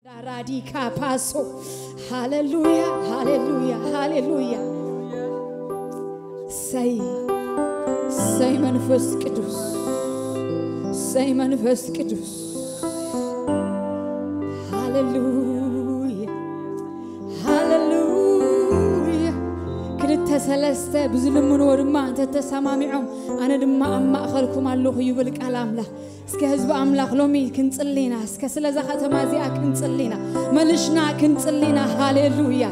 ራዲካ ፓሶ። ሃሌሉያ፣ ሃሌሉያ፣ ሃሌሉያ። ሰይ፣ ሰይ መንፈስ ቅዱስ፣ ሰይ መንፈስ ቅዱስ። ሃሌሉያ፣ ሃሌሉያ። ክልተ ሰለስተ ብዝልምንዎ ድማ እንተተሰማሚዖም፣ ኣነ ድማ ኣብ ማእኸልኩም ኣለኹ ይብል ቃል ኣምላኽ። እስከ ህዝቢ ኣምላኽ ሎሚ ክንጽሊ ኢና። እስከ ስለዛ ከተማ እዚኣ ክንጽሊ ኢና። መልሽና ክንጽሊ ኢና። ሃሌሉያ፣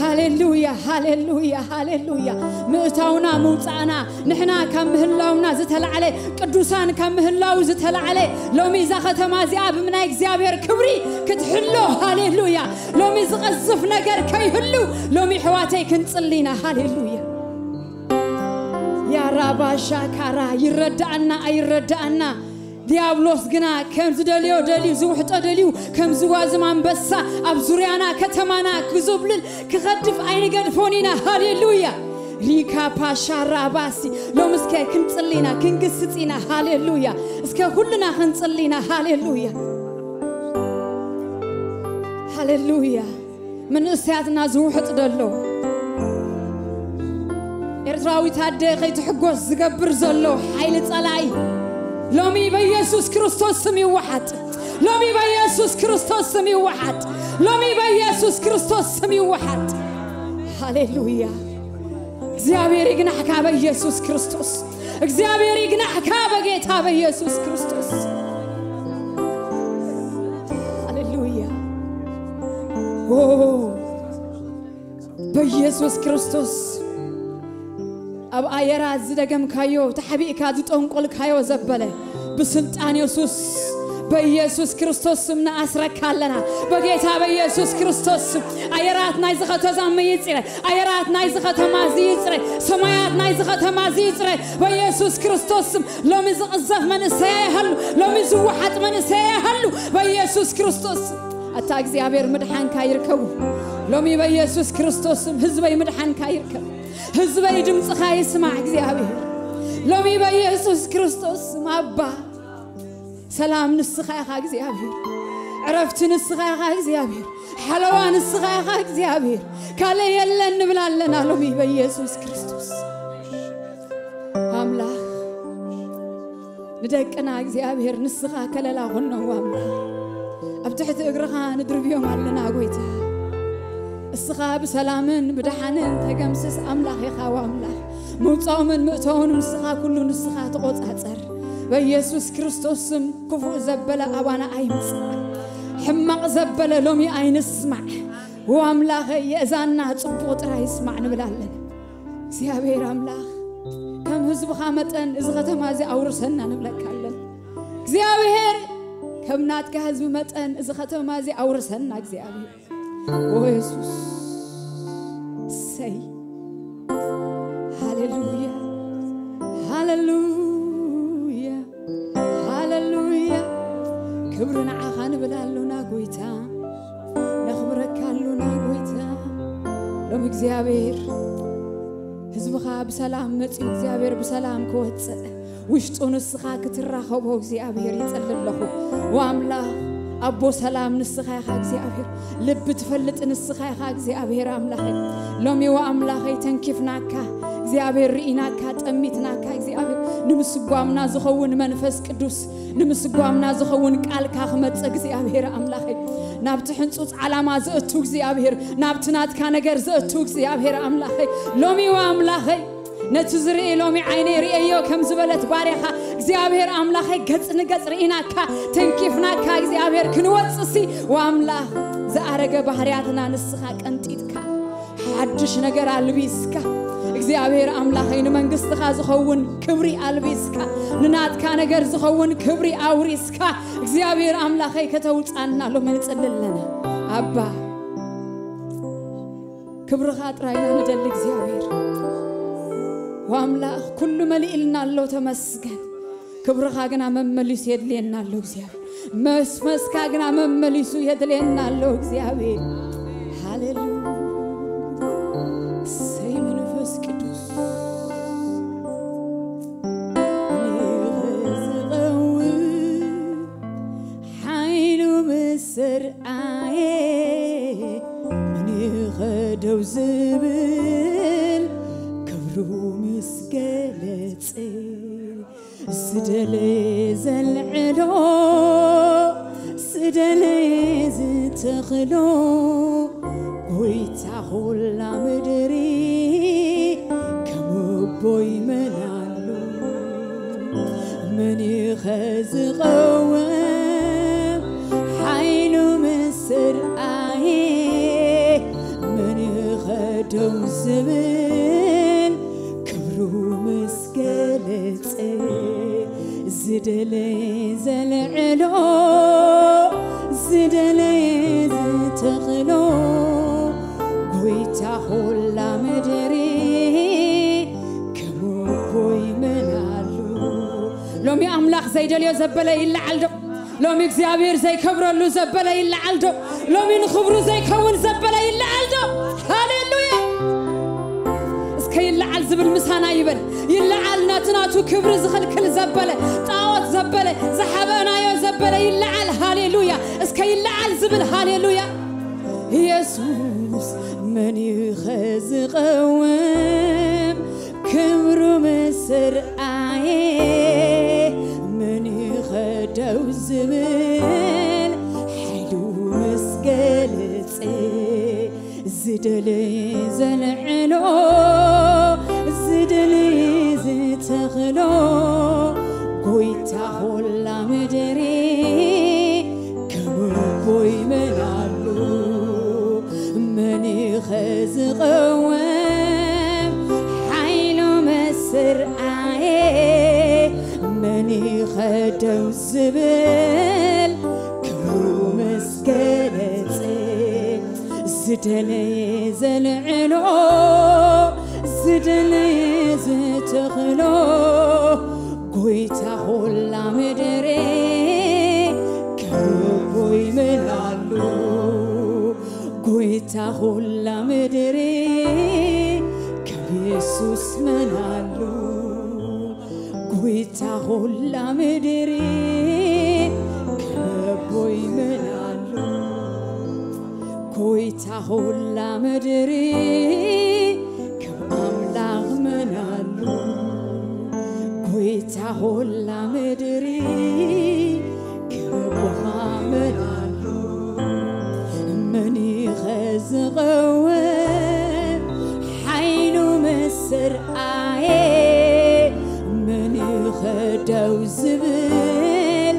ሃሌሉያ፣ ሃሌሉያ፣ ሃሌሉያ። ምእታውና ምውጻእና፣ ንሕና ካብ ምህላውና ዝተላዕለ፣ ቅዱሳን ካብ ምህላው ዝተላዕለ፣ ሎሚ እዛ ከተማ እዚኣ ብምናይ እግዚኣብሔር ክብሪ ክትሕሎ። ሃሌሉያ። ሎሚ ዝቐዝፍ ነገር ከይህሉ፣ ሎሚ ኣሕዋተይ ክንጽሊ ኢና። ሃሌሉያ። ያራባሻ ካራ፣ ይረዳእና ኣይረዳእና፣ ዲያብሎስ ግና ከም ዝደልዮ ደልዩ፣ ዝውሕጦ ደልዩ፣ ከም ዝዋዝም ኣንበሳ ኣብ ዙርያና ከተማና ክዙብልል ክኸድፍ ኣይንገድፎን ኢና። ሃሌሉያ። ሪካ ፓሻ ራባሲ። ሎም እስከ ክንጽሊ ኢና፣ ክንግስጽ ኢና። ሃሌሉያ። እስከ ኩልና ክንጽሊ ኢና። ሃሌሉያ፣ ሃሌሉያ። መንእሰያትና ዝውሕጥ ዘሎ፣ ኤርትራዊት ኣደ ከይትሕጎስ ዝገብር ዘሎ ሓይሊ ጸላኢ፣ ሎሚ በኢየሱስ ክርስቶስ ስም ይወሓጥ። ሎሚ በኢየሱስ ክርስቶስ ስም ይወሓጥ። ሎሚ በኢየሱስ ክርስቶስ ስም ይወሓጥ። ሃሌሉያ። እግዚኣብሔር ይግናሕካ በኢየሱስ ክርስቶስ። እግዚኣብሔር ይግናሕካ በጌታ በኢየሱስ ክርስቶስ። ሃሌሉያ። ኦ፣ በኢየሱስ ክርስቶስ ኣብ ኣየራት ዝደገምካዮ፣ ተሓቢእካ ዝጠንቆልካዮ ዘበለ፣ ብስልጣን የሱስ፣ በኢየሱስ ክርስቶስ ስም ንኣስረካ ኣለና። በጌታ በኢየሱስ ክርስቶስ ስም ኣየራት ናይዚ ከተማ ይጽረ፣ ኣየራት ናይዚ ከተማ ይጽረ፣ ሰማያት ናይዚ ከተማ ይጽረ። በኢየሱስ ክርስቶስ ስም ሎሚ ዝቕዘፍ መንእሰያ ይሃሉ፣ ሎሚ ዝወሓጥ መንእሰያ ይሃሉ። በኢየሱስ ክርስቶስ ስም ኣታ እግዚኣብሔር ምድሓንካ ይርከቡ። ሎሚ በኢየሱስ ክርስቶስ ስም ህዝበይ ምድሓንካ ይርከብ። ህዝበይ ድምፅኻ ይስማዕ እግዚኣብሔር። ሎሚ በኢየሱስ ክርስቶስ ስም ኣባ፣ ሰላም ንስኻ ኢኻ እግዚኣብሔር። ዕረፍቲ ንስኻ ኢኻ እግዚኣብሔር። ሓለዋ ንስኻ ኢኻ እግዚኣብሔር። ካልእ የለን ንብል ኣለና ሎሚ በኢየሱስ ክርስቶስ። ኣምላኽ ንደቅና እግዚኣብሔር ንስኻ ከለላ ኾኖ ኣምላኽ። ኣብ ትሕቲ እግርኻ ንድርብዮም ኣለና ጎይታ። እስኻ ብሰላምን ብደሓንን ተገምስስ ኣምላኽ ኢኻ ኣምላኽ። ምውፃኦምን ምእተዎምን ንስኻ ኩሉ ንስኻ ተቖጻጸር። በኢየሱስ ክርስቶስ ስም ክፉእ ዘበለ ኣባና ኣይምጽእ። ሕማቕ ዘበለ ሎሚ ኣይንስማዕ። ወኣምላኸይ የእዛና ጽቡቕ ጥራይ ይስማዕ ንብል ኣለና። እግዚኣብሔር ኣምላኽ ከም ህዝብኻ መጠን እዚ ከተማ እዚ ኣውርሰና ንብለካ ኣለና። እግዚኣብሔር ከም ናትካ ህዝቢ መጠን እዚ ከተማ እዚ ኣውርሰና እግዚኣብሔር። ኦ የሱስ ሰይ ሃሌሉያ ሃሌሉያ ሃሌሉያ። ክብሪ ንዓኻ ንብል ኣሎና ጎይታ፣ ነኽብረካ ኣሎና ጎይታ። ሎም እግዚኣብሔር ህዝብኻ ብሰላም መጺኡ እግዚኣብሔር ብሰላም ክወጽእ ውሽጡ ንስኻ ክትራኸቦ እግዚኣብሔር ይጽሊ ኣለኹ። ወኣምላኽ ኣቦ ሰላም ንስኻ ኢኻ እግዚኣብሔር። ልቢ ትፈልጥ ንስኻ ኢኻ እግዚኣብሔር ኣምላኸይ። ሎሚ ወኣምላኸይ ተንኪፍናካ እግዚኣብሔር፣ ርኢናካ፣ ጠሚትናካ እግዚኣብሔር። ንምስጓምና ዝኸውን መንፈስ ቅዱስ፣ ንምስጓምና ዝኸውን ቃልካ ክመጽእ እግዚኣብሔር ኣምላኸይ። ናብቲ ሕንጹጽ ዓላማ ዘእቱ እግዚኣብሔር፣ ናብቲ ናትካ ነገር ዘእቱ እግዚኣብሔር ኣምላኸይ። ሎሚ ወኣምላኸይ ነቲ ዝርኢ ሎሚ ዓይነይ ርእየዮ ከም ዝበለት ባርያኻ እግዚኣብሔር ኣምላኸይ፣ ገጽ ንገጽ ርኢናካ ተንኪፍናካ እግዚኣብሔር ክንወጽሲ ወኣምላኽ ዝኣረገ ባህርያትና ንስኻ ቀንጢጥካ ሓድሽ ነገር ኣልቢስካ እግዚኣብሔር ኣምላኸይ ንመንግስትኻ ዝኸውን ክብሪ ኣልቢስካ ንናትካ ነገር ዝኸውን ክብሪ ኣውሪስካ እግዚኣብሔር ኣምላኸይ ከተውፃና ሎሚ ንጽሊ ኣለና ኣባ። ክብርኻ ጥራይ ኢና ንደሊ እግዚኣብሔር። ወኣምላኽ ኩሉ መሊእልና ኣሎ ተመስገን። ክብርኻ ግና መመሊሱ የድልየና ኣሎ እግዚኣብሔር። መስመስካ ግና መመሊሱ የድልየና ኣሎ እግዚኣብሔር። ሃሌሉያ ሰይ መንፈስ ቅዱስ ዝቐውም ሓይሉ ምስር ዝብል ክብሩ ምስ ገለጸ ዝደለየ ዘልዕሎ ዝደለየ ዝተኽሎ ጎይታ ኹላ ምድሪ ከም ኣቦይ መን ኣሎ? መን እዩ ኸ ዝቐውም ሓይሉ ምስ ርኣየ? መን እዩ ኸ ደው ዝብል ክብሩ ምስ ገለጸ? ዝደለየ ዘልዕሎ ዝደለየ ዝተኽሎ ጎይታ ኹላ ምድሪ ከም ኣቦይ መን ኣሎ? ሎሚ ኣምላኽ ዘይደልዮ ዘበለ ይለዓል ዶ? ሎሚ እግዚኣብሔር ዘይከብረሉ ዘበለ ይለዓል ዶ? ሎሚ ንኽብሩ ዘይከውን ዘበለ ይለዓል ዶ? ሃሌሉያ! እስከ ይለዓል ዝብል ምሳና ይበል። ይለዓል ናቱ ናቱ ክብሪ ዝኽልክል ዘበለ፣ ጣዖት ዘበለ፣ ዝሓበእናዮ ዘበለ ይለዓል። ሃሌሉያ! እስከ ይለዓል ዝብል ሃሌሉያ! ኢየሱስ መን እዩ ኸ ዝቐውም ክብሩ ምስ ርኣየ? መን እዩ ኸ ደው ዝብል ሓይሉ ምስ ገለጸ? ዝደለየ ዘልዕሎ ዝደለየ ዝተኽሎ ጎይታ ኹላ ምድሪ ከም ኣቦይ መን ኣሎ? መን እዩ ኸ ዝቐውም ሓይሉ ምስ ርኣየ? መን እዩ ኸ ደው ዝብል ክብሩ ምስ ገለጸ? ዝደለየ ዘልዕሎ ዝደለየ ዝተኽሎ ጎይታ ኹላ ምድሪ ከም ኣቦይ መን ኣሎ? ጎይታ ኹላ ምድሪ ከም ኢየሱስ መን ኣሎ? ጎይታ ኹላ ምድሪ ከም ኣቦይ መን ኣሎ? ጎይታ ኹላ ምድሪ ከም ኣምላኽ መን ኣሎ? ጎይታ ኹላ ምድሪ ከም ኣቦኻ መን ኣሎ? መን እዩ ኸ ዝቐውም ሓይሉ ምስ ርኣየ? መን እዩ ኸ ደው ዝብል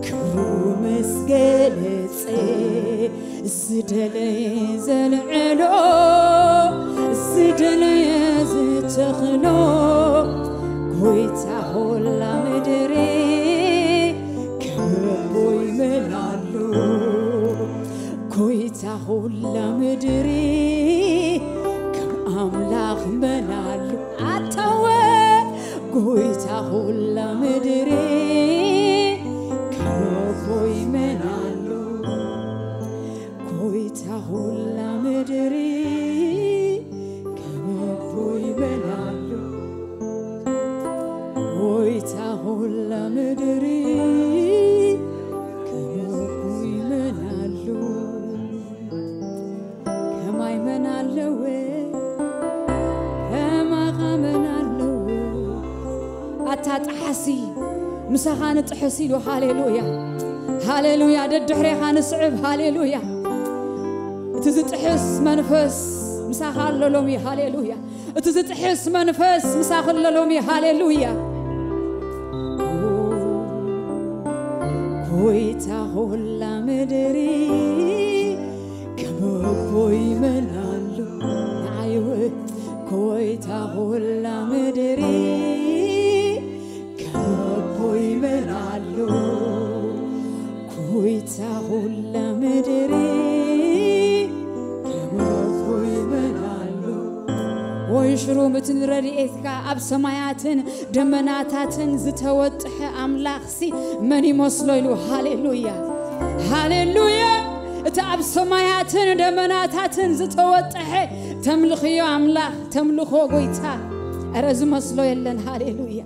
ክብሩ ምስ ገለጸ? ዝደለየ ዘልዕሎ ዝደለየ ዝተኽሎ ጎይታ ኹላ ምድሪ ከም ኣቦይ መን ኣሎ? ጎይታ ኹላ ምድሪ ከም ኣምላኽ መን ኣሎ? ኣታወ ጎይታ ኹላ ምድሪ ከም ኣቦይ መን ኣሎ? ጎይታ ኹላ ምድሪ ከም ኣቦይ መን ኣሎ? ጎይታ ኹላ ምድሪ ከም ኣቦይ መን ኣሎ? ከማይ መን ኣለወ? ከማኻ መን ኣለወ? ኣታ ጠሓሲ ምሳኻ ንጥሕስ ኢሉ። ሃሌሉያ፣ ሃሌሉያ። ደድሕሬኻ ንስዕብ። ሃሌሉያ። እቲ ዝጥሕስ መንፈስ ምሳኻ ኣሎ ሎሚ። ሃሌሉያ። እቲ ዝጥሕስ መንፈስ ምሳኺ ኣሎ ሎሚ። ሃሌሉያ። ጎይታ ኹላ ምድሪ ከም ኣቦይ መን ኣሎ? ንዓይ እውን ጎይታ ኹላ ምድሪ ከም ኣቦይ መን ኣሎ? ጎይታ ኹላ ምድሪ ከም ኣቦይ መን ኣሎ? ወይ ሽሩም እቲ ንረድኤትካ ኣብ ሰማያትን ደመናታትን ዝተወጥሐ ኣምላኽሲ መን ይመስሎ ኢሉ። ሃሌሉያ፣ ሃሌሉያ። እቲ ኣብ ሰማያትን ደመናታትን ዝተወጥሐ ተምልኽዮ ኣምላኽ፣ ተምልኾ ጎይታ፣ እረ ዝመስሎ የለን። ሃሌሉያ።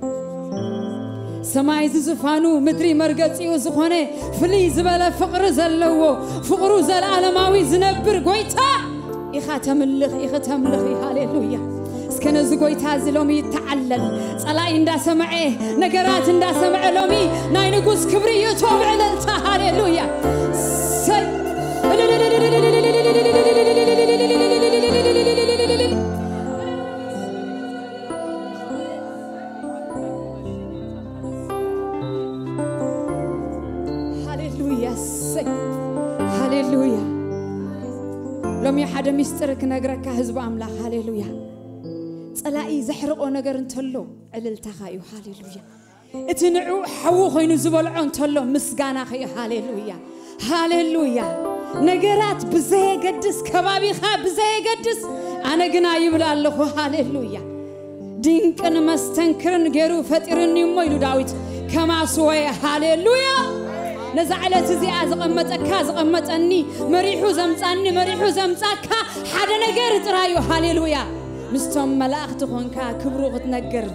ሰማይ ዝዝፋኑ ምድሪ መርገጺኡ ዝኾነ ፍልይ ዝበለ ፍቕሪ ዘለዎ ፍቕሩ ዘለዓለማዊ ዝነብር ጎይታ ኢኻ ተምልኽ፣ ኢኺ ተምልኺ። ሃሌሉያ። እስከ ነዚ ጎይታ እዚ ሎሚ ይተዓለል። ጸላኢ እንዳሰምዐ፣ ነገራት እንዳሰምዐ ሎሚ ናይ ንጉስ ክብሪ ይእቶ ብዕልልታ። ሃሌሉያ። ሰይ ሃሌሉያ። ሰይ ሃሌሉያ። ሎሚ ሓደ ሚስጥር ክነግረካ ህዝቢ ኣምላኽ። ሃሌሉያ። ጸላኢ ዘሕርቆ ነገር እንተሎ ዕልልታኻ እዩ። ሃሌሉያ። እቲ ንዑ ሓዊ ኮይኑ ዝበልዖ እንተሎ ምስጋናኺ እዩ። ሃሌሉያ። ሃሌሉያ። ነገራት ብዘየገድስ፣ ከባቢኻ ብዘየገድስ፣ ኣነ ግና ይብል ኣለኹ። ሃሌሉያ። ድንቅን መስተንክርን ገይሩ ፈጢርኒ እሞ ኢሉ ዳዊት ከማስወየ። ሃሌሉያ። ነዛ ዕለት እዚኣ ዘቐመጠካ፣ ዘቐመጠኒ፣ መሪሑ ዘምጻኒ፣ መሪሑ ዘምጻካ ሓደ ነገር ጥራይ እዩ። ሃሌሉያ። ምስቶም መላእኽቲ ኮንካ ክብሩ ክትነግር፣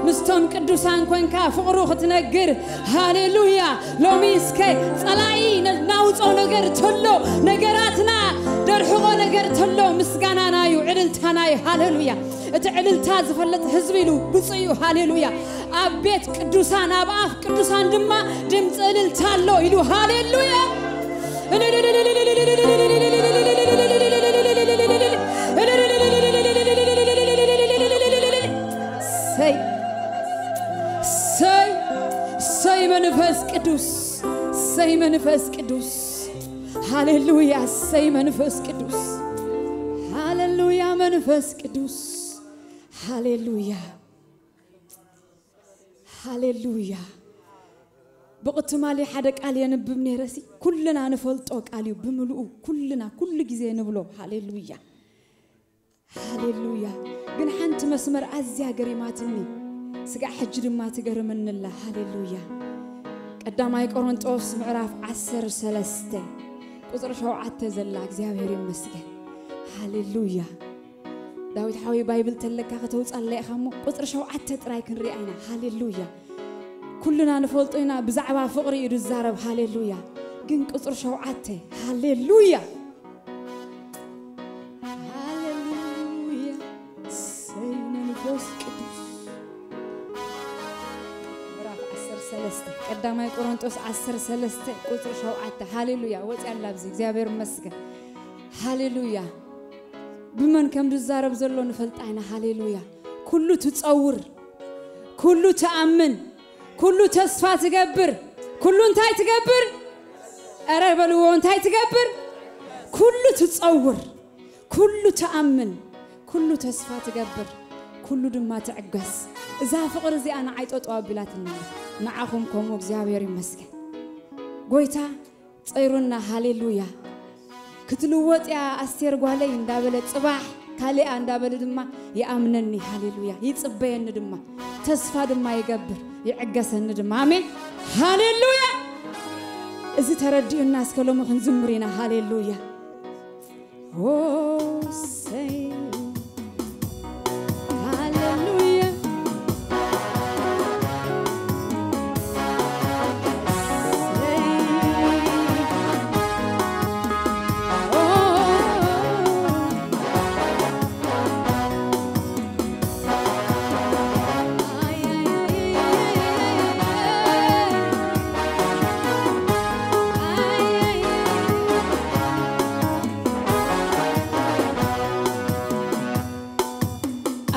ምስቶም ቅዱሳን ኮንካ ፍቕሩ ክትነግር። ሃሌሉያ። ሎሚ እስከ ጸላኢ ነናውጾ ነገር ተሎ፣ ነገራትና ደርሕቖ ነገር ተሎ ምስጋናና እዩ፣ ዕልልታና እዩ። ሃሌሉያ። እቲ ዕልልታ ዝፈልጥ ህዝቢ ኢሉ ብፁዕ እዩ። ሃሌሉያ። ኣብ ቤት ቅዱሳን፣ ኣብ ኣፍ ቅዱሳን ድማ ድምፂ ዕልልታ ኣሎ ኢሉ። ሃሌሉያ። ሰይ ሰይ ሰይ መንፈስ ቅዱስ፣ ሰይ መንፈስ ቅዱስ። ሃሌሉያ። ሰይ መንፈስ ቅዱስ። ሃሌሉያ መንፈስ ቅዱስ። ሃሌሉያ። ሃሌሉያ። ብቕትማሊ ሓደ ቃል የንብብ ነይረሲ፣ ኩልና ንፈልጦ ቃል እዩ ብምልኡ፣ ኩልና ኩሉ ግዜ ንብሎ። ሃሌሉያ። ሃሌሉያ። ግን ሓንቲ መስመር ኣዝያ ገሪማትኒ፣ ስጋዕ ሕጂ ድማ ትገርመኒ ኣላ። ሃሌሉያ። ቀዳማይ ቆሮንጦስ ምዕራፍ ዓሰርተ ሰለስተ ቁጽሪ ሸውዓተ ዘላ፣ እግዚኣብሔር ይመስገን። ሃሌሉያ። ዳዊት ሓወይ፣ ባይብል ተለካ ከተውጻለይ ኢኻ እሞ፣ ቁጽሪ ሸውዓተ ጥራይ ክንሪኣ ኢና። ሃሌሉያ። ኩልና ንፈልጦ ኢና፣ ብዛዕባ ፍቕሪ እዩ ዝዛረብ። ሃሌሉያ። ግን ቁጽሪ ሸውዓተ፣ ሃሌሉያ። ሃሌሉያ። ሰይ መንፈስ ቅዱስ። ምዕራፍ ዓሰርተ ሰለስተ፣ ቀዳማይ ቆሮንጦስ ዓሰርተ ሰለስተ ቁጽሪ ሸውዓተ። ሃሌሉያ። ወጽያ ኣላ ኣብዚ። እግዚኣብሔር ይመስገን። ሃሌሉያ። ብመን ከም ዝዛረብ ዘሎ ንፈልጣ ኢና። ሃሌሉያ። ኩሉ ትጸውር፣ ኩሉ ትኣምን፣ ኩሉ ተስፋ ትገብር። ኩሉ እንታይ ትገብር? ኧረ በልዎ፣ እንታይ ትገብር? ኩሉ ትጸውር፣ ኩሉ ትኣምን፣ ኩሉ ተስፋ ትገብር፣ ኩሉ ድማ ትዕገስ። እዛ ፍቕሪ እዚኣ ንዓይ ጠጠው ኣቢላትኒ፣ ንዓኹም ከምኡ። እግዚኣብሔር ይመስገን። ጎይታ ጸይሩና። ሃሌሉያ። ክትልወጥ እያ ኣስቴር ጓለይ እንዳበለ ጽባሕ ካሊኣ እንዳበለ ድማ ይኣምነኒ። ሃሌሉያ። ይጽበየኒ ድማ፣ ተስፋ ድማ ይገብር፣ ይዕገሰኒ ድማ። ኣሜን። ሃሌሉያ። እዚ ተረዲኡና እስከ ሎሚ ክንዝምር ኢና። ሃሌሉያ። ኦ፣ ሰይ። ሃሌሉያ።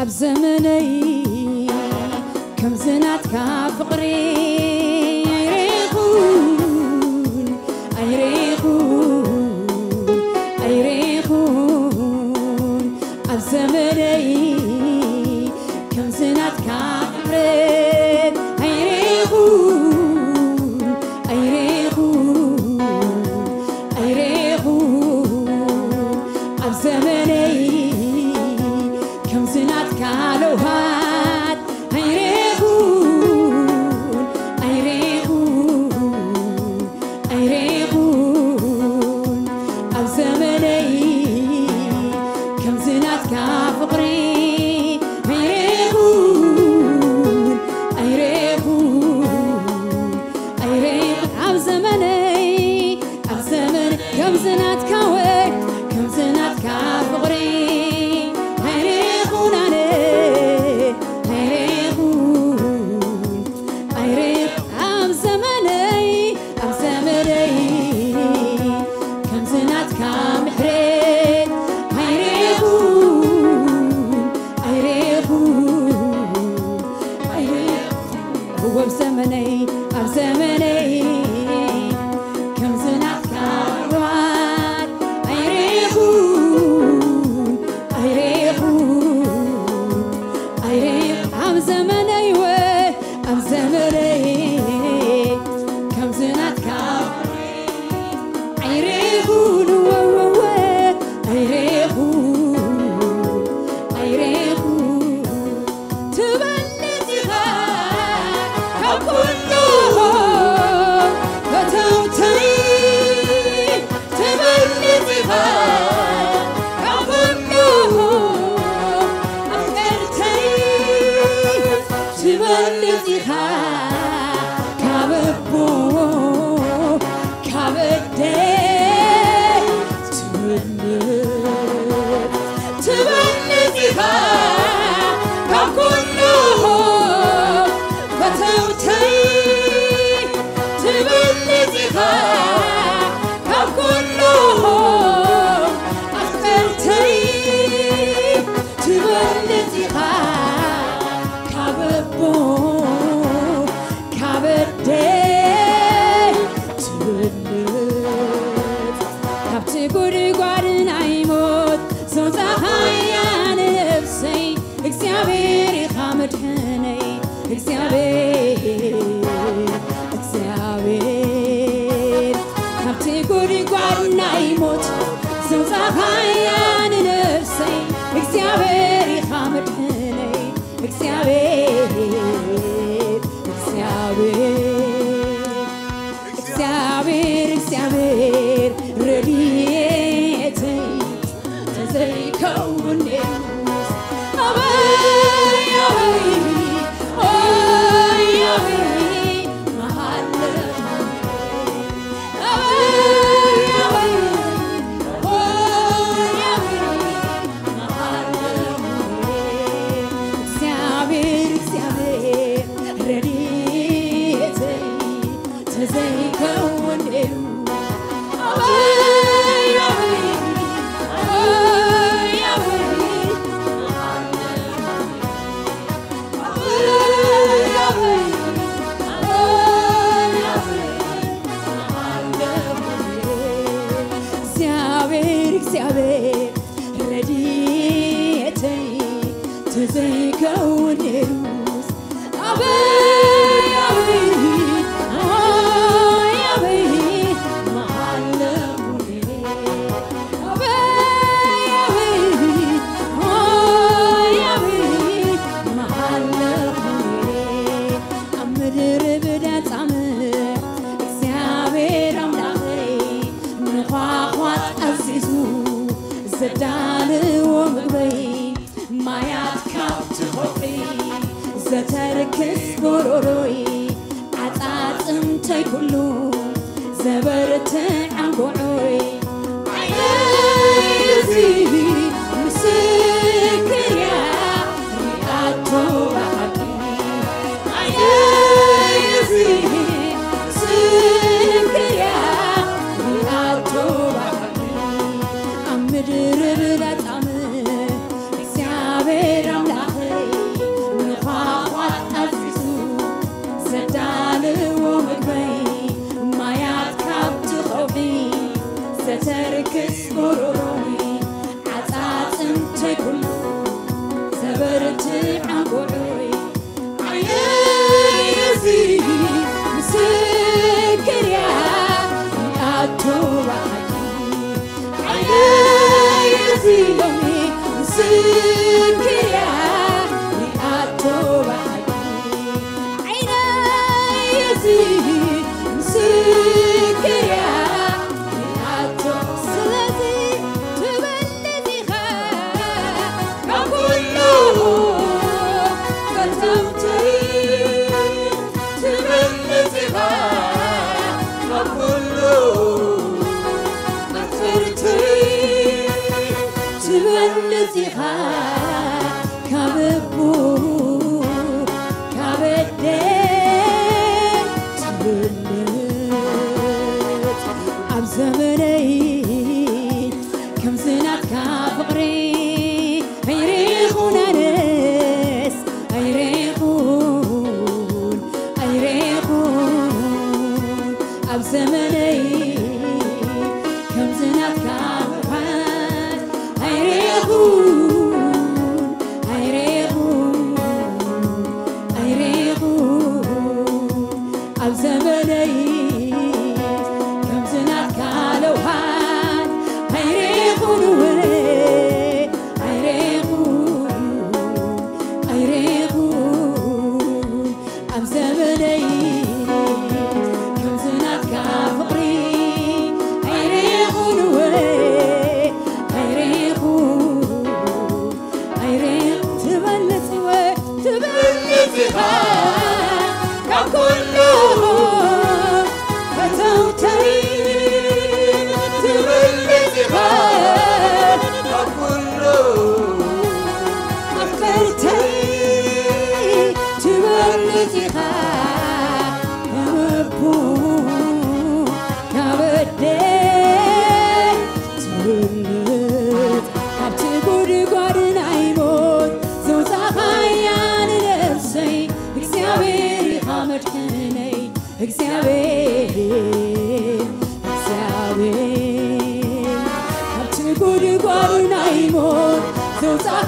ኣብ ዘመነይ ከምዚ ናትካ ፍቕሪ ኣይረኹን፣ ኣይረኹን፣ ኣይረኹን። ኣብ ዘመነይ ከምዚ ናትካ ምሕረት ኣይረኹን፣ ኣይረኹን፣ ኣይረኹን። ኣብ ዘመነይ ከምዚ ናትካ ለውሃት ኣይረኹን፣ ኣይረኹን፣ ኣይረኹን። ኣብ ዘመነይ ከምዚ ናትካ ፍቕሪ ኣይረኹን፣ ካብ ኩሉ ፈተውተይ ትበልጽ ኢኻ፣ ካብ ኩሉ ኣፍቀርተይ ትበልጽ ኢኻ፣ ካብ ኣቦ ካብ ኣደ ትበልጽ፣ ካብቲ ጉድጓድ ናይ ሞት ዘውጻኻያ ንነፍሰይ እግዚኣብሔር ኢኻ መድሕነይ፣ እግዚኣብሔር፣ እግዚኣብሔር፣ ካብቲ ጉድጓድ ናይ ሞት ዘውጻኻያ ንነፍሰይ እግዚኣብሔር ኢኻ መድሕነይ፣ እግዚኣብሔር፣ እግዚኣብሔር፣ እግዚኣብሔር፣ እግዚኣብሔር ረድኤተይ ተዘይከውን ነይሩስ ኣበይ፣ ኣበይ፣ ኦይ፣ ኣበይ ምሃለኹ፣ ኣበይ፣ ኣበይ፣ ኦይ፣ ኣበይ እግዚኣብሔር፣ እግዚኣብሔር ረድኤተይ ተዘይከውን ነይሩ። ኣበይ፣ ኣበይ፣ ኣበይ፣ ኣበይ፣ ኣበይ፣ ኣበይ፣ ኣበይ፣ እግዚኣብሔር፣ እግዚኣብሔር ረድኤተይ ተዘይከውን ነይሩስ ኣበይ፣ ኣበይ፣ ኣበይ፣ ኣበይ ምሃለኹ፣ ኣበይ፣ ኣበይ፣ ኣበይ፣ ኣበይ ምሃለኹ፣ ኣብ ምድሪ በዳ ጻምእ እግዚኣብሔር ኣምላኸይ ንኳኳት ኣዚዙ ዘዳልዎ ምግበይ፣ ማያት ካብቲ ኾኺ ዘተርክስ ጎሮሮይ፣ ዓጻጽምተይ ኩሉ ዘበርትዕ ኣንጎዖይ፣ ዓይነይ እዚ ምስክር እያ ሪኣቶ ብሓቂ፣ ዓይነይ እዚ ምስክር እያ ሪኣቶ ብሓቂ፣ ኣብ ምድሪ በዳ ጻምእ እግዚኣብሔር ኣምላኸይ ንኳኳት ኣዚዙ ዘዳልዎ ምግበይ፣ ማያት ካብቲ ከውሒ ዘተርክስ ጎሮሮይ፣ ዓጻጽምተይ ኩሉ ዘበርትዕ ኣንጎዖይ፣ ዓይነይ እዚ ምስክር እያ ሪኣቶ ብሓቂ፣ ዓይነይ እዚ ሎሚ ምስክር እያ ሪኣቶ ብሓቂ፣ ዓይነይ እዚ ምስክር እያ ሪኣቶ። ስለዚ ትበልጽ ኢኻ ካብ ኩሉ ፈተውተይ፣ ትበልጽ ኢኻ ካብ ኩሉ መኽፈርተይ፣ ትበልጽ ኢኻ ካብ ኣቦ ካብ ኣደ ትበልጽ። ኣብ ዘመነይ ከምዚ ናትካ ፍቕሪ ኣይሬኹን ኣነስ ኣይሬኹን ኣይሬኹን ኣብ ዘመነይ ከምዚ ናትካ ምዃን ኣይሬኹን ኣይሬኹን ኣይሬኹን ኣብ ዘመነይ ከምዚ ናትካ ለውሃት ኣይሬኹን ወ ኣይሬኹን ኣይሬኹን ኣብ ዘመነይ ከምዚ ናትካ ፍቕሪ ኣይሬኹን ወ ኣይሬኹን ኣይሬ ትበልጽ ወ ትበልጽ ኢኻ ካብ ኩሉ ፈተውተይ ትበልጽ ኢኻ ካብ ኩሉ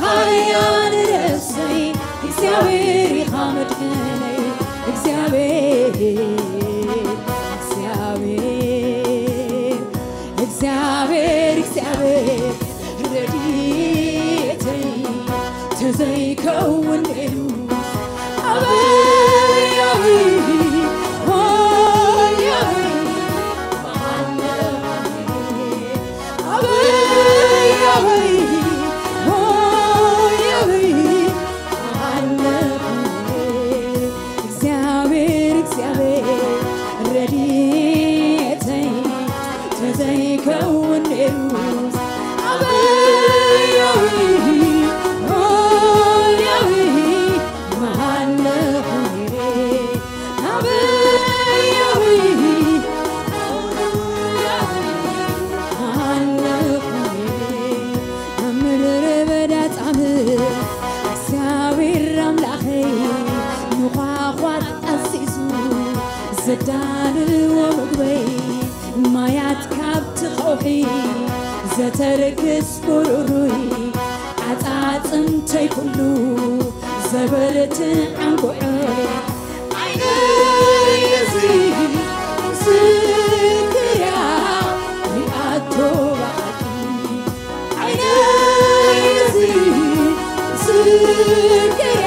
ሃያ ንነፍሰይ እግዚኣብሔር ኢኻ መድሕነይ። እግዚኣብሔር፣ እግዚኣብሔር፣ እግዚኣብሔር፣ እግዚኣብሔር ረድኤተይ ተዘይከውን ነይሩ። ኣበይ፣ ኣበይ፣ ሆይ፣ ኣበይ፣ ኣበይ፣ ኣበይ፣ ሆይ፣ ኣበይ፣ ኣበይ፣ እግዚኣብሔር፣ እግዚኣብሔር ረድኤተይ ተዘይከውን ነይሩ። ኣበይ፣ ኣበይ፣ ሆይ፣ ኣበይ፣ ምሃለኹ ነይረ። ኣበይ፣ ኣበይ፣ ምሃለኹ ነይረ። ኣብ ምድረ በዳ ጻምእ እግዚኣብሔር ኣምላኸይ ንኳኳት ኣዚዙ ዘዳልዎ ምግበይ ማያት ካብቲ ከውሒ ዘተርክስ ጎሮሮይ ዓጻጽምተይ ኩሉ ዘበርትዕ ዓንጎዖይ ዓይነይ እዚ ምስክርያ ሪኣቶ ብሓቂ ዓይነይ እዚ ምስክርያ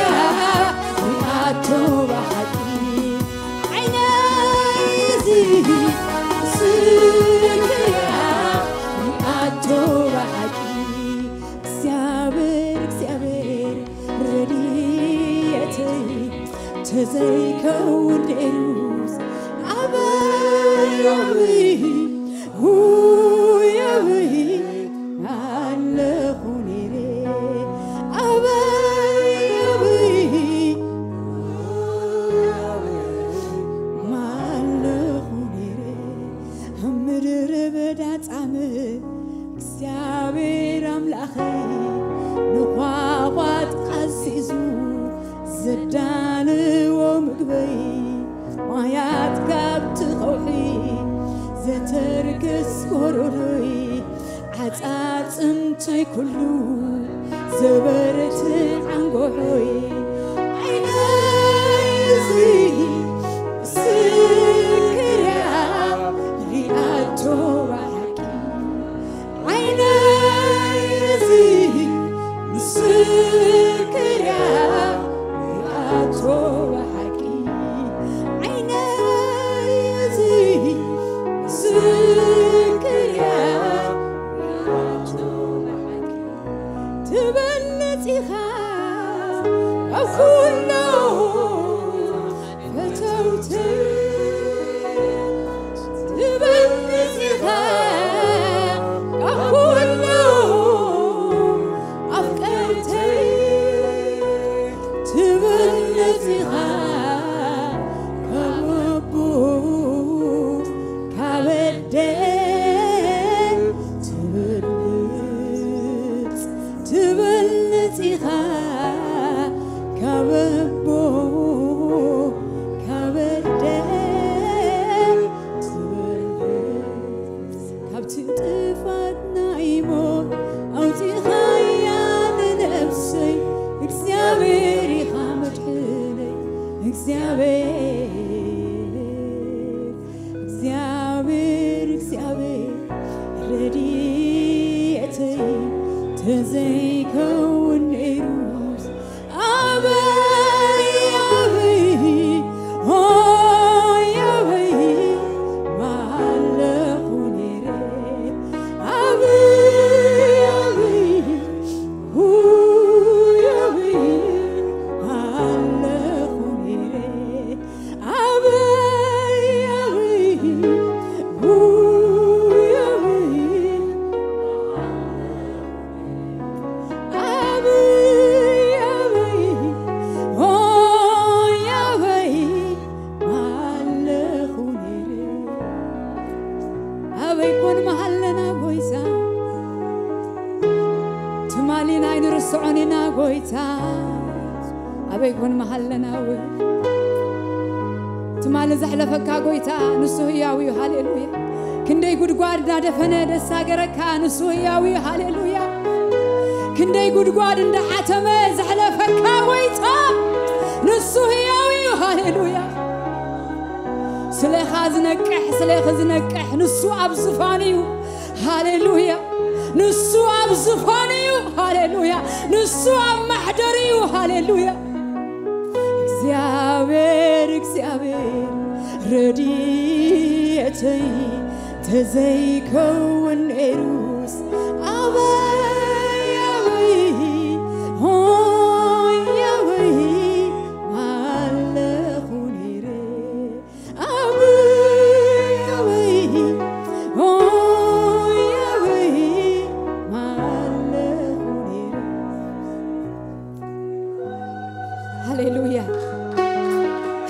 ሪኣቶ ብሓቂ ዓይነይ እዚ ምስክርያ ሪኣቶ ብሓቂ እግዚኣብሔር እግዚኣብሔር ረድኤተይ ተዘይከውን ነይሩስ ኣበይ ኣበይ ውይ ኣበይ ኣለኹ ነይረ ኣበይ ኣበይ ኣለኹ ነይረ ኣብ ምድረ በዳ ጻምእ እግዚኣብሔር ኣምላኸይ ንኳኳት ኣዚዙ ዘዳልዎ ምግበይ ማያት ካብቲ ከውሒ ዘተርክስ ጎሮሮይ ዓጻጽምተይ ኩሉ ዘበርትዕ ዓንጎሖይ ዓይነይ እዚ ምስክርያ ሪኣቶ ብሓቂ ዓይነይ እዚ ምስክርያ ሪኣቶ ብሓቂ ዓይነይ እዚ ምስክርያ ሪኣቶ ብሓቂ ትበልጽ ኢኻ ካብ ኩሉ ፈተውቲ ትበልጽ ኢኻ ካብ ኩሉ ኣፍቀርተይ ትበልጽ ኢኻ ካብ ኣቦ ካብ ኣደ ትበልጽ ትበልጽ ኢኻ ካብ ኣቦ ካብ ኣደ ትበልጽ ካብቲ ጥፋት ናይ ሞት ኣውጺኻያ ንነፍሰይ እግዚኣብሔር ኢኻ መድሕነይ እግዚኣብሔር እግዚኣብሔር እግዚኣብሔር ረድኤተይ ተዘይከውን ነይሩስ ኣበይ ኣበይ ሆይ ኣበይ ማለኹ ነይረ ኣበይ ኣበይ ሆይ ኣበይ ማለኹ ነይረ ኣበይ ኣበይ ሆይ ኣበይ ኣበይ ኣበይ ሆይ ኣበይ ማለኹ ነይረ ኣበይ ኮን መሃለና ጎይታ ትማሊ ናይ ንርስዖን ኢና ጎይታ ኣበይ ኮን መሃለና ወይ ትማሊ ዘሕለፈካ ጎይታ ንሱ ህያው እዩ ሃሌሉያ ክንደይ ጉድጓድ ናደፈነ ደሳገረካ ንሱ ህያው እዩ ሃሌሉያ ክንደይ ጉድጓድ እንዳሓተመ ዘሕለፈካ ጎይታ ንሱ ህያው እዩ። ሃሌሉያ። ስለኻ ዝነቅሕ፣ ስለኺ ዝነቅሕ ንሱ ኣብ ዝፋን እዩ። ሃሌሉያ። ንሱ ኣብ ዝፋን እዩ። ሃሌሉያ። ንሱ ኣብ ማሕደር እዩ። ሃሌሉያ። እግዚኣብሔር እግዚኣብሔር ረድኤተይ ተዘይከውን ነይሩስ ኣበይ ኣበይ ሆይ ኣበይ ማለኹ ነይረ ኣበይ ኣበይ ሆይ ኣበይ ማለኹ ነይረ። ሃሌሉያ፣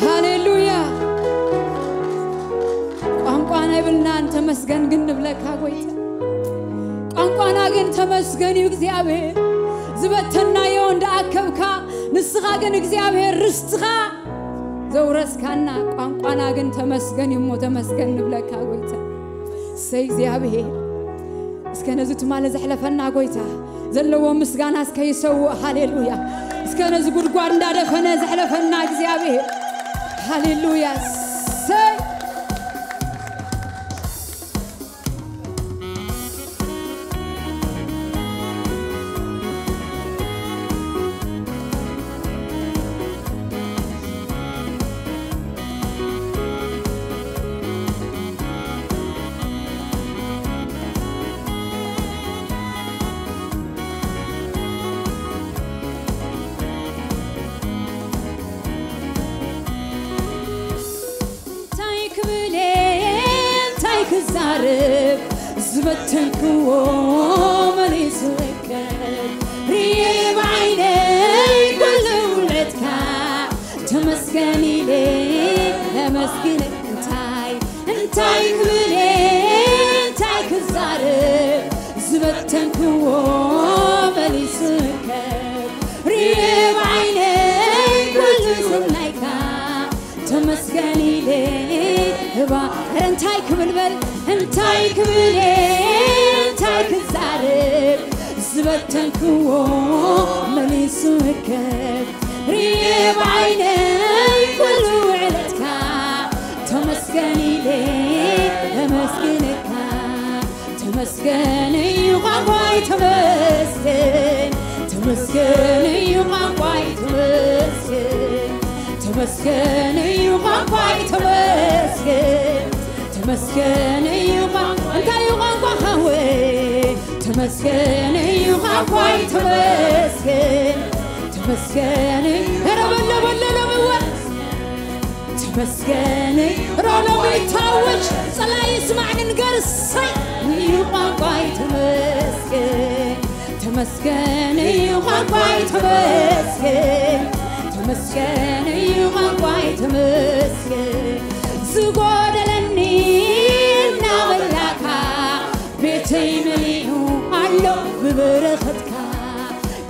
ሃሌሉያ። ቋንቋ ነብልናን ተመስገን ግን ንብለካ ጎይታ። ቋንቋና ግን ተመስገን እዩ እግዚኣብሔር። ዝበተናዮ እንዳኣከብካ ንስኻ ግን እግዚኣብሔር ርስትኻ ዘውረስካና ቋንቋና ግን ተመስገን እዩ እሞ ተመስገን ንብለካ ጎይታ። እሰይ እግዚኣብሔር። እስከ ነዚ ትማሊ ዘሕለፈና ጎይታ ዘለዎ ምስጋና እስከ ይሰውእ። ሃሌሉያ። እስከ ነዚ ጉድጓድ እንዳደፈነ ዘሕለፈና እግዚኣብሔር። ሃሌሉያ። እሰይ። እንታይ ክብል እንታይ ክዛረብ ዝበተንክዎ መሊሱ እከብ ርየ ብዓይነይ ኩሉ ውለድካ ተመስገን ኢለ ኣመስግን እንታይ እንታይ ክብል እንታይ ክዛረብ ዝበተንክዎ መሊሱ እከብ ርየ ብዓይነይ ኩሉ ዝብላይካ ተመስገን ኢለ እባ ኧረ እንታይ ክብል በል እንታይ ክብል እንታይ ክዛረብ ዝበተንክዎ መሊሱ እከብ ርየ ብዓይነይ ኩሉ ውዕለትካ ተመስገን ኢለ ኣመስግነካ ተመስገን እዩ ቋንቋይ ተመስገን ተመስገን እዩ ቋንቋይ ተመስገን ተመስገን እዩ ቋንቋይ ተመስገን ተመስገን እዩ ቋንቋ እንታይ እዩ ቋንቋ ሃወ ተመስገን እዩ ቋንቋይ ተመስገን ተመስገን እዩ ኧረ በሎ በሎ ሎምወ ተመስገን ሮሎም ይታወጅ ጸላይ ይስማዕ ንንገር እሰይ እዩ ቋንቋይ ተመስገን ተመስገን እዩ ቋንቋይ ተመስገን ተመስገን እዩ ቋንቋይ ተመስገን ዝጎደለኒ እናበላካ ቤተይ መሊኡ ኣሎ ብበረኸትካ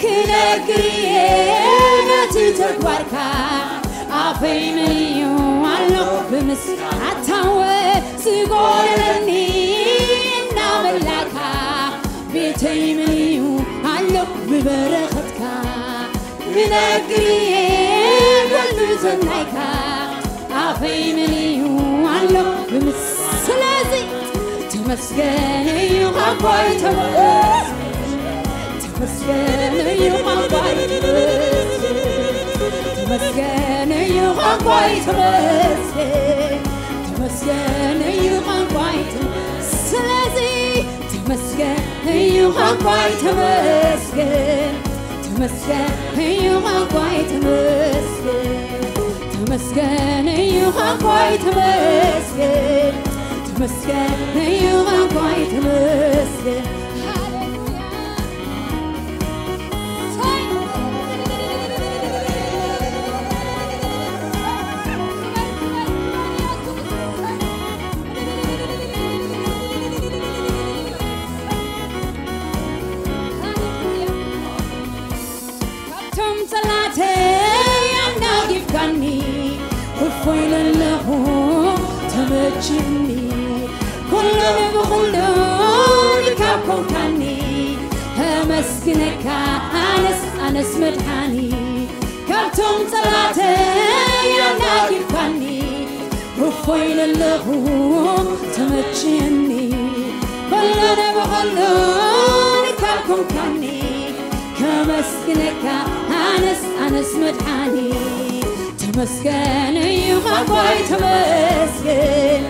ክነግርየ ነቲ ተግባርካ ኣፈይ መሊኡ ኣሎ ብምስጋና ኣታወ ዝጎደለኒ እናበላካ ቤተይ መሊኡ ኣሎ ብበረኸትካ ክነግርየ ኩሉ ሰናይካ ኣፈይ መሊኡ ኣሎ ብምስ ስለዚ ተመስገን እዩ ቋንቋይ ተመስገን ተመስገን እዩ ቋንቋይ ተመስገን ተመስገን እዩ ቋንቋይ ተመስገን ተመስገን እዩ ቋንቋይ ተመስገን ስለዚ ተመስገን እዩ ቋንቋይ ተመስገን ተመስገን እዩ ቋንቋይ ተመስገን ተመስገን እዩ ቋንቋይ ተመስገን ተመስገን እዩ ቋንቋይ ተመስገን ሃሌሉያ ካብቶም ጸላተይ ኣናጊፍካኒ እፎይ ለለኹ ተመችኒ ኩሉን ብኹሉን ካብ ኮንካኒ መስግነካ ኣነስ ኣነስ መድሓኒ ካብቶም ጸላተይ ኣናጊፍካኒ እፎይ ለለኹ ተመችኒ በለነ በኸሎ ንካብ ኮንካኒ ከመስግነካ ኣነስ ኣነስ መድሓኒ ተመስገን እዩ ቋንቋይ ተመስገን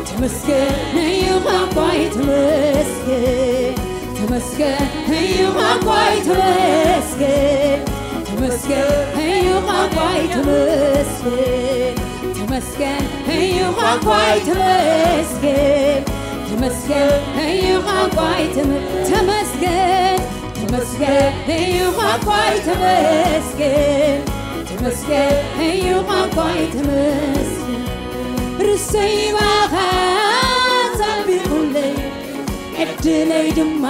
ተመስገን እዩ ቋንቋይ ተመስገን ተመስገን እዩ ቋንቋይ ተመስገን ተመስገን እዩ ቋንቋይ ተመስገን ተመስገን እዩ ቋንቋይ ተመስገን ተመስገን እዩ ቋንቋይ ተመስገን ተመስገን እዩ ቋንቋይ ተመስገን ተመስገን እዩ ቋንቋይ ተመስገን ርሰይ ባኻ ጸቢቑለይ ዕድለይ ድማ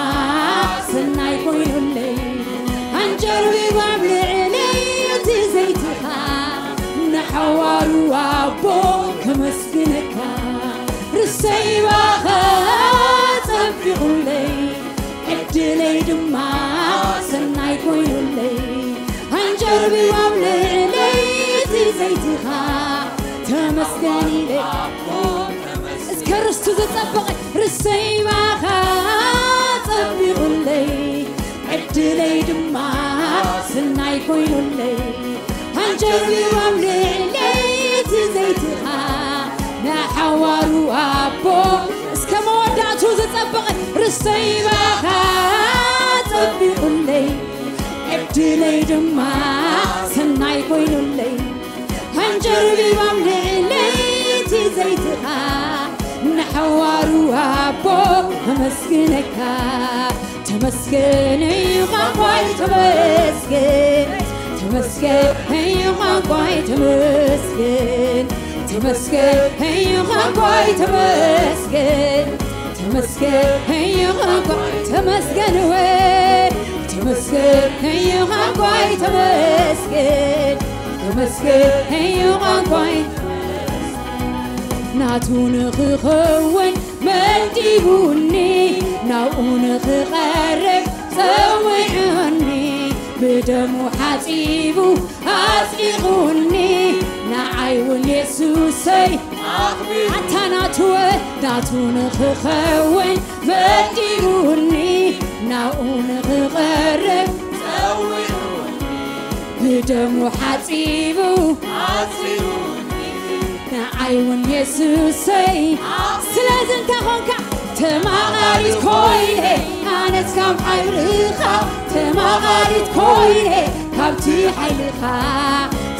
ሰናይ ኮይኑለይ ኣንጀርቢባም ልዕለይ እቲ ዘይትኻ ንሓዋሩ ኣቦ ከመስግነካ ርሰይ ባኻ ጸቢቑለይ ዕድለይ ድማ ሰናይ ኮይኑለይ ኣንጀርቢባም ልዕለይ እቲ ዘይትኻ ተመስገን ኢለ እስከ ርስቱ ዝጸበቐ ርሰይ ባኻ ጸቢቑለይ ዕድለይ ድማ ስናይ ኮይኑለይ ኣንጀርቢባም ልዕለይ እቲ ዘይትኻ ንሓዋሩ ኣቦ እስከ መወዳእቱ ዝጸበቐ ርሰይ ባኻ ጸቢቑለይ ዕድለይ ድማ ሰናይ ኮይኑለይ ኣንጀርቢባም ልዕለይቲ ዘይትኻ ንሓዋሩ ኣቦ ከመስግነካ ተመስገን እዩ ቋንቋይ ተመስገን ተመስገን እዩ ቋንቋይ ተመስገን ተመስገን እዩ ቋንቋይ ተመስገን ተመስገን እዩ ቋንቋይ ተመስገን ወይ ተመስገን እዩ ቋንቋይ ተመስገን ተመስገን እዩ ቋንቋይ ናቱ ንኽኸውን መዲቡኒ ናብኡ ንኽቐርብ ጸዊዑኒ ብደሙ ሓጺቡ ኣጽዲቑኒ ንዓይ እውን የሱሰይ ኣታ ናቱ ናቱ ንኽኸውን መዲቡኒ ናብኡ ንኽቐርብ ብደሙ ሓጺቡ ንዓይ እውን የሱሰይ ስለዚ እንታይ ኾንካ ተማቓሪት ኮይነ ኣነስ ካብ ሓይልኻ ተማቓሪት ኮይነ ካብቲ ሓይልኻ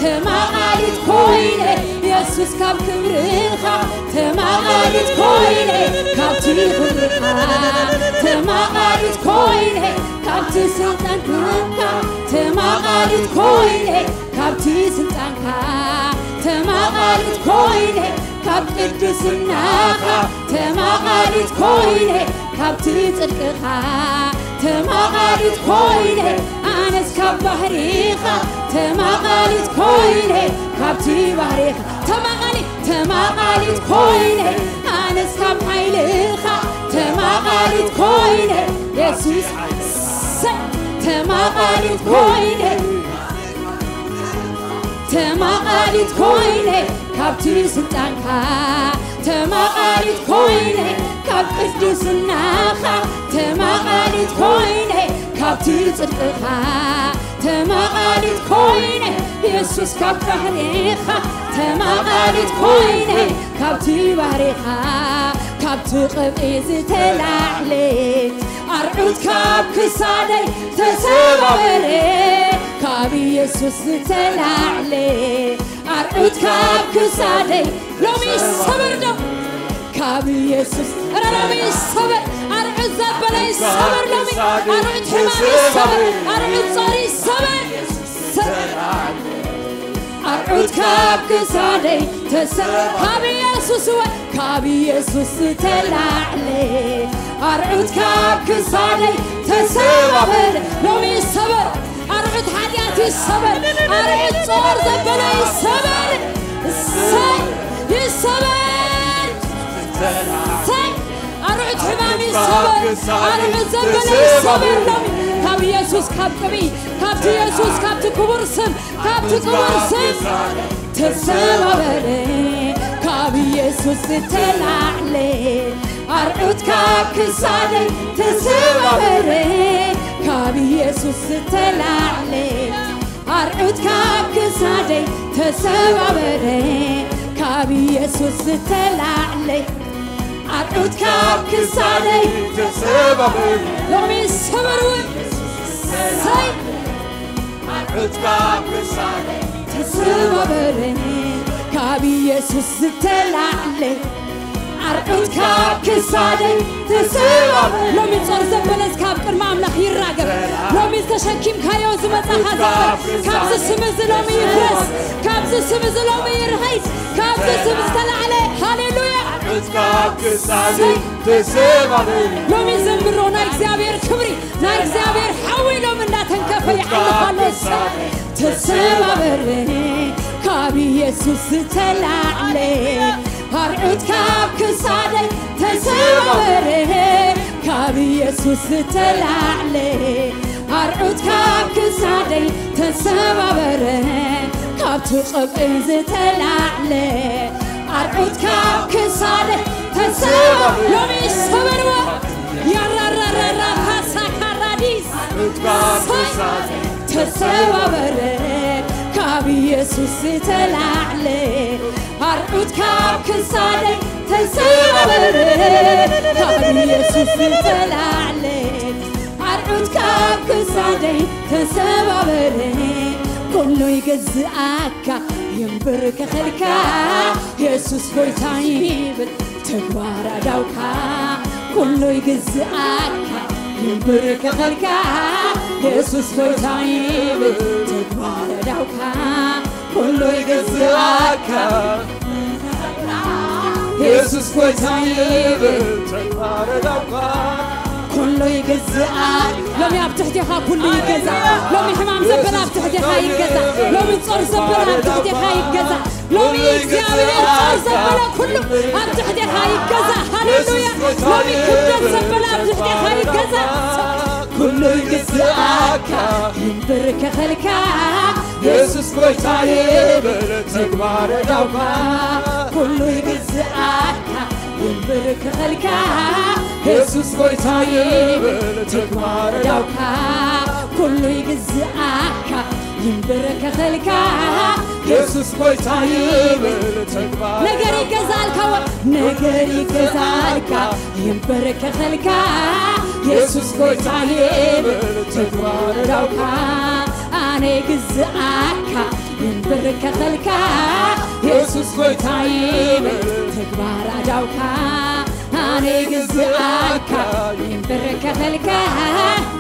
ተማቓሪት ኮይነ የሱስ ካብ ክብርኻ ተማቓሪት ኮይነ ካብቲ ክብርኻ ተማቓሪት ኮይነ ካብቲ ስልጣንካ ተማቓሪት ኮይነ ካብቲ ስልጣንካ ተማቓሪት ኮይነ ካብ ቅድስናኻ ተማቓሪት ኮይነ ካብቲ ጽድቅኻ ተማቓሪት ኮይነ ኣነስ ካብ ባህሪኻ ተማቓሪት ኮይነ ካብቲ ባህሪኻ ተማቓሪ ተማቓሪት ኮይነ ኣነስ ካብ ሓይልኻ ተማቓሪት ኮይነ የሱስ ተማቓሪት ኮይነ ተማቓሪት ኮይነ ካብቲ ስልጣንካ ተማቓሪት ኮይነ ካብ ቅድስናኻ ተማቓሪት ኮይነ ካብቲ ጽድቅኻ ተማቓሪት ኮይነ የሱስ ካብ ባህሪኻ ተማቓሪት ኮይነ ካብቲ ባህሪኻ ካብቲ ቅብኢ ዝተላዕለ ኣርዑት ካብ ክሳደይ ተሰባበረ ካብ ኢየሱስ ዝተላዕለ ኣርዑት ካብ ክሳደይ ሎሚ ይሰበር ዶ ካብ ኢየሱስ ኧረ ሎሚ ይሰበር ኣርዑት ዘበለ ይሰበር ሎሚ ኣርዑት ሕማም ይሰበር ኣርዑት ጾር ይሰበር ኣርዑት ካብ ክሳደይ ተሰ ካብ ኢየሱስ ወ ካብ ኢየሱስ ዝተላዕለ ኣርዑት ካብ ክሳደይ ተሰባበረ ሎሚ ይሰበር ኣርዑት ሓጢኣት ይሰበር ኣርዑት ጾር ዘበለ ይሰበር እሰይ ይሰበር እሰይ ኣርዑት ሕማም ይሰበር ኣርዑት ዘበለ ይሰበር ሎሚ ካብ ኢየሱስ ካብ ቅብኢ፣ ካብቲ ኢየሱስ፣ ካብቲ ክቡር ስም፣ ካብቲ ክቡር ስም ተሰባበረ። ካብ ኢየሱስ ዝተላዕለ ኣርዑት ካብ ክሳደይ ተሰባበረ። ካብ ኢየሱስ ዝተላዕለ ኣርዑት ካብ ክሳደይ ተሰባበረ። ካብ ኢየሱስ ዝተላዕለ ኣርዑት ካብ ክሳደይ ተሰባበረ። ሎሚ ሰበርዎ። ሰይ ኣርዑት ካብ ክሳደይ ተሰባበረ። ካብ ኢየሱስ ዝተላዕለ ኣርዑት ካብ ክሳደይ ተሰባበረ። ሎሚ ጾር ዘበለስ ካብ ቅድሚ ኣምላኽ ይራገፍ። ሎሚ ዝተሸኪምካዮ ዝመጻኻ ዘበል ካብዚ ስም እዚ ሎሚ ይፍረስ። ካብዚ ስም እዚ ሎሚ ይርሃይ። ካብዚ ስም ዝተላዕለ፣ ሃሌሉያ። ኣርዑት ካብ ክሳደይ ተሰባበረ። ሎሚ ዘምሮ ናይ እግዚኣብሔር ክብሪ፣ ናይ እግዚኣብሔር ሓዊ ሎም እንዳተንከፈ ይሓልፍ ኣሎ። ተሰባበረ። ካብ ኢየሱስ ዝተላዕለ ኣርዑት ካብ ክሳደይ ተሰባበረ። ካብ ኢየሱስ ዝተላዕለ ኣርዑት ካብ ክሳደይ ተሰባበረ። ካብቲ ቐብኢ ዝተላዕለ ኣርዑት ካብ ክሳደይ ተሰባበረ። ሎሚ ሰበርዎ። ያራራራራ ፓሳካራዲስ ኣርዑት ካብ ክሳደይ ተሰባበረ። ካብ ኢየሱስ ዝተላዕለ ኣርዑት ካብ ክሳደይ ተሰባበረ። ካብ ኢየሱስ ዝተላዕለ ኣርዑት ካብ ክሳደይ ተሰባበረ። ኩሉ ይግዝኣካ ይንብርከኸልካ የሱስ ጎይታ ይብል ተግባር ኣዳውካ። ኩሉ ይግዝኣካ ይንብርከኸልካ የሱስ ጎይታ ይብል ተግባር ኣዳውካ። ኩሉ ይግዝኣካ የሱስ ጎይታ ይብል ተግባር ኣዳውካ። ኩሉ ይግዝኣካ። ሎሚ ኣብ ትሕቴኻ ኩሉ ይገዛእ። ሎሚ ሕማም ዘበለ ኣብ ትሕቴኻ ይገዛእ። ሎሚ ጾር ዘበለ ኣብ ትሕቴኻ ይገዛእ። ሎሚ እግዚኣብሔር ጾር ዘበለ ኩሉ ኣብ ትሕቴኻ ይገዛእ። ሃሌሉያ። ሎሚ ክብደት ዘበለ ኣብ ትሕቴኻ ይገዛእ። ኩሉ ይግዝኣካ ይንብርከኸልካ የሱስ ጎይታ ይብል ተግባር ኣዳውካ። ኩሉ ይግዝኣካ ይንብርከኸልካ የሱስ ጎይታ ይብል ተግባር ኣዳውካ። ኩሉ ይግዝኣካ ይንብርከኸልካ የሱስ ጎይታ ይብል ተግባር ነገር ይገዛልካ ወ-፣ ነገር ይገዛልካ ይንበርከኸልካ የሱስ ጎይታ ይብል ተግባር ኣዳውካ። ኣነ ግዝኣካ ይንበርከኸልካ የሱስ ጎይታ ይብል ተግባር ኣዳውካ። ኣነ ግዝኣካ ይንበርከኸልካ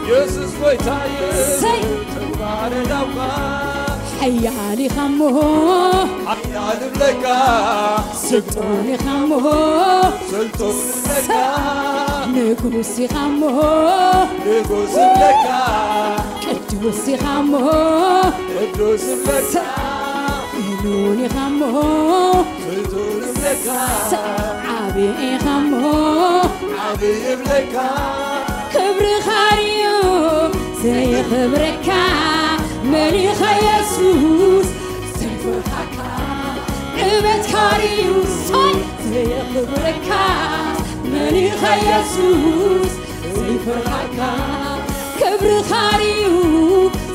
የሱስ ጎይታ ይብል ሰይ ተግባር ኣዳውካ። ሓያል ኢኻ እሞ ሓያል እብለካ። ስልጡን ኢኻ እሞ ስልጡን እብለካ። ንጉስ ኢኻ እሞ ንጉስ እብለካ። ቅዱስ ኢኻ እሞ ቅዱስ እብለካ። ፍኑን ኢኻ እሞ ፍኑን እብለካ። ዓብዪ ኢኻ እሞ ዓብዪ እብለካ። ክብርኻ እዩ ዘየኽብረካ መን ኢኻ የሱስ ዘይፈርሃካ። ዕበትካ እዩ ሰይ ዘየኽብረካ መን ኢኻ የሱስ ዘይፈርሃካ። ክብርኻ እዩ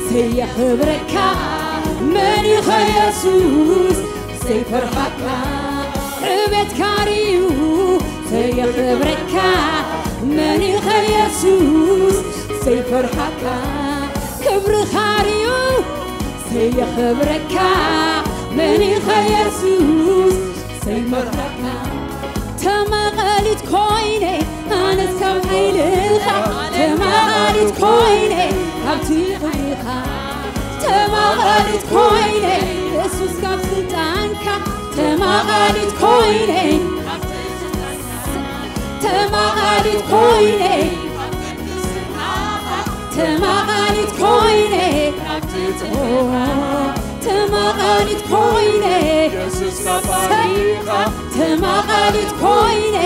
ዘየኽብረካ መን ኢኻ የሱስ ዘይፈርሃካ። ዕበትካ እዩ ዘየኽብረካ መን ኢኻ የሱስ ዘይፈርሃካ። ክብርኻ እዩ ዘየኽብረካ መን ኢኻ የሱስ ዘይፈርሃካ። ተማቓሊት ኮይነ ኣነስ ካብ ሓይልኻ ተማቓሊት ኮይነ ካብቲ ክብርኻ ተማቓሊት ኮይነ የሱስ ካብ ስልጣንካ ተማቓሊት ኮይነ ተማቓሊት ኮይነ ተማቓሊት ኮይነ ተማቓሊት ኮይነ የሱስ ካብ ባሪኻ ተማቓሊት ኮይነ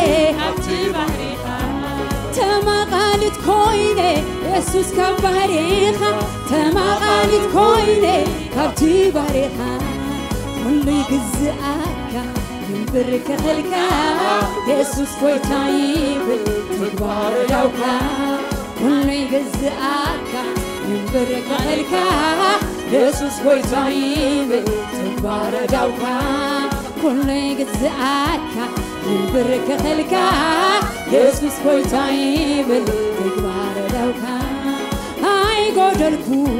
ተማቓሊት ኮይነ የሱስ ካብ ባህሪኻ ተማቓኒት ኮይነ ካብቲ ባህሪኻ ኩሉ ይግዝኣካ ይንብርከኸልካ የሱስ ጎይታ ይብል ተግባር ዳውካ ኩሉ ይግዝኣካ ይንብርከኸልካ የሱስ ጎይታ ይብል ተግባር ዳውካ ኩሉ ይግዝኣካ ይንብርከኸልካ የሱስ ጎይታ ይብል ተግባር ዳውካ ኣይጎደልኩን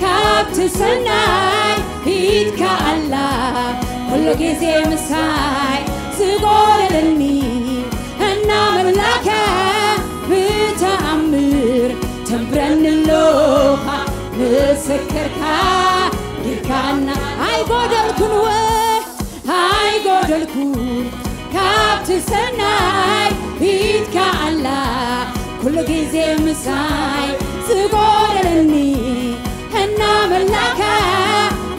ካብቲ ሰናይ ሂድካ ኣላ ኩሉ ግዜ ምሳይ ዝጎደለኒ እናመላካ ብተኣምር ተንብረኒ ኣለኻ መሰከርካ ጌርካና ኣይጎደልኩን ወ ኣይጎደልኩን ካብቲ ሰናይ ሂድካ ኣላ ኩሉ ግዜ ምሳይ ዝጎደለኒ እናመላካ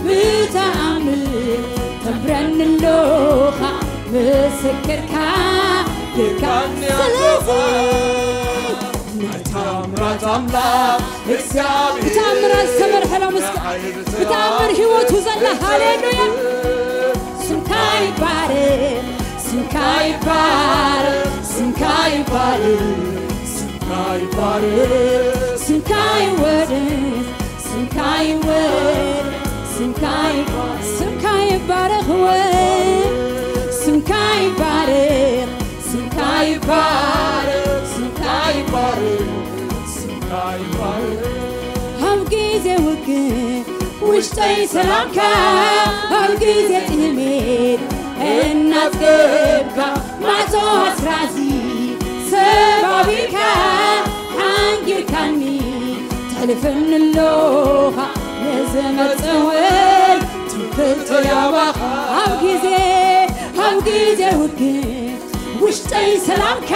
ብተኣምር ተንብረኒ ኣለኻ መሰከርካ ጌርካኒ ስለዚ ናይ ታምራት ኣምላኽ እግዚኣብሔር ብተኣምራት ዝተመርሐ ሎምስ ብተኣምር ህይወቱ ዘላ ሃሌሉያ ስምካ ይባረክ ስምካ ይባረክ ስምካ ይባረክ ስምካ ይባረክ ስምካ ይወደስ ስምካ ይወደስ ስምካ ይባረክ ስምካ ይባረክ ወ ስምካ ይባረክ ስምካ ይባረክ ስምካ ይባረክ ስምካ ይባረክ ኣብ ግዜ ውግእ ውሽጠይ ሰላምካ ኣብ ግዜ ጥሜት እናጽገብካ ማዕጾ ኣስራዚ ሰባቢካ ሓንጊርካኒ ተሕልፈኒ ኣለኻ ንዝመጽእ እውን ትምክሕቲ ያባኻ ኣብ ግዜ ኣብ ግዜ ውግእ ውሽጠይ ሰላምካ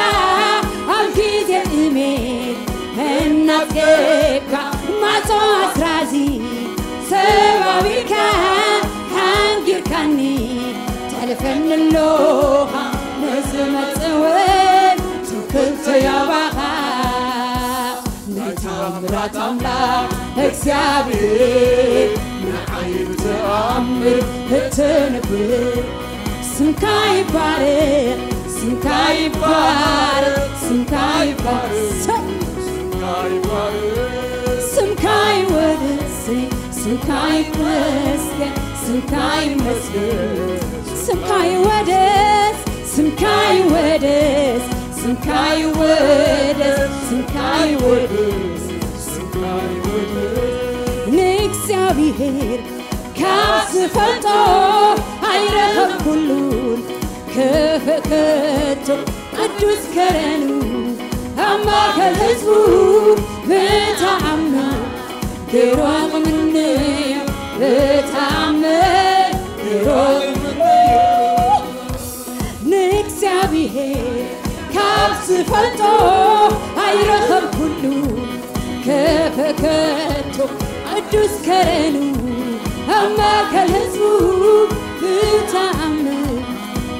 ኣብ ግዜ ጥሜት እናጽገብካ ማዕጾ ኣስራዚ ሰባቢካ ሓንጊርካኒ ተሕልፈኒ ኣለኻ ንዝመጽእ እውን ትምክሕቲ ያባኻ ናይ ታምራት ኣምላኽ እግዚኣብሔር ንዓይ ብተኣምር እትንብር ስምካ ይባረኽ ስምካ ይባረኽ ስምካ ይባረኽ ስምካ ይባረኽ ስምካ ይወደስ ስምካ ይመስገን ስምካ ይመስገን ስምካ ይወደስ ስምካ ይወደስ ስምካ ይወደስ ስምካ ይወደስ ስምካ ይወደስ ንእግዚኣብሔር ካብ ዝፈልጦ ኣይረኸብኩሉን ክፍእ ከቶ ቅዱስ ከረኑ ኣብ ማእከል ህዝቡ ብተኣምር ገይሩ ኣቕምንዮ ብተኣምር ገይሩ ኣቕምንዮ ንእግዚኣብሔር ካብ ዝፈልጦ ኣይረኸብኩሉ ከፈከቶ ቅዱስ ከረኑ ኣብ ማእከል ህዝቡ ብተኣምር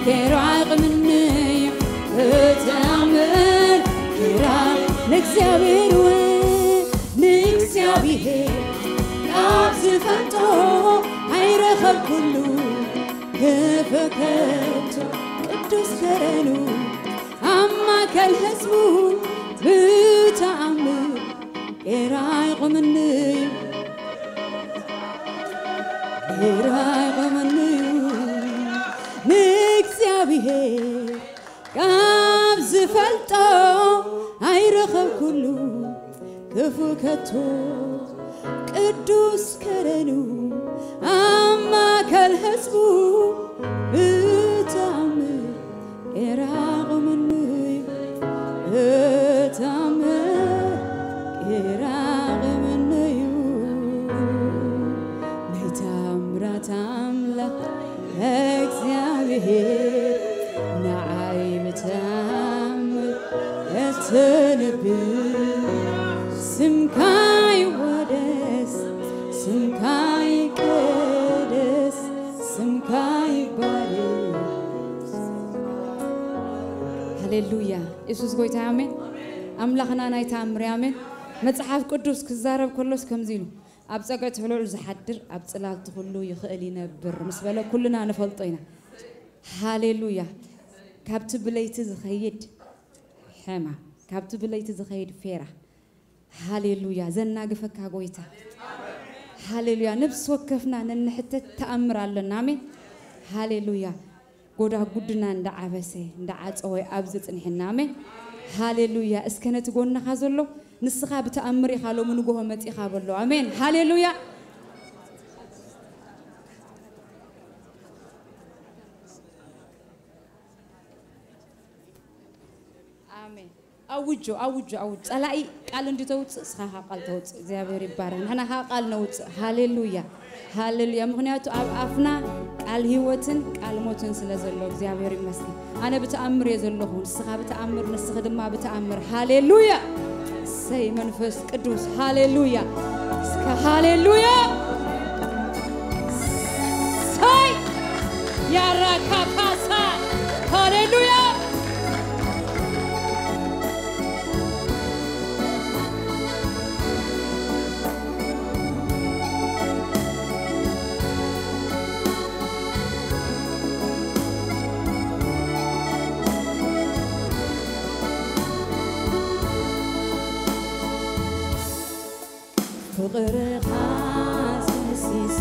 ገይሩ ኣቕምንዮ ብተኣምር ገይሩ ንእግዚኣብሔር እውን ንእግዚኣብሔር ካብ ዝፈልጦ ኣይረኸብኩሉ ክፍከቶ ቅዱስ ከረኑ ኣብ ማእከል ህዝቡ ብተኣምር ጌራ ይቑምኒ ጌራ ይቑምኒ ንእግዚኣብሔር ካብ ዝፈልጦ ኣይረኸብኩሉ ክፉ ከቶ ቅዱስ ከረኑ ኣብ ማእከል ህዝቡ ብተኣምር ጌራ ቁምኒ ብተኣምር ጌራ ቁምኒ እዩ ናይ ታምራት ኣምላኽ እግዚኣብሔር ንዓይ ብተኣምር እትንብር ስምካ ይወደስ ስምካ ይቀደስ ስምካ ይባረክ ሃሌሉያ የሱስ ጎይታ ኣሜን ኣምላኽና ናይ ተኣምር ኣሜን መጽሓፍ ቅዱስ ክዛረብ ከሎስ ከምዚ ኢሉ፣ "ኣብ ጸግዒ ትሕልሉ ዝሓድር ኣብ ጽላልቲ ኩሉ ይኽእል ይነብር" ምስ በለ ኩልና ንፈልጦ ኢና። ሃሌሉያ። ካብቲ ብለይቲ ዝኸይድ ሕማ፣ ካብቲ ብለይቲ ዝኸይድ ፌራ፣ ሃሌሉያ፣ ዘናግፈካ ጎይታ። ሃሌሉያ። ነብሲ ወከፍና ነንሕተት ተኣምር ኣለና። ኣሜን። ሃሌሉያ። ጎዳጉድና እንዳዓበሰ እንዳዓጸወ ኣብዚ ጽኒሕና። ኣሜን። ሃሌሉያ። እስከ ነቲ ጎንኻ ዘሎ፣ "ንስኻ ብተኣምር ኢኻ ሎሚ ንጎሆ መጺኻ" በሎ። ኣሜን። ሃሌሉያ። ኣሜን። ኣውጆ፣ ኣውጆ፣ ኣውጆ። ጸላኢ ቃል እንድተውጽእ፣ እስኻ ኻብ ቃል ተውጽእ። እግዚኣብሔር ይባረክ። ንሕና ኻብ ቃል ነውጽእ። ሃሌሉያ፣ ሃሌሉያ። ምኽንያቱ ኣብ ኣፍና ቃል ህይወትን ቃል ሞትን ስለ ዘሎ እግዚኣብሔር ይመስገን። ኣነ ብተኣምር እየ ዘለኹ፣ ንስኻ ብተኣምር፣ ንስኺ ድማ ብተኣምር። ሃሌሉያ። እሰይ መንፈስ ቅዱስ፣ ሃሌሉያ። እስከ ሃሌሉያ። እሰይ። ያራካፓሳ። ሃሌሉያ። ፍቕርኻ ፈሲሱ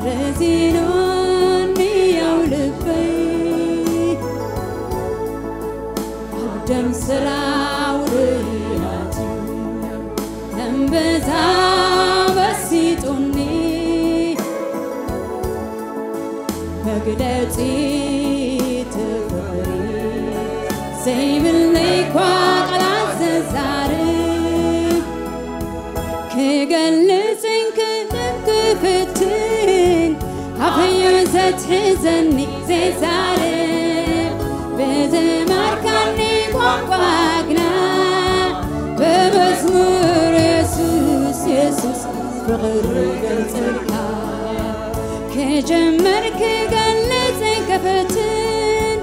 ረዚኑኒ ያው ልበይ ኣብ ደም ስራው ርያቱ እምብዛ መሲጡኒ መግለጺ እቲ ፍቕሪ ዘይብለይ እኳ ቃላት ዘዛርብ ክገልጽን ክፍትን ኣፈዮ ዘትሕዘኒ ዘይዛረብ ብዝማርካኒ ቋንቋ ግና ብመዝሙር የሱስ የሱስ ፍቕሪ ገልጽልካ ክጀምር ክገልጽን ክፍትን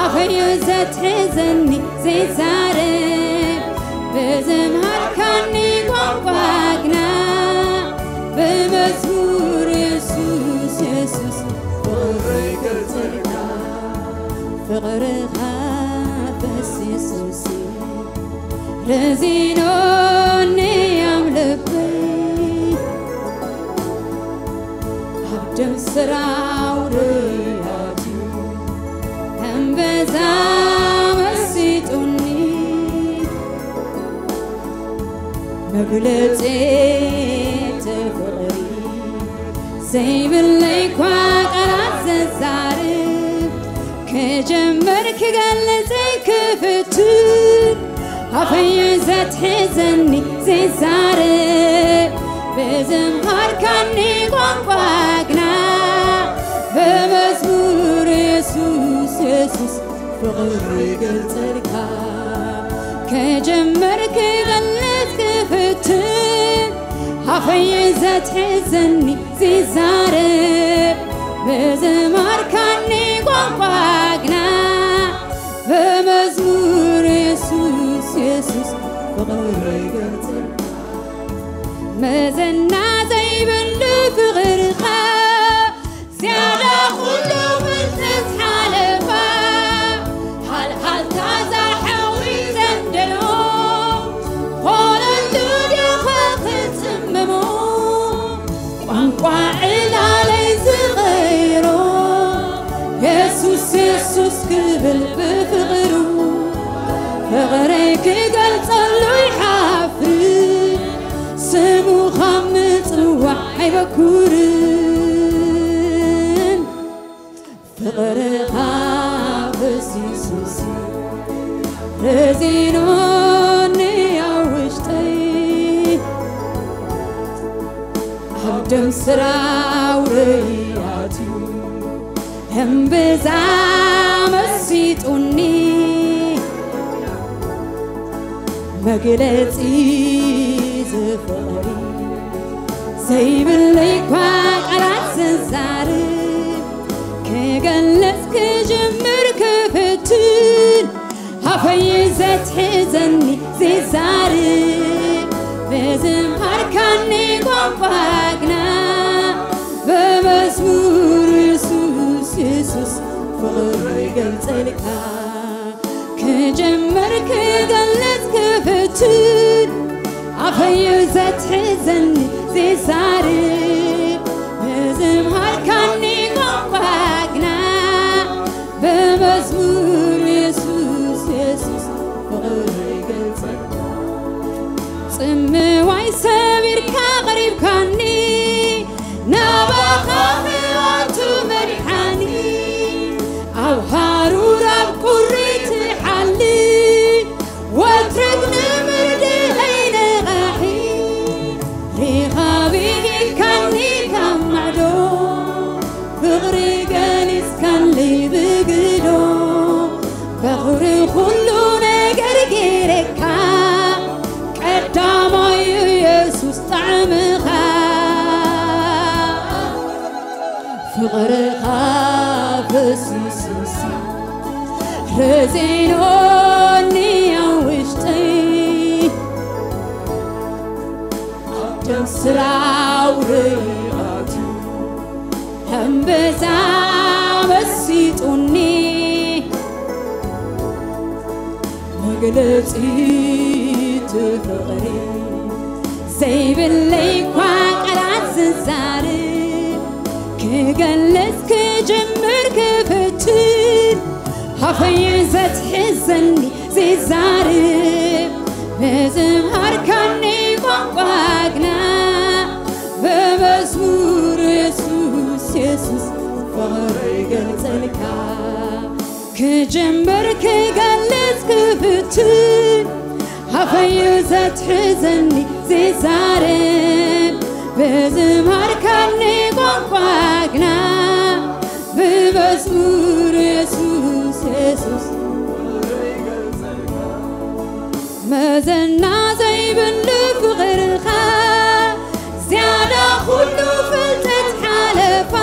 ኣፈዮ ዘትሕዘኒ ዘይዛረብ ብዝምሃርካኒ ቋንቋ ግና ብመዝሙር የሱስ የሱስ ፍቕሪ ገልጽልካ ፍቕርኻ ፈሲሱሲ ረዚኖኒ ኣብ ልበይ ኣብ ደም ስራው ርያቱ እምበዛ መሲጡኒ መግለጺ እቲ ፍቕሪ ዘይብለይ እኳ ቃላት ዘዛርብ ክጀምር ክገልጽ ክፍትን ኣፈይ ዘትሕዘኒ ዘይዛረብ ብዝምሃርካኒ ቋንቋ ግና ብመዝሙር የሱስ የሱስ ፍቕሪ ገልጽልካ ክጀምር ክገልጽ ክፍትን ኣፈይ ዘትሕዘኒ ዝዛረብ ብዝማርካኒ ቋንቋ ግና ብመዝሙር የሱስ የሱስ ፍቕሪ ገልጽልካ መዘና ዘይብሉ ፍቕርኻ ዝያዳ ኩሉ ፍልጠት ሓለፋ ሃልሃልታ ዛሓዊ ዘንደሎ ኮለሉ ዲኻ ክጽምሞ ቋንቋ ዕላለይ ዝቐይሮ የሱስ የሱስ ክብል ብፍቕሩ ፍቕረይ ክገልጸሉ ይሓፍር ስሙ ካብ ምጽዋዕ ኣይበኩርን ፍቕርኻ ፈሲሱሲ ረዚኖኒ ኣብ ውሽጠይ ኣብ ደም ስራው ርያትዩ እምብዛ መሲጡኒ መግለጺ ዝፍቕሪ ዘይብለይ እኳ ቃላት ዘዛርብ ክገልጽ ክጅምር ክፍትን ኣፈይ ዘትሕዘኒ ዘይዛርብ ብዝምሃርካኒ ቋንቋ ግና ብመዝሙር የሱስ የሱስ ፍቕሪ ይገልጸልካ። ክጅምር ክገልጽ ክፍትን ኣፈይ ዘትሕዘኒ ዘይዛርብ ብዝምሃርካኒ ቋንቋ ግና ብመዝሙር የሱስ የሱስ ፍቕሪ ይገልጸልካ። ጽምዋይ ሰቢርካ ቀሪብካኒ ናባኻ ክኣቱ መሪሓኒ ኣብ ሃሩር ኣብ ቁሪ ትሓሊ ወትርግ ንምርድእይ ነቓሒ ሪኻቢ ሂብካኒ ካብ ማዕዶ ፍቕሪ ገሊጽካለይ ብግዶ በኹሪ ኩሉ ነገር ገይረካ ቀዳማይ የሱስ ጣዕምኻ ፍቕርኻ ፈሲሱሲ ረዚኖኒ ኣብ ውሽጠይ ደም ስራውረይ ኣትዩ እምብዛ መሲጡኒ መግለጺ እቲ ፍቕሪ ዘይብለይ እኳ ቃላት ዝዛርብ ክገልጽ ክጅምር ክፍትን ኣፈይ ዘትሕዘኒ ዘይዛርብ ብዝምሃርካኒ ቋንቋ ግና ብመዝሙር የሱስ የሱስ ፍቕሪ ይገልጸልካ ክጅምር ክገልጽ ክፍትን ኣፈይ ዘትሕዘኒ ዘይዛርብ ብዝምሃርካኒ ቋንቋ ግና ብመዝሙር የሱስ የሱስ መዘና ዘይብሉ ፍቕርኻ ዝያዳ ኩሉ ፍልጠት ሓለፋ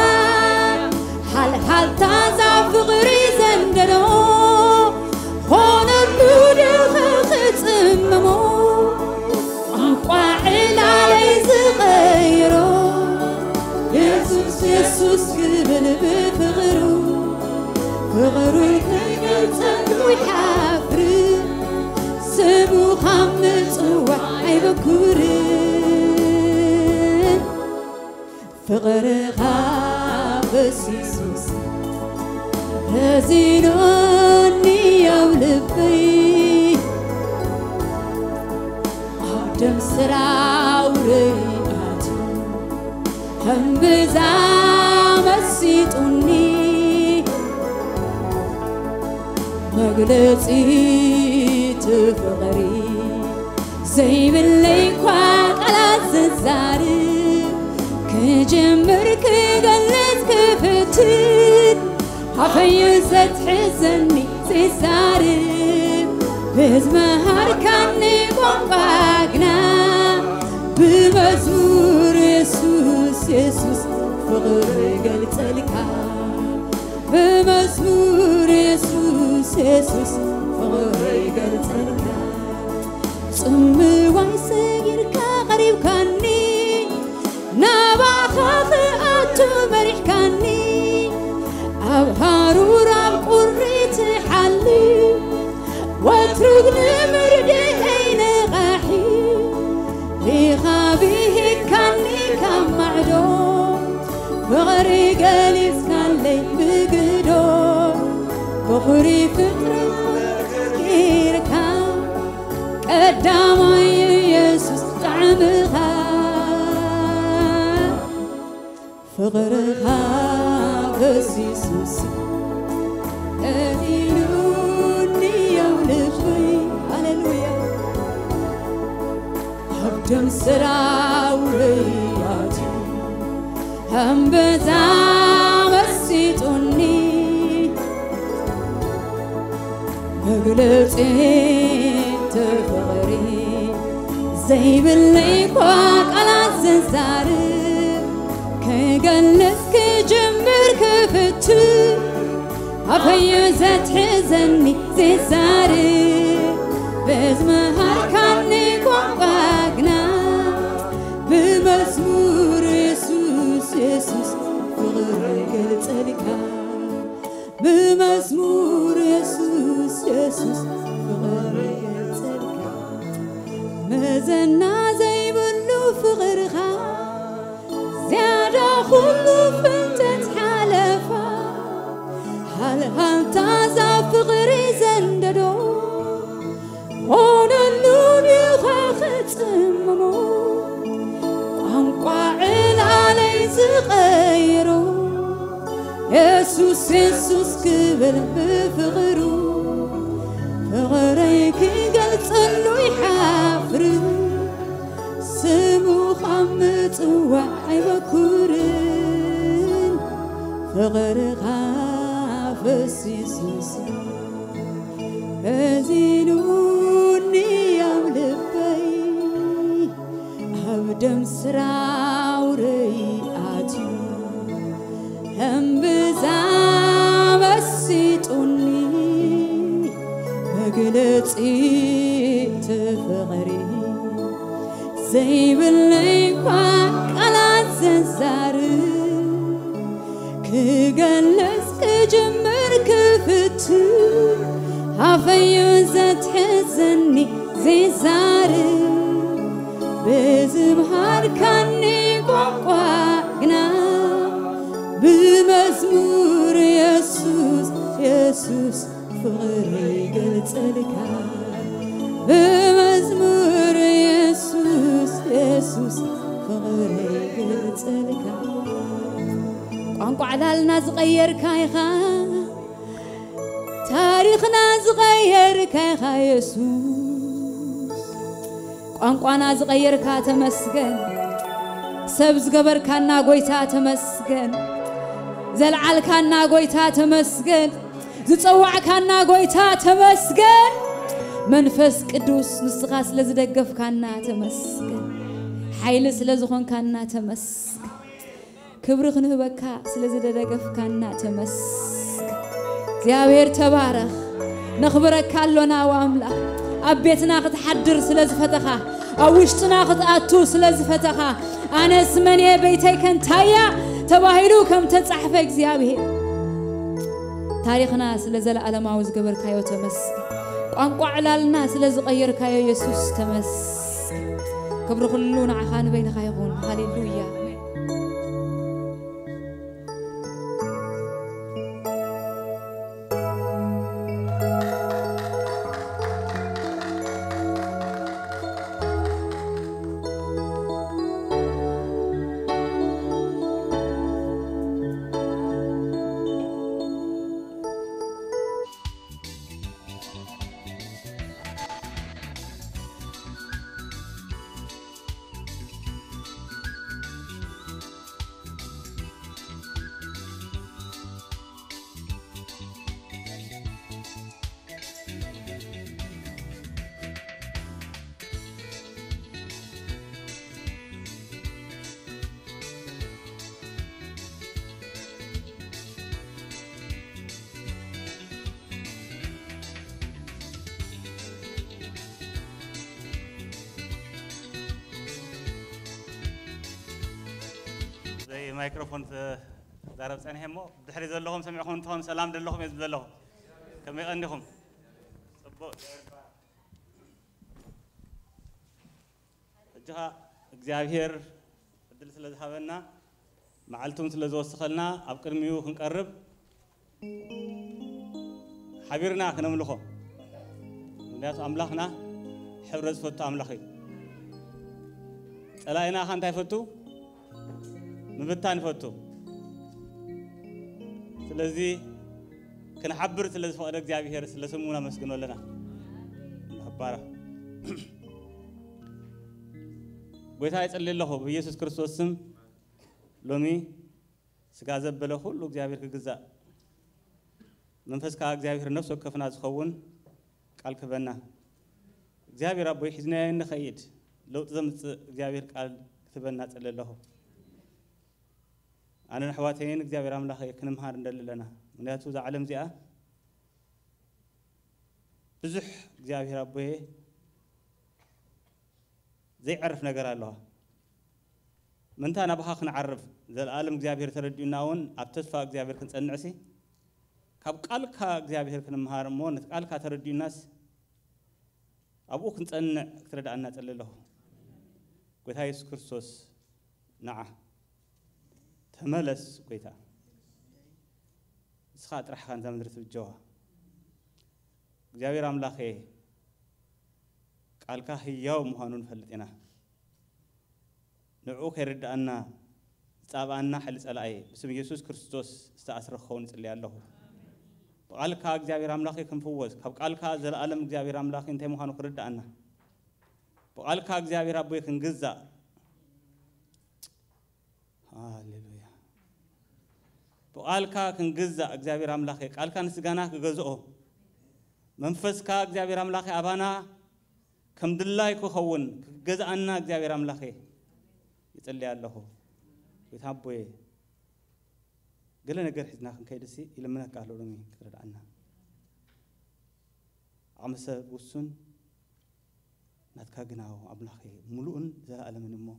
ሓልሓልታ እዛ ፍቕሪ ዘንደዶ ኾነሉ ድኻ ክጽምሞ ቋንቋ ዕላለይ ዝቐይሮ የሱስ የሱስ ክብል ብፍቕሩ ፍቕሩ ክገልጸሉ ይሓፍር ስሙ ካብ ምጽዋዕ ኣይበኩርን ፍቕርኻ ፈሲሱስ ረዚኖኒ ኣብ ልበይ ኣብ ደም ስራውረይ ኣትዩ እምብዛ መሲጡኒ መግለጺ እቲ ፍቕሪ ዘይብለይ እኳ ቃላት ዝዛርብ ክጅምር ክገልጽ ክፍትን ኣፈይ ዘትሕዘኒ ዝዛርብ ብዝመሃርካኒ ቋንቋ ግና ብመዝሙር የሱስ የሱስ ፍቕሪ ይገልጸልካ ብመዝሙር የሱስ የሱስ ፍቕሪ ይገልጸልካ ጽምዋይ ሰጊርካ ቀሪብካኒ ናባኻ ክኣቱ መሪሕካኒ ኣብ ሃሩር ኣብ ቁሪ ትሓሊ ወትሩግ ንምርድእይ ነቓሒ ሪኻቢ ሂብካኒ ካብ ማዕዶ ፍቕሪ ገሊጽካለይ ብግዶ በኹሪ ፍጥረት ጌርካ ቀዳማይ የሱስ ጣዕምኻ ፍቕርኻ ፈሲሱስ ቀቲሉኒ ኣብ ልበይ ሃሌሉያ ኣብ ደም ስራውረይ ኣትዩ እምብዛ መሲጡኒ መግለጺ እቲ ፍቕሪ ዘይብለይ እኳ ቃላት ዝዛርብ ክገልጽ ክጅምር ክፍትን ኣፈይ ዘትሕዘኒ ዝዛርብ በዝመሃርካኒ ቋንቋ ግና ብመዝሙር የሱስ የሱስ ፍቕር ይገልጸልካ። ብመዝሙር የሱስ የሱስ ፍቕር ይገልጸልካ። መዘና ዘይብሉ ፍቕርኻ ዝያዳ ኩሉ ፍልጠት ሓለፋ። ሃልሃልታ እዛ ፍቕሪ ዘንደዶ ኾነሉ ዲኻ ክጽምሞ። ቋንቋ ዕላለይ ዝቐይሮ የሱስ የሱስ ክብል ብፍቕሩ ፍቕረይ ክገልጸሉ ይሓፍር። ስሙ ካብ ምጽዋዕ ኣይበኩርን። ፍቕርኻ ፈሲሱስ እዚኑኒ ኣብ ልበይ ኣብ ደም ስራውረይ ኣትዩ እምብዛ መሲጡኒ መግለጺ እቲ ፍቕሪ ዘይብለይ እኳ ቃላት ዘዛርብ ክገልጽ ክጅምር ክፍትን ኣፈዩ ዘትሕዘኒ ዘይዛርብ ብዝምሃርካኒ ቋንቋ ግና ብመዝሙር የሱስ የሱስ ፍቕሪ ይገልጸልካ። ብመዝሙር የሱስ የሱስ ፍቕሪ ይገልጸልካ። ቋንቋ ዕላልና ዝቐየርካ ኢኻ። ታሪኽና ዝቐየርካ ኢኻ የሱስ። ቋንቋና ዝቐየርካ ተመስገን። ሰብ ዝገበርካና ጎይታ ተመስገን። ዘልዓልካና ጎይታ ተመስገን። ዝጸዋዕካና ጎይታ ተመስገን። መንፈስ ቅዱስ ንስኻ ስለ ዝደገፍካና ተመስገን። ሓይሊ ስለ ዝኾንካና ተመስገን። ክብሪ ክንህበካ ስለ ዝደደገፍካና ተመስገን። እግዚኣብሔር ተባረኽ። ነኽብረካ ኣሎና ኣምላኽ። ኣብ ቤትና ክትሓድር ስለ ዝፈተኻ፣ ኣብ ውሽጥና ክትኣቱ ስለ ዝፈተኻ፣ ኣነስ መን እየ ቤተይ ከንታያ ተባሂሉ ከም ተጻሕፈ እግዚኣብሔር ታሪኽና ስለ ዘለኣለማዊ ዝገበርካዮ ተመስገን። ቋንቋ ዕላልና ስለ ዝቐየርካዮ የሱስ ተመስገን። ክብሪ ኩሉ ንዓኻ ንበይንኻ ይኹን። ሃሌሉያ። ዘይ ማይክሮፎን ተዛረብ ጸኒሐ እሞ፣ ብድሕሪ ዘለኹም ሰሚዕኹም እንትኾን ሰላም ደለኹም እየ ዝብል ዘለኹ። ከመይ ቀኒኹም? ጽቡቕ። ሕጂ ኸኣ እግዚኣብሔር ዕድል ስለ ዝሃበና፣ መዓልቱን ስለ ዝወስኸልና፣ ኣብ ቅድሚኡ ክንቀርብ ሓቢርና ክነምልኾ። ምኽንያቱ ኣምላኽና ሕብረት ዝፈቱ ኣምላኽ እዩ። ጸላኢና ኸ እንታይ ይፈቱ? ምብታን ይፈቱ። ስለዚ ክንሓብር ስለ ዝፈቐደ እግዚኣብሔር ስለ ስሙ ነመስግኖ ኣለና። ንባረኽ። ጎይታ ይጸልይ ኣለኹ ብኢየሱስ ክርስቶስ ስም ሎሚ ስጋ ዘበለ ኩሉ እግዚኣብሔር ክግዛእ መንፈስካ እግዚኣብሔር ነፍሲ ወከፍና ዝኸውን ቃል ክበና እግዚኣብሔር ኣቦይ ሒዝናዮ እንኸይድ ለውጢ ዘምጽእ እግዚኣብሔር ቃል ክትበና ጸሊ ኣለኹ። ኣነን ኣሕዋተይን እግዚኣብሔር ኣምላኽ ክንምሃር እንደሊ ኣለና። ምክንያቱ እዛ ዓለም እዚኣ ብዙሕ እግዚኣብሔር ኣቦየ ዘይዕርፍ ነገር ኣለዋ። ምንታ ናባኻ ክንዓርፍ፣ ዘለኣለም እግዚኣብሔር ተረዲኡና እውን ኣብ ተስፋ እግዚኣብሔር ክንጸንዕሲ፣ ካብ ቃልካ እግዚኣብሔር ክንምሃር እሞ፣ ነቲ ቃልካ ተረዲኡናስ ኣብኡ ክንጸንዕ ክትረዳእና እጸሊ ኣለኹ። ጎይታ የሱስ ክርስቶስ፣ ንዓ፣ ተመለስ ጎይታ። ንስኻ ጥራሕ ኢኻ ነዛ ምድሪ ትብጀዋ። እግዚኣብሔር ኣምላኸ፣ ቃልካ ህያው ምዃኑ ንፈልጥ ኢና። ንዕኡ ከይርድኣና ዝጻብኣና ሓይሊ ጸላኢ ብስም የሱስ ክርስቶስ ዝተኣስረ ክኸውን እጽሊ ኣለኹ። ብቓልካ እግዚኣብሔር ኣምላኸ ክንፍወስ፣ ካብ ቃልካ ዘለኣለም እግዚኣብሔር ኣምላኸ እንታይ ምዃኑ ክርድኣና፣ ብቓልካ እግዚኣብሔር ኣቦይ ክንግዛእ። ሃሌሉያ። ብቓልካ ክንግዛእ እግዚኣብሔር ኣምላኸ፣ ቃልካ ንስጋና ክገዝኦ፣ መንፈስካ እግዚኣብሔር ኣምላኸ ኣባና ከም ድላይ ክኸውን ክገዝኣና እግዚኣብሔር ኣምላኸ ይጽሊ ኣለኹ። ጎይታ ኣቦየ፣ ገለ ነገር ሒዝና ክንከይድሲ ይልምነካ ኣለኹ፣ ሎሚ ክትረድኣና። ዓቕሚ ሰብ ውሱን፣ ናትካ ግና ኣምላኸ ምሉእን ዘለኣለምን እሞ፣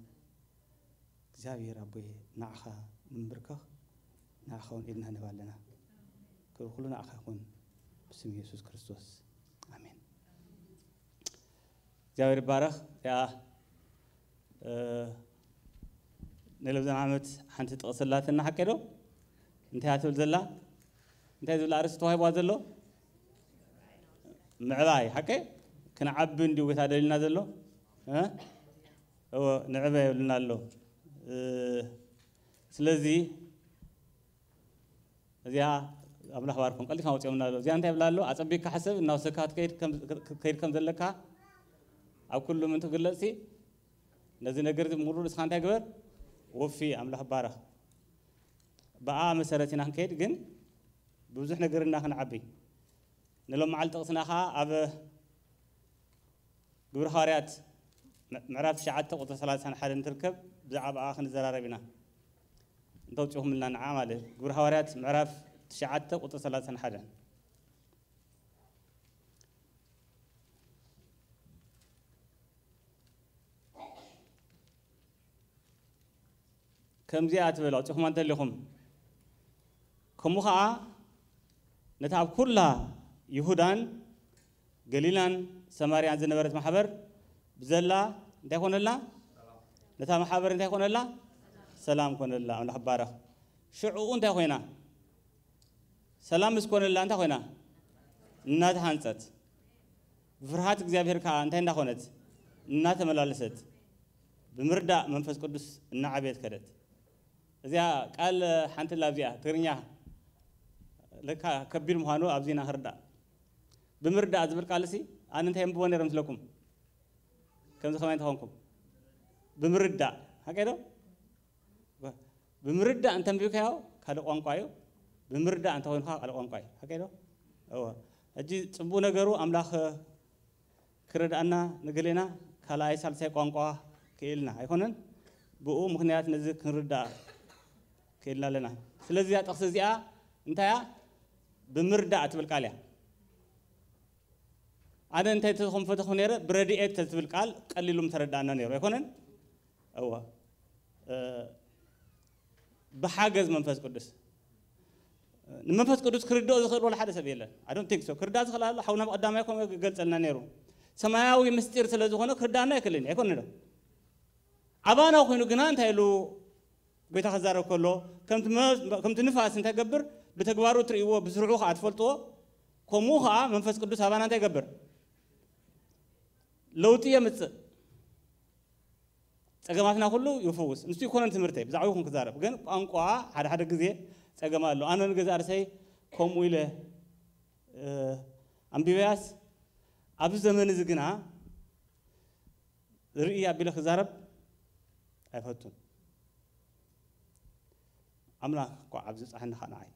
እግዚኣብሔር ኣቦየ፣ ንዓኻ ንምብርከኽ፣ ንዓኻ እውን ኢድና ንህብ ኣለና። ክብሪ ኩሉ ንዓኻ ይኹን፣ ብስም የሱስ ክርስቶስ፣ ኣሜን። እግዚኣብሔር ይባረኽ። እዚኣ፣ እ፣ ናይ ለብዘን ዓመት ሓንቲ ጥቕሲ ኣላትና፣ ሓቀይ ዶ? እንታይ እያ ትብል ዘላ? እንታይ ዝብል ኣርእስቲ ተዋሂብዋ ዘሎ? ምዕባይ፣ ሓቀይ? ክንዓቢ እንድዩ ጎይታ ደሊልና ዘሎ? እ? እወ፣ ንዕበ ይብልና ኣሎ። እ፣ ስለዚ እዚኣ ኣምላኽ ባርኮም ቀልጢፍና ወፂኦምና ኣሎ። እዚኣ እንታይ ይብላ ኣሎ? ኣጸቢቅካ ሕሰብ፣ እናወሰካ ክትከይድ ከም፣ ክትከይድ ከም ዘለካ ኣብ ኩሉ ምእንቲ ክግለጽሲ፣ ነዚ ነገር እዚ ምሩር ንስኻ እንታይ ግበር? ወፊ፣ ኣምላኽ ባረኽ። ብኣ መሰረት ኢና ክንከይድ፣ ግን ብዙሕ ነገር እና ክንዓቢ። ንሎም መዓልቲ ጥቕስና ኸዓ ኣብ ግብሪ ሃዋርያት ም-፣ ምዕራፍ ትሽዓተ ቁጽሪ ሰላሳን ሓደን ትርከብ፣ ብዛዕባ ኣኣ ክንዘራረብ ኢና። እንተውጽኹምልና ንዓ ማለት እዩ። ግብሪ ሃዋርያት ምዕራፍ ትሽዓተ ቁጽሪ ሰላሳን ሓደን። ከምዚኣ ትብል፣ ኣውጺኹማ እንተሊኹም። ከምኡ ኸዓ ነታ ኣብ ኩላ ይሁዳን ገሊላን ሰማርያን ዝነበረት ማሕበር ብዘላ እንታይ ኮነላ? ነታ ማሕበር እንታይ ኮነላ? ሰላም ኮነላ። ኣምላኽ ይባረኽ። ሽዑ እንታይ ኮይና? ሰላም ምስ ኮነላ እንታይ ኮይና? እናተሃንጸት። ብፍርሃት እግዚኣብሔር ከኣ እንታይ እንዳኾነት? እናተመላለሰት። ብምርዳእ መንፈስ ቅዱስ እናዓበየት ከደት። እዚኣ ቃል ሓንቲ ኣላ ኣብዚኣ ትግርኛ ለካ ከቢድ ምዃኑ ኣብዚ ኢና ክርዳእ። ብምርዳእ ዝብል ቃል እሲ ኣነ እንታይ የንብቦ ነይረ ምስለኩም? ከምዚ ከማይ እንተኾንኩም። ብምርዳእ፣ ሓቀይ ዶ? ብምርዳእ እንተንቢብካዮ ካልእ ቋንቋ እዩ። ብምርዳእ እንተኾይኑ ከዓ ካልእ ቋንቋ እዩ። ሓቀይ ዶ? እወ። ሕጂ ጽቡቕ ነገሩ ኣምላኽ ክረድኣና ንገሌና ካልኣይ ሳልሳይ ቋንቋ ክኢልና ኣይኮነን። ብኡ ምኽንያት ነዚ ክንርዳእ ክኢልና ኣለና። ስለዚ እዚኣ ጥቕሲ እዚኣ እንታይ እያ? ብምርዳእ ትብል ቃል እያ። ኣነ እንታይ ተኾንፈተኹ ነይረ? ብረድኤት ተትብል ቃል ቀሊሉ ምተረዳእና ነይሩ ኣይኮነን? እወ። እ፣ ብሓገዝ መንፈስ ቅዱስ። ንመንፈስ ቅዱስ ክርድኦ ዝኽእል ወላ ሓደ ሰብ የለን። I don't think so። ክርዳእ ዝኽእል ኣሎ፣ ሓውና ብቐዳማይ ኮም ገልጸልና ነይሩ። ሰማያዊ ምስጢር ስለ ዝኾነ ክርዳእና ኣይክእልን እዩ፣ ኣይኮነን ዶ? ኣባና ኮይኑ ግና እንታይ ኢሉ ጎይታ ክዛረብ ከሎ፣ ከምቲ መ-፣ ከምቲ ንፋስ እንታይ ገብር? ብተግባሩ ትርእይዎ፣ ብስርዑ ኸዓ ትፈልጥዎ፣ ከምኡ ኸዓ መንፈስ ቅዱስ ኣባና እንታይ ይገብር? ለውጢ የምጽእ። ጸገማትና ኩሉ ይፍውስ። ንሱ ይኮነን ትምህርተይ፣ ብዛዕባ ይኹን ክዛረብ። ግን ቋንቋ ሓደ ሓደ ግዜ ጸገም ኣሎ። ኣነ ንገዛእ ርእሰይ ከምኡ ኢለ፣ እ፣ ኣንቢበያስ፣ ኣብዚ ዘመን እዚ ግና ርኢ ኣቢለ ክዛረብ ኣይፈቱን። ኣምላኽ እኳ ኣብ ዝብጽሓኒ ኸኣ ንዓይ።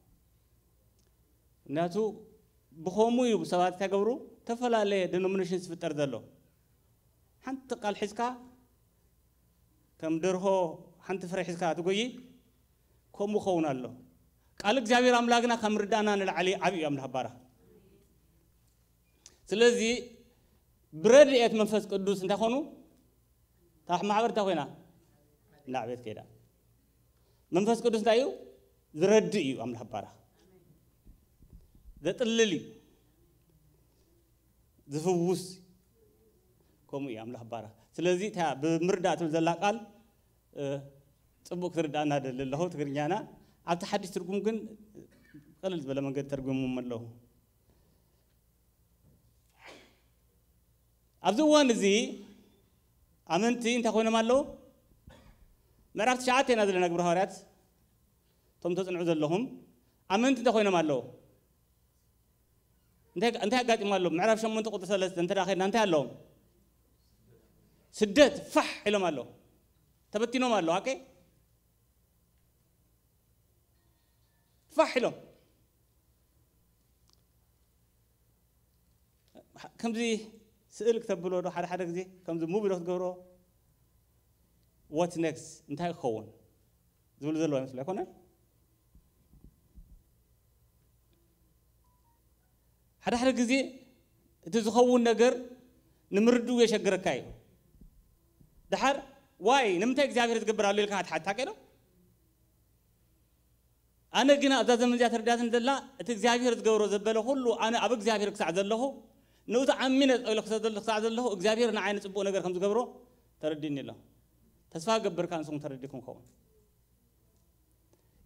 ምኽንያቱ ብኸምኡ እዩ ሰባት እንታይ ገብሩ፣ ዝተፈላለየ ዲኖሚኔሽን ዝፍጠር ዘሎ። ሓንቲ ቃል ሒዝካ ከም ደርሆ ሓንቲ ፍረ ሒዝካ ትጎዪ፣ ከምኡ ክኸውን ኣሎ። ቃል እግዚኣብሔር ኣምላኽና ካብ ምርዳእና ንላዕሊ ዓብዪ እዩ ኣምላኽ ባረኽ። ስለዚ ብረድኤት መንፈስ ቅዱስ እንታይ ኾኑ? እታ ማሕበር እንታይ ኮይና? እናዕበየት ከይዳ። መንፈስ ቅዱስ እንታይ እዩ? ዝረድእ እዩ ኣምላኽ ባራኽ። ዘጥልል እዩ። ዝፍውስ ከምኡ እዩ ኣምላኽ ባራኽ። ስለዚ እታ ብምርዳእ ትብል ዘላ ቃል፣ እ፣ ጽቡቕ ክትርዳእና ደሊ ኣለኹ ትግርኛና። ኣብቲ ሓድሽ ትርጉም ግን ቀለል ዝበለ መንገዲ ተርጉሞም ኣለኹ። ኣብዚ እዋን እዚ ኣመንቲ እንታይ ኮይኖም ኣለዉ? ምዕራፍ ትሽዓተ ኢና ዘለና ግብረ ሃዋርያት። እቶም ተጽንዑ ዘለኹም ኣመንቲ እንታይ ኮይኖም ኣለዉ? እንታይ እንታይ ኣጋጢሙ ኣሎ? ምዕራፍ ሸሞንተ ቁጥሪ ሰለስተ እንተ ደኣ ኸድና እንታይ ኣለዎም? ስደት ፋሕ ኢሎም ኣለዉ። ተበቲኖም ኣለዉ። ኣኬ ፋሕ ኢሎም። ከምዚ ስእል ክተብሎ ዶ ሓደ ሓደ ግዜ ከምዚ ሙቪ ዶ ክትገብሮ? What next? እንታይ ክኸውን ዝብሉ ዘለዉ ኣይመስሉ ኣይኮነን? ሓደ ሓደ ግዜ እቲ ዝኸውን ነገር ንምርድኡ የሸግረካ እዩ። ደሓር ዋይ ንምንታይ እግዚኣብሔር ዝገብር ኣሎ ኢልካ ክትሓታ ከይዶ? ኣነ ግና ኣብዛ ዘመን እዚኣ ተረዳትን ዘላ እቲ እግዚኣብሔር ዝገብሮ ዘበለ ኩሉ ኣነ ኣብ እግዚኣብሔር ክሳዕ ዘለኹ ንኡ ተኣሚነ ጠሎ ክሳዕ ዘለኹ እግዚኣብሔር ንዓይ ንጽቡቕ ነገር ከም ዝገብሮ ተረዲኒ ኣሎ። ተስፋ ገብርካ ንስኹም ተረዲኩም ኸውን።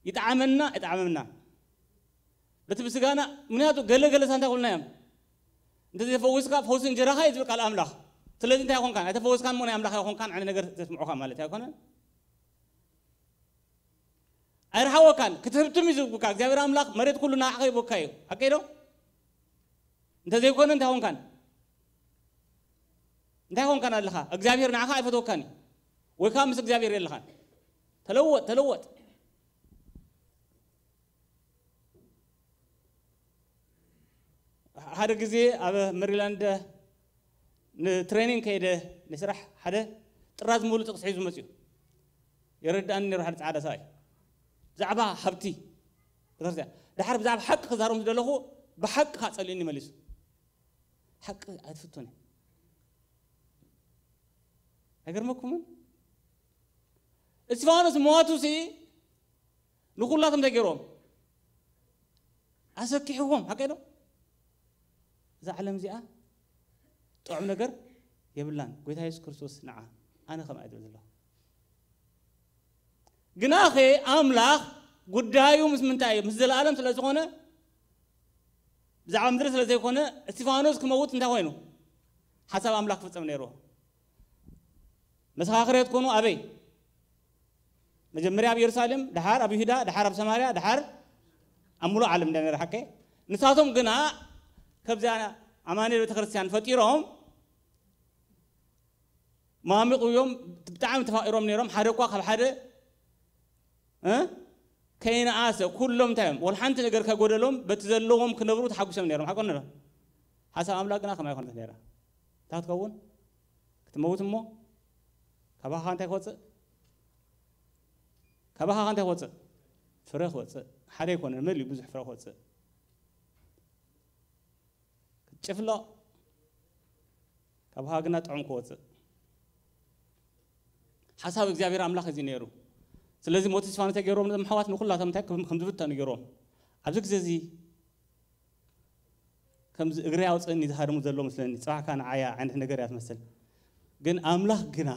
ይጠዓመና ይጠዓመና በቲ ብስጋና ምክንያቱ ገለ ገለ ሳንታ ክብልና እዮም። እንተዘይፈዊስካ ፈውሲ እንጀራኻ እዩ ዝብል ቃል ኣምላኽ። ስለዚ እንታይ ይኾንካን ኣይተፈወስካን እሞ ናይ ኣምላኽ ኣይኾንካን ዓይነት ነገር ዘስምዑኻ ማለት ኣይኮነን። ኣይረሃወካን ክትህብትም እዩ ዝብካ እግዚኣብሔር ኣምላኽ መሬት ኩሉ ንዓኻ ይቦካ እዩ። ሓቀይ ዶ? እንተዘይኮነ እንታይ ኾንካን እንታይ ኾንካን ኣለኻ? እግዚኣብሔር ንዓኻ ኣይፈትወካን እዩ። ወይ ከዓ ምስ እግዚኣብሔር የለኻን። ተለወጥ ተለወጥ። ሓደ ግዜ ኣብ መሪላንድ ንትሬኒንግ ከይደ ንስራሕ ሓደ ጥራዝ ሙሉ ጥቕሲ ሒዙ መፅዩ። የረድኣኒ ነይሩ ሓደ ፃዕዳ ሰብኣይ ብዛዕባ ሃብቲ ቤተክርስትያን። ድሓር ብዛዕባ ሓቂ ክዛረም ዝደለኹ ብሓቂ ከዓ ፀሊእኒ መሊሱ። ሓቂ ኣይትፍቱን እዩ። ኣይገርመኩምን? እስቲፋኖስ መዋቱ ሲ ንኹላቶም እንታይ ገይሮም? ኣሰኪሕዎም። ሓቀይ ዶ? እዛ ዓለም እዚኣ ጥዑም ነገር የብላን። ጎይታ የሱስ ክርስቶስ ንዓ ኣነ ከምኣ ይብል ዘለኹ። ግናኸ ኣምላኽ ጉዳዩ ምስ ምንታይ እዩ? ምስ ዘለኣለም ስለ ዝኾነ ብዛዕባ ምድሪ ስለ ዘይኮነ እስቲፋኖስ ክመውት እንታይ ኮይኑ? ሓሳብ ኣምላኽ ክፍጸም ነይርዎ። መሰኻኽር የትኮኑ ኣበይ? መጀመርያ ኣብ ኢየሩሳሌም፣ ድሓር ኣብ ይሁዳ፣ ድሓር ኣብ ሰማርያ፣ ድሓር ኣብ ሙሉእ ዓለም እንዳ ነረ ሓቀ። ንሳቶም ግና ከብዚኣ ኣማኑኤል ቤተክርስትያን ፈጢሮም ማሚቑዮም። ብጣዕሚ ተፋቂሮም ነይሮም። ሓደ እኳ ካብ ሓደ እ ከይነኣሰ ኩሎም እንታይ እዮም ወላ ሓንቲ ነገር ከጎደሎም በቲ ዘለዎም ክነብሩ ተሓጉሶም ነይሮም። ሓቆ ነረ ሓሳብ ኣምላኽ ግና ከማይ ኮነት ነይራ። እንታይ ክትከውን ክትመውት እሞ ካባኻ እንታይ ክወፅእ? ካባኻ እንታይ ክወፅእ? ፍረ ክወፅእ ሓደ ኣይኮነን፣ መሊኡ ብዙሕ ፍረ ክወፅእ። ክትጭፍሎ ካብ ሃግና ጥዑም ክወፅእ ሓሳብ እግዚኣብሔር ኣምላኽ እዚ ነይሩ። ስለዚ ሞት እስፋኖስ ገይሮም ነዞም ኣሕዋት ንኩላቶም እንታይ ከም ከም ዝብተኑ ገይሮም። ኣብዚ ግዜ እዚ ከምዚ እግሪ ኣውፅእኒ ዝሃርሙ ዘሎ መስለኒ። ፅባሕካ ንዓያ ዓይነት ነገር እያ ትመስል። ግን ኣምላኽ ግና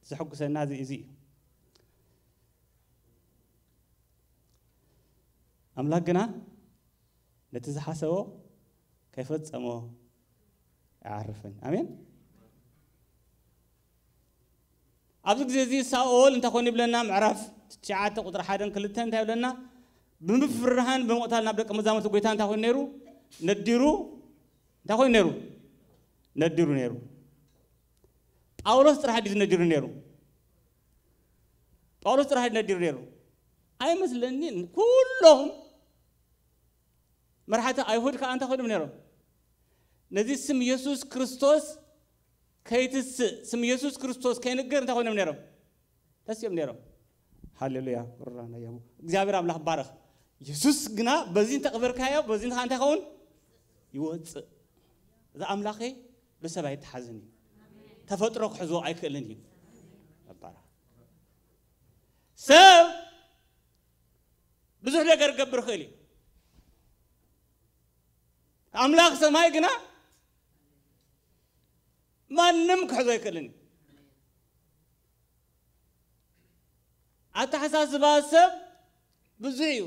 ዘሐጉሰና እዚ እዚ እዩ። ኣምላኽ ግና ነቲ ዝሓሰቦ ከይፈጸሞ ኣይዓርፍን። ኣሜን። ኣብዚ ግዜ እዚ ሳኦል እንታይ ኮይኑ ይብለና? ምዕራፍ ትሽዓተ ቁጥሪ ሓደን ክልተን እንታይ ይብለና? ብምፍርሃን ብምቕታል ናብ ደቀ መዛሙርቲ ጎይታ እንታይ ኮይኑ ነይሩ? ነዲሩ እንታይ ኮይኑ ነይሩ? ነዲሩ ነይሩ። ጳውሎስ ጥራሕ ድዩ ነዲሩ ነይሩ? ጳውሎስ ጥራሕ ድዩ ነዲሩ ነይሩ? ኣይመስለኒን። ኩሎም መራሕቲ ኣይሁድ ከዓ እንታይ ኮይኖም ነይሮም? ነዚ ስም የሱስ ክርስቶስ ከይትስእ፣ ስም የሱስ ክርስቶስ ከይንገር እንታይ ኮይኖም ነይሮም? ተሲኦም ነይሮም። ሃሌሉያ፣ ቁርራና ያሙ። እግዚኣብሔር ኣምላኽ ባረኽ። የሱስ ግና በዚ እንተቕበርካዮ፣ በዚ እንተኻ እንታይ ይኸውን? ይወፅእ። እዚ ኣምላኸይ ብሰብ ኣይተሓዝን እዩ። ተፈጥሮ ክሕዞ ኣይክእልን እዩ። ሰብ ብዙሕ ነገር ክገብር ይኽእል እዩ። ኣምላኽ ሰማይ ግና ማንም ክሕዞ ኣይክእልን እዩ። ኣተሓሳስባ ሰብ ብዙሕ እዩ።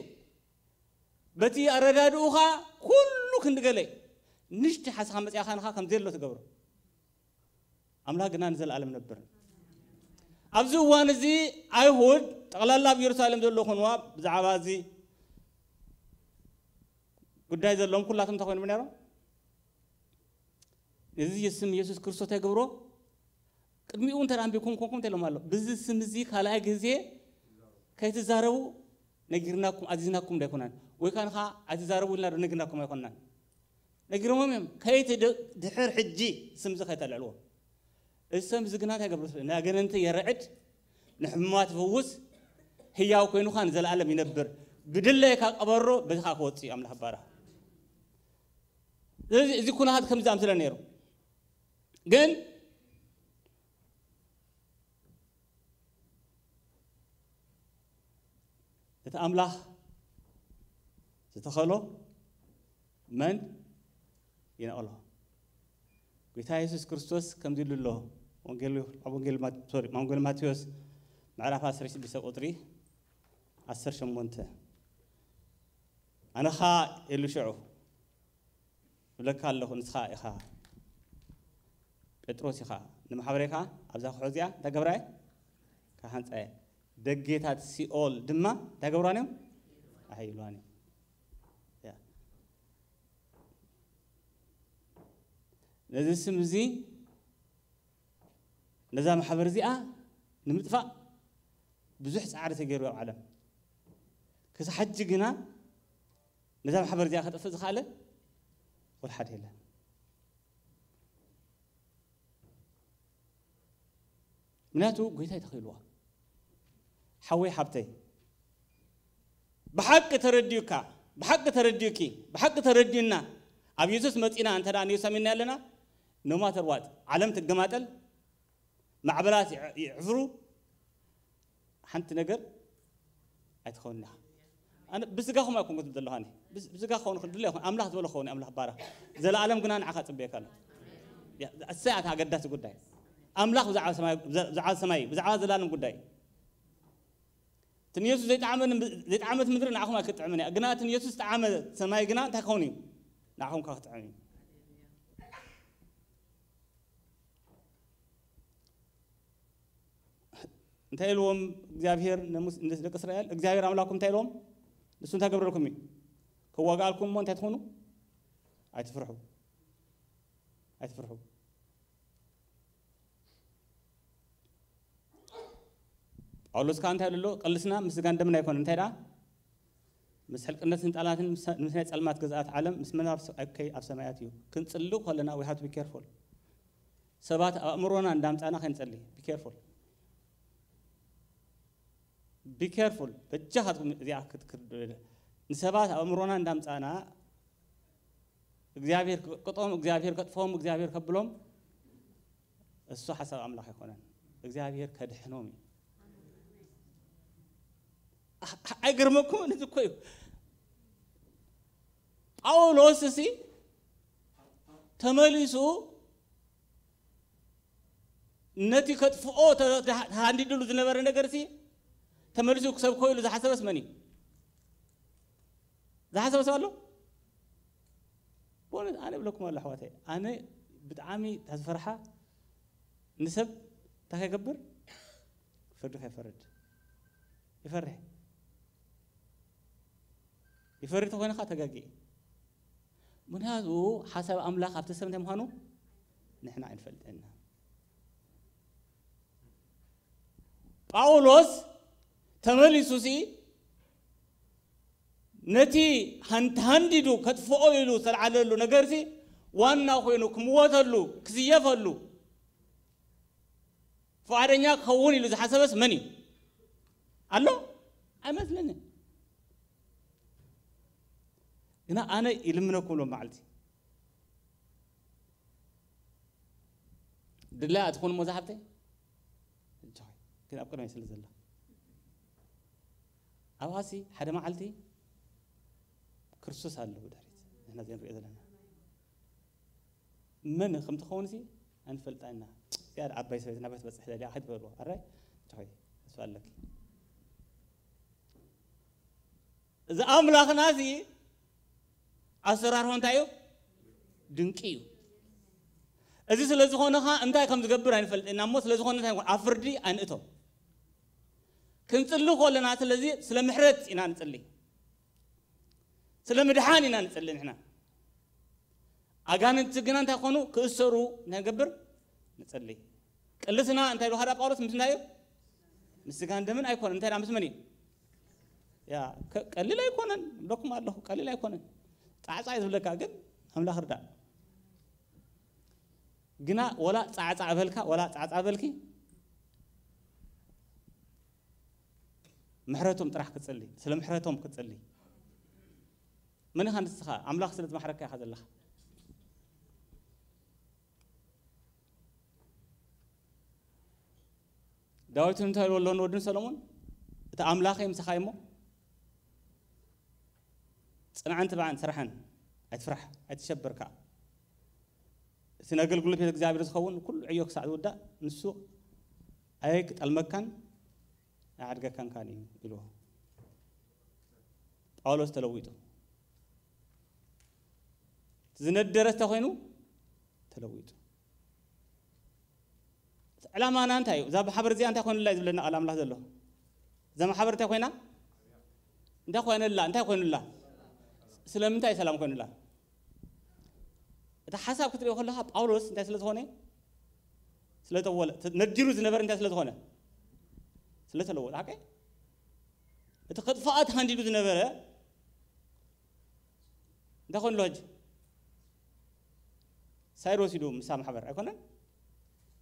በቲ ኣረዳድኡ ኸዓ ኩሉ ክንዲ ገለ ንሽቲ ሓስኻ መፅያ ኻንኻ ከም ዘየሎ ትገብሮ። ኣምላኽ ግና ንዘለኣለም ነብር። ኣብዚ እዋን እዚ ኣይሁድ ጠቕላላ ኣብ ኢየሩሳሌም ዘሎ ኾንዋ ብዛዕባ እዚ ጉዳይ ዘለዎም ኩላቶም እንታይ ኮይኖም ነይሮም? እዚ ስም ኢየሱስ ክርስቶስ እንታይ ገብሮ? ቅድሚኡ እንተ ደኣ ኣንቢብኩም ኮንኩም እንታይ ኢሎም ኣሎ? ብዚ ስም እዚ ካልኣይ ግዜ ከይትዛረቡ ነጊርናኩም፣ ኣዚዝናኩም ዶ ኣይኮናን? ወይ ከኣ ንኻ ኣይትዛረቡ ኢልና ዶ ነጊርናኩም ኣይኮናን? ነጊሮምዎም እዮም። ከይትድ-፣ ድሕር ሕጂ ስም እዚ ከይተልዕልዎ። እዚ ስም እዚ ግና እንታይ ገብር? ንኣገነንቲ የርዕድ፣ ንሕሙማት ይፍውስ፣ ህያው ኮይኑ ኸኣ ንዘለኣለም ይነብር። ብድለይካ ቀበሮ፣ በዚ ኸኣ ክወጽእ እዩ ኣምላኽ ባርያ። ስለዚ እዚ ኩነታት ከምዚ ኣምስለ ነይሩ። ግን እቲ ኣምላኽ ዝተኸሎ መን ይነቕሎ? ጐይታ የሱስ ክርስቶስ ከምዚ ኢሉ ኣሎ። ወንጌል፣ ኣብ ወንጌል ማት-፣ ሶሪ፣ ወንጌል ማቴዎስ ምዕራፍ ዓሰርተ ሽዱሽተ ቁጽሪ ዓሰርተ ሸሞንተ። ኣነ ኸኣ ኢሉ ሽዑ እብለካ ኣለኹ፣ ንስኻ ኢኻ ጴጥሮስ ኢኻ፣ ንማሕበረይ ከኣ ኣብዛ ኩሖ እዚኣ እንታይ ገብራየ? ክሃንጻየ። ደጌታት ሲኦል ድማ እንታይ ገብራን እዮም? ኣይብልዋን እዮም። ያ። ነዚ ስም እዚ፣ ነዛ ማሕበር እዚኣ ንምጥፋእ ብዙሕ ጻዕሪ ተገይሩ ኣብ ዓለም። ክሳብ ሕጂ ግና ነዛ ማሕበር እዚኣ ከጥፍእ ዝኸኣለ ወላ ሓደ የለን። ምክንያቱ ጐይታ እዩ ተኺልዋ። ሓወይ ሓብተይ፣ ብሓቂ ተረዲኡካ፣ ብሓቂ ተረዲኡኪ፣ ብሓቂ ተረዲኡና ኣብ የሱስ መጺና እንተ ደኣ ንየሱስ ኣሚንና ኣለና፣ no matter what፣ ዓለም ትገማጠል፣ ማዕበላት ይዕ-፣ ይዕፍሩ፣ ሓንቲ ነገር ኣይትኸውን ኢኻ። ኣነ ብስጋ ኹም ኣይኮንኩ ዝብል ዘለኹ ኣነ። ብስ-፣ ብስጋ ክኸውን ክድለ ይኹን፣ ኣምላኽ ዝበሎ ክኸውን፣ ኣምላኽ ባርያ። ዘለኣለም ግና ንዓኻ ጽበየካ ኣሎ። ያ፣ እሰይ ኣታ ኣገዳሲ ጉዳይ። ኣምላኽ ብዛዕባ ሰማይ፣ ብዛ-፣ ብዛዕባ ሰማይ፣ ብዛዕባ ዘለኣለም ጉዳይ። እቲ ንየሱስ ዘይጠዓመ፣ ዘይጠዓመት ምድሪ ንዓኹም ኣይክጥዕምን እያ። ግና እቲ ንየሱስ ዝጠዓመ ሰማይ ግና እንታይ ክኸውን እዩ? ንዓኹም ከኣ ክጥዕም እዩ። እንታይ ኢልዎም እግዚኣብሔር ንሙስ-፣ ንደቂ እስራኤል? እግዚኣብሔር ኣምላኽኩም እንታይ ኢልዎም? ንሱ እንታይ ገብረልኩም እዩ? ክዋጋኣልኩም እሞ እንታይ ትኾኑ? ኣይትፍርሑ። ኣይትፍርሑ። ጳውሎስ ከኣ እንታይ ኢሉ ኣሎ? "ቀልስና ምስ ስጋን ደምን ኣይኮነን፣ እንታይ ደኣ? ምስ ሕልቅነትን ስልጣናትን ምስ፣ ምስ ናይ ጸልማት ገዛኣት ዓለም፣ ምስ መናፍስቲ ኣብ ከይ-፣ ኣብ ሰማያት እዩ። ክንጽሊ ከለና we have to be careful። ሰባት ኣብ ኣእምሮና እንዳምጻና ከይንጸሊ፣ be careful። Be careful። በጃኻትኩም እዚኣ ክትክርዱ። ንሰባት ኣብ ኣእምሮና እንዳምጻና እግዚኣብሔር ክቅጦም፣ እግዚኣብሔር ከጥፍኦም፣ እግዚኣብሔር ከብሎም፣ እሱ ሓሳብ ኣምላኽ ኣይኮነን። እግዚኣብሔር ከድሕኖም እዩ። ኣ-፣ ኣ-፣ ኣይገርመኩምን? እዚ እኮ እዩ። ጳውሎስ እሲ ተመሊሱ ነቲ ከጥፍኦ ተ-፣ ተ-፣ ተሃንዲድሉ ዝነበረ ነገር ሲ ተመሊሱ ክሰብኮ ኢሉ ዝሓሰበስ መን እዩ? ዝሓሰበ ሰብ ኣሎ? ብእውነት ኣነ እብለኩም ኣሎ ኣሕዋተይ፣ ኣነ ብጣዕሚ እታ ዝፈርሓ ንሰብ እንታይ ከይገብር? ፍርዲ ከይፈርድ ይፈርሕ። ይፈርድ ተኾይኑ ኸዓ ተጋጊ። ምክንያቱ ሓሳብ ኣምላኽ ኣብቲ ሰብ እንታይ ምዃኑ ንሕና ኣይንፈልጥን ኢና። ጳውሎስ ተመሊሱሲ ነቲ ሃን-፣ ተሃንዲዱ ከጥፍኦ ኢሉ ዝተልዓለሉ ነገርሲ ዋና ኮይኑ ክምወተሉ፣ ክስየፈሉ፣ ፍቓደኛ ክኸውን ኢሉ ዝሓሰበስ መን እዩ? ኣሎ? ኣይመስለንን። ግና ኣነ ይልምነኩም ሎም መዓልቲ ድላይ ኣትኾኑ ሞ ዝሓብተይ? እጆይ፣ ግን ኣብ ቅድመይ ስለ ዘላ። ኣብሃሲ ሓደ መዓልቲ ክርስቶስ ኣሎ ብድሕሪት ንሕና ዘይንሪኦ ዘለና። መን ከም ትኸውን ሲ ኣይንፈልጣ ኢና። እዚኣ ዓባይ ሰበይቲ ናበይ ትበጽሕ ደልያ ከይትበልዎ። ኣራይ? ጆይ፣ ተስፋ ኣለኪ። እዚ ኣምላኽና ሲ ኣሰራርሆ እንታይ እዩ? ድንቂ እዩ። እዚ ስለ ዝኾነ ኸዓ እንታይ ከም ዝገብር ኣይንፈልጥ ኢና እሞ፣ ስለ ዝኾነ እንታይ ይኾን? ኣብ ፍርዲ ኣይንእቶ። ክንጽሊ ከለና ስለዚ ስለ ምሕረት ኢና ንጽሊ። ስለ ምድሓን ኢና ንጽሊ ንሕና። ኣጋንንቲ ግና እንታይ ኮኑ? ክእሰሩ እንታይ ንገብር? ንጽሊ። ቅልስና እንታይ ኢሉ ሃዳ ጳውሎስ? ምስ እንታይ እዩ? ምስ ስጋን ደምን ኣይኮነን። እንታይ ደኣ ምስ መን እዩ? ያ፣ ከ-፣ ቀሊል ኣይኮነን። እብለኩም ኣለኹ፣ ቀሊል ኣይኮነን። ጻዕጻዕ እዩ ዝብለካ፣ ግን ኣምላኽ ርዳእ። ግና ወላ ጻዕጻዕ በልካ፣ ወላ ጻዕጻዕ በልኪ፣ ምሕረቶም ጥራሕ ክትጽሊ፣ ስለ ምሕረቶም ክትጽሊ። መን ኢኻ ንስኻ? ኣምላኽ ስለ ዝመሕረካ ኢኻ ዘለኻ። ዳዊት እንታይ ኢልዎ ኣሎ ንወዱ ንሰሎሞን? "እቲ ኣምላኸይ ምሳኻ እሞ ጽንዓን ትብዓን ስራሕን፣ ኣይትፍራሕ፣ ኣይትሸበር ከኣ። እቲ ንኣገልግሎት ቤተ እግዚኣብሔር ዝኸውን ኩሉ ዕዮ ክሳዕ ዝውዳእ ንሱ ኣይክጠልመካን ኣይዓድገካን ካን እዩ" ኢልዎ። ጳውሎስ ተለዊጡ። እቲ ዝነደረ እንተ ኮይኑ ተለዊጡ። ዕላማና እንታይ እዩ? እዛ ማሕበር እዚኣ እንታይ ኮይኑላ እዩ ዝብለና ቃል ኣምላኽ ዘሎ? እዛ ማሕበር እንታይ ኮይና? እንታይ ኮይነላ? እንታይ ኮይኑላ? ስለምንታይ ሰላም ኮይኑላ? እቲ ሓሳብ ክትሪኦ ከለኻ ጳውሎስ እንታይ ስለ ዝኾነ? ስለ ተወለ-፣ ነዲሩ ዝነበረ እንታይ ስለ ዝኾነ? ስለ ተለወጠ። ሓቀይ? እቲ ከጥፍኣ ተሃንዲዱ ዝነበረ እንታይ ኮይኑ ኣሎ ሕጂ? ሳይድ ወሲዱ ምሳ ማሕበር ኣይኮነን?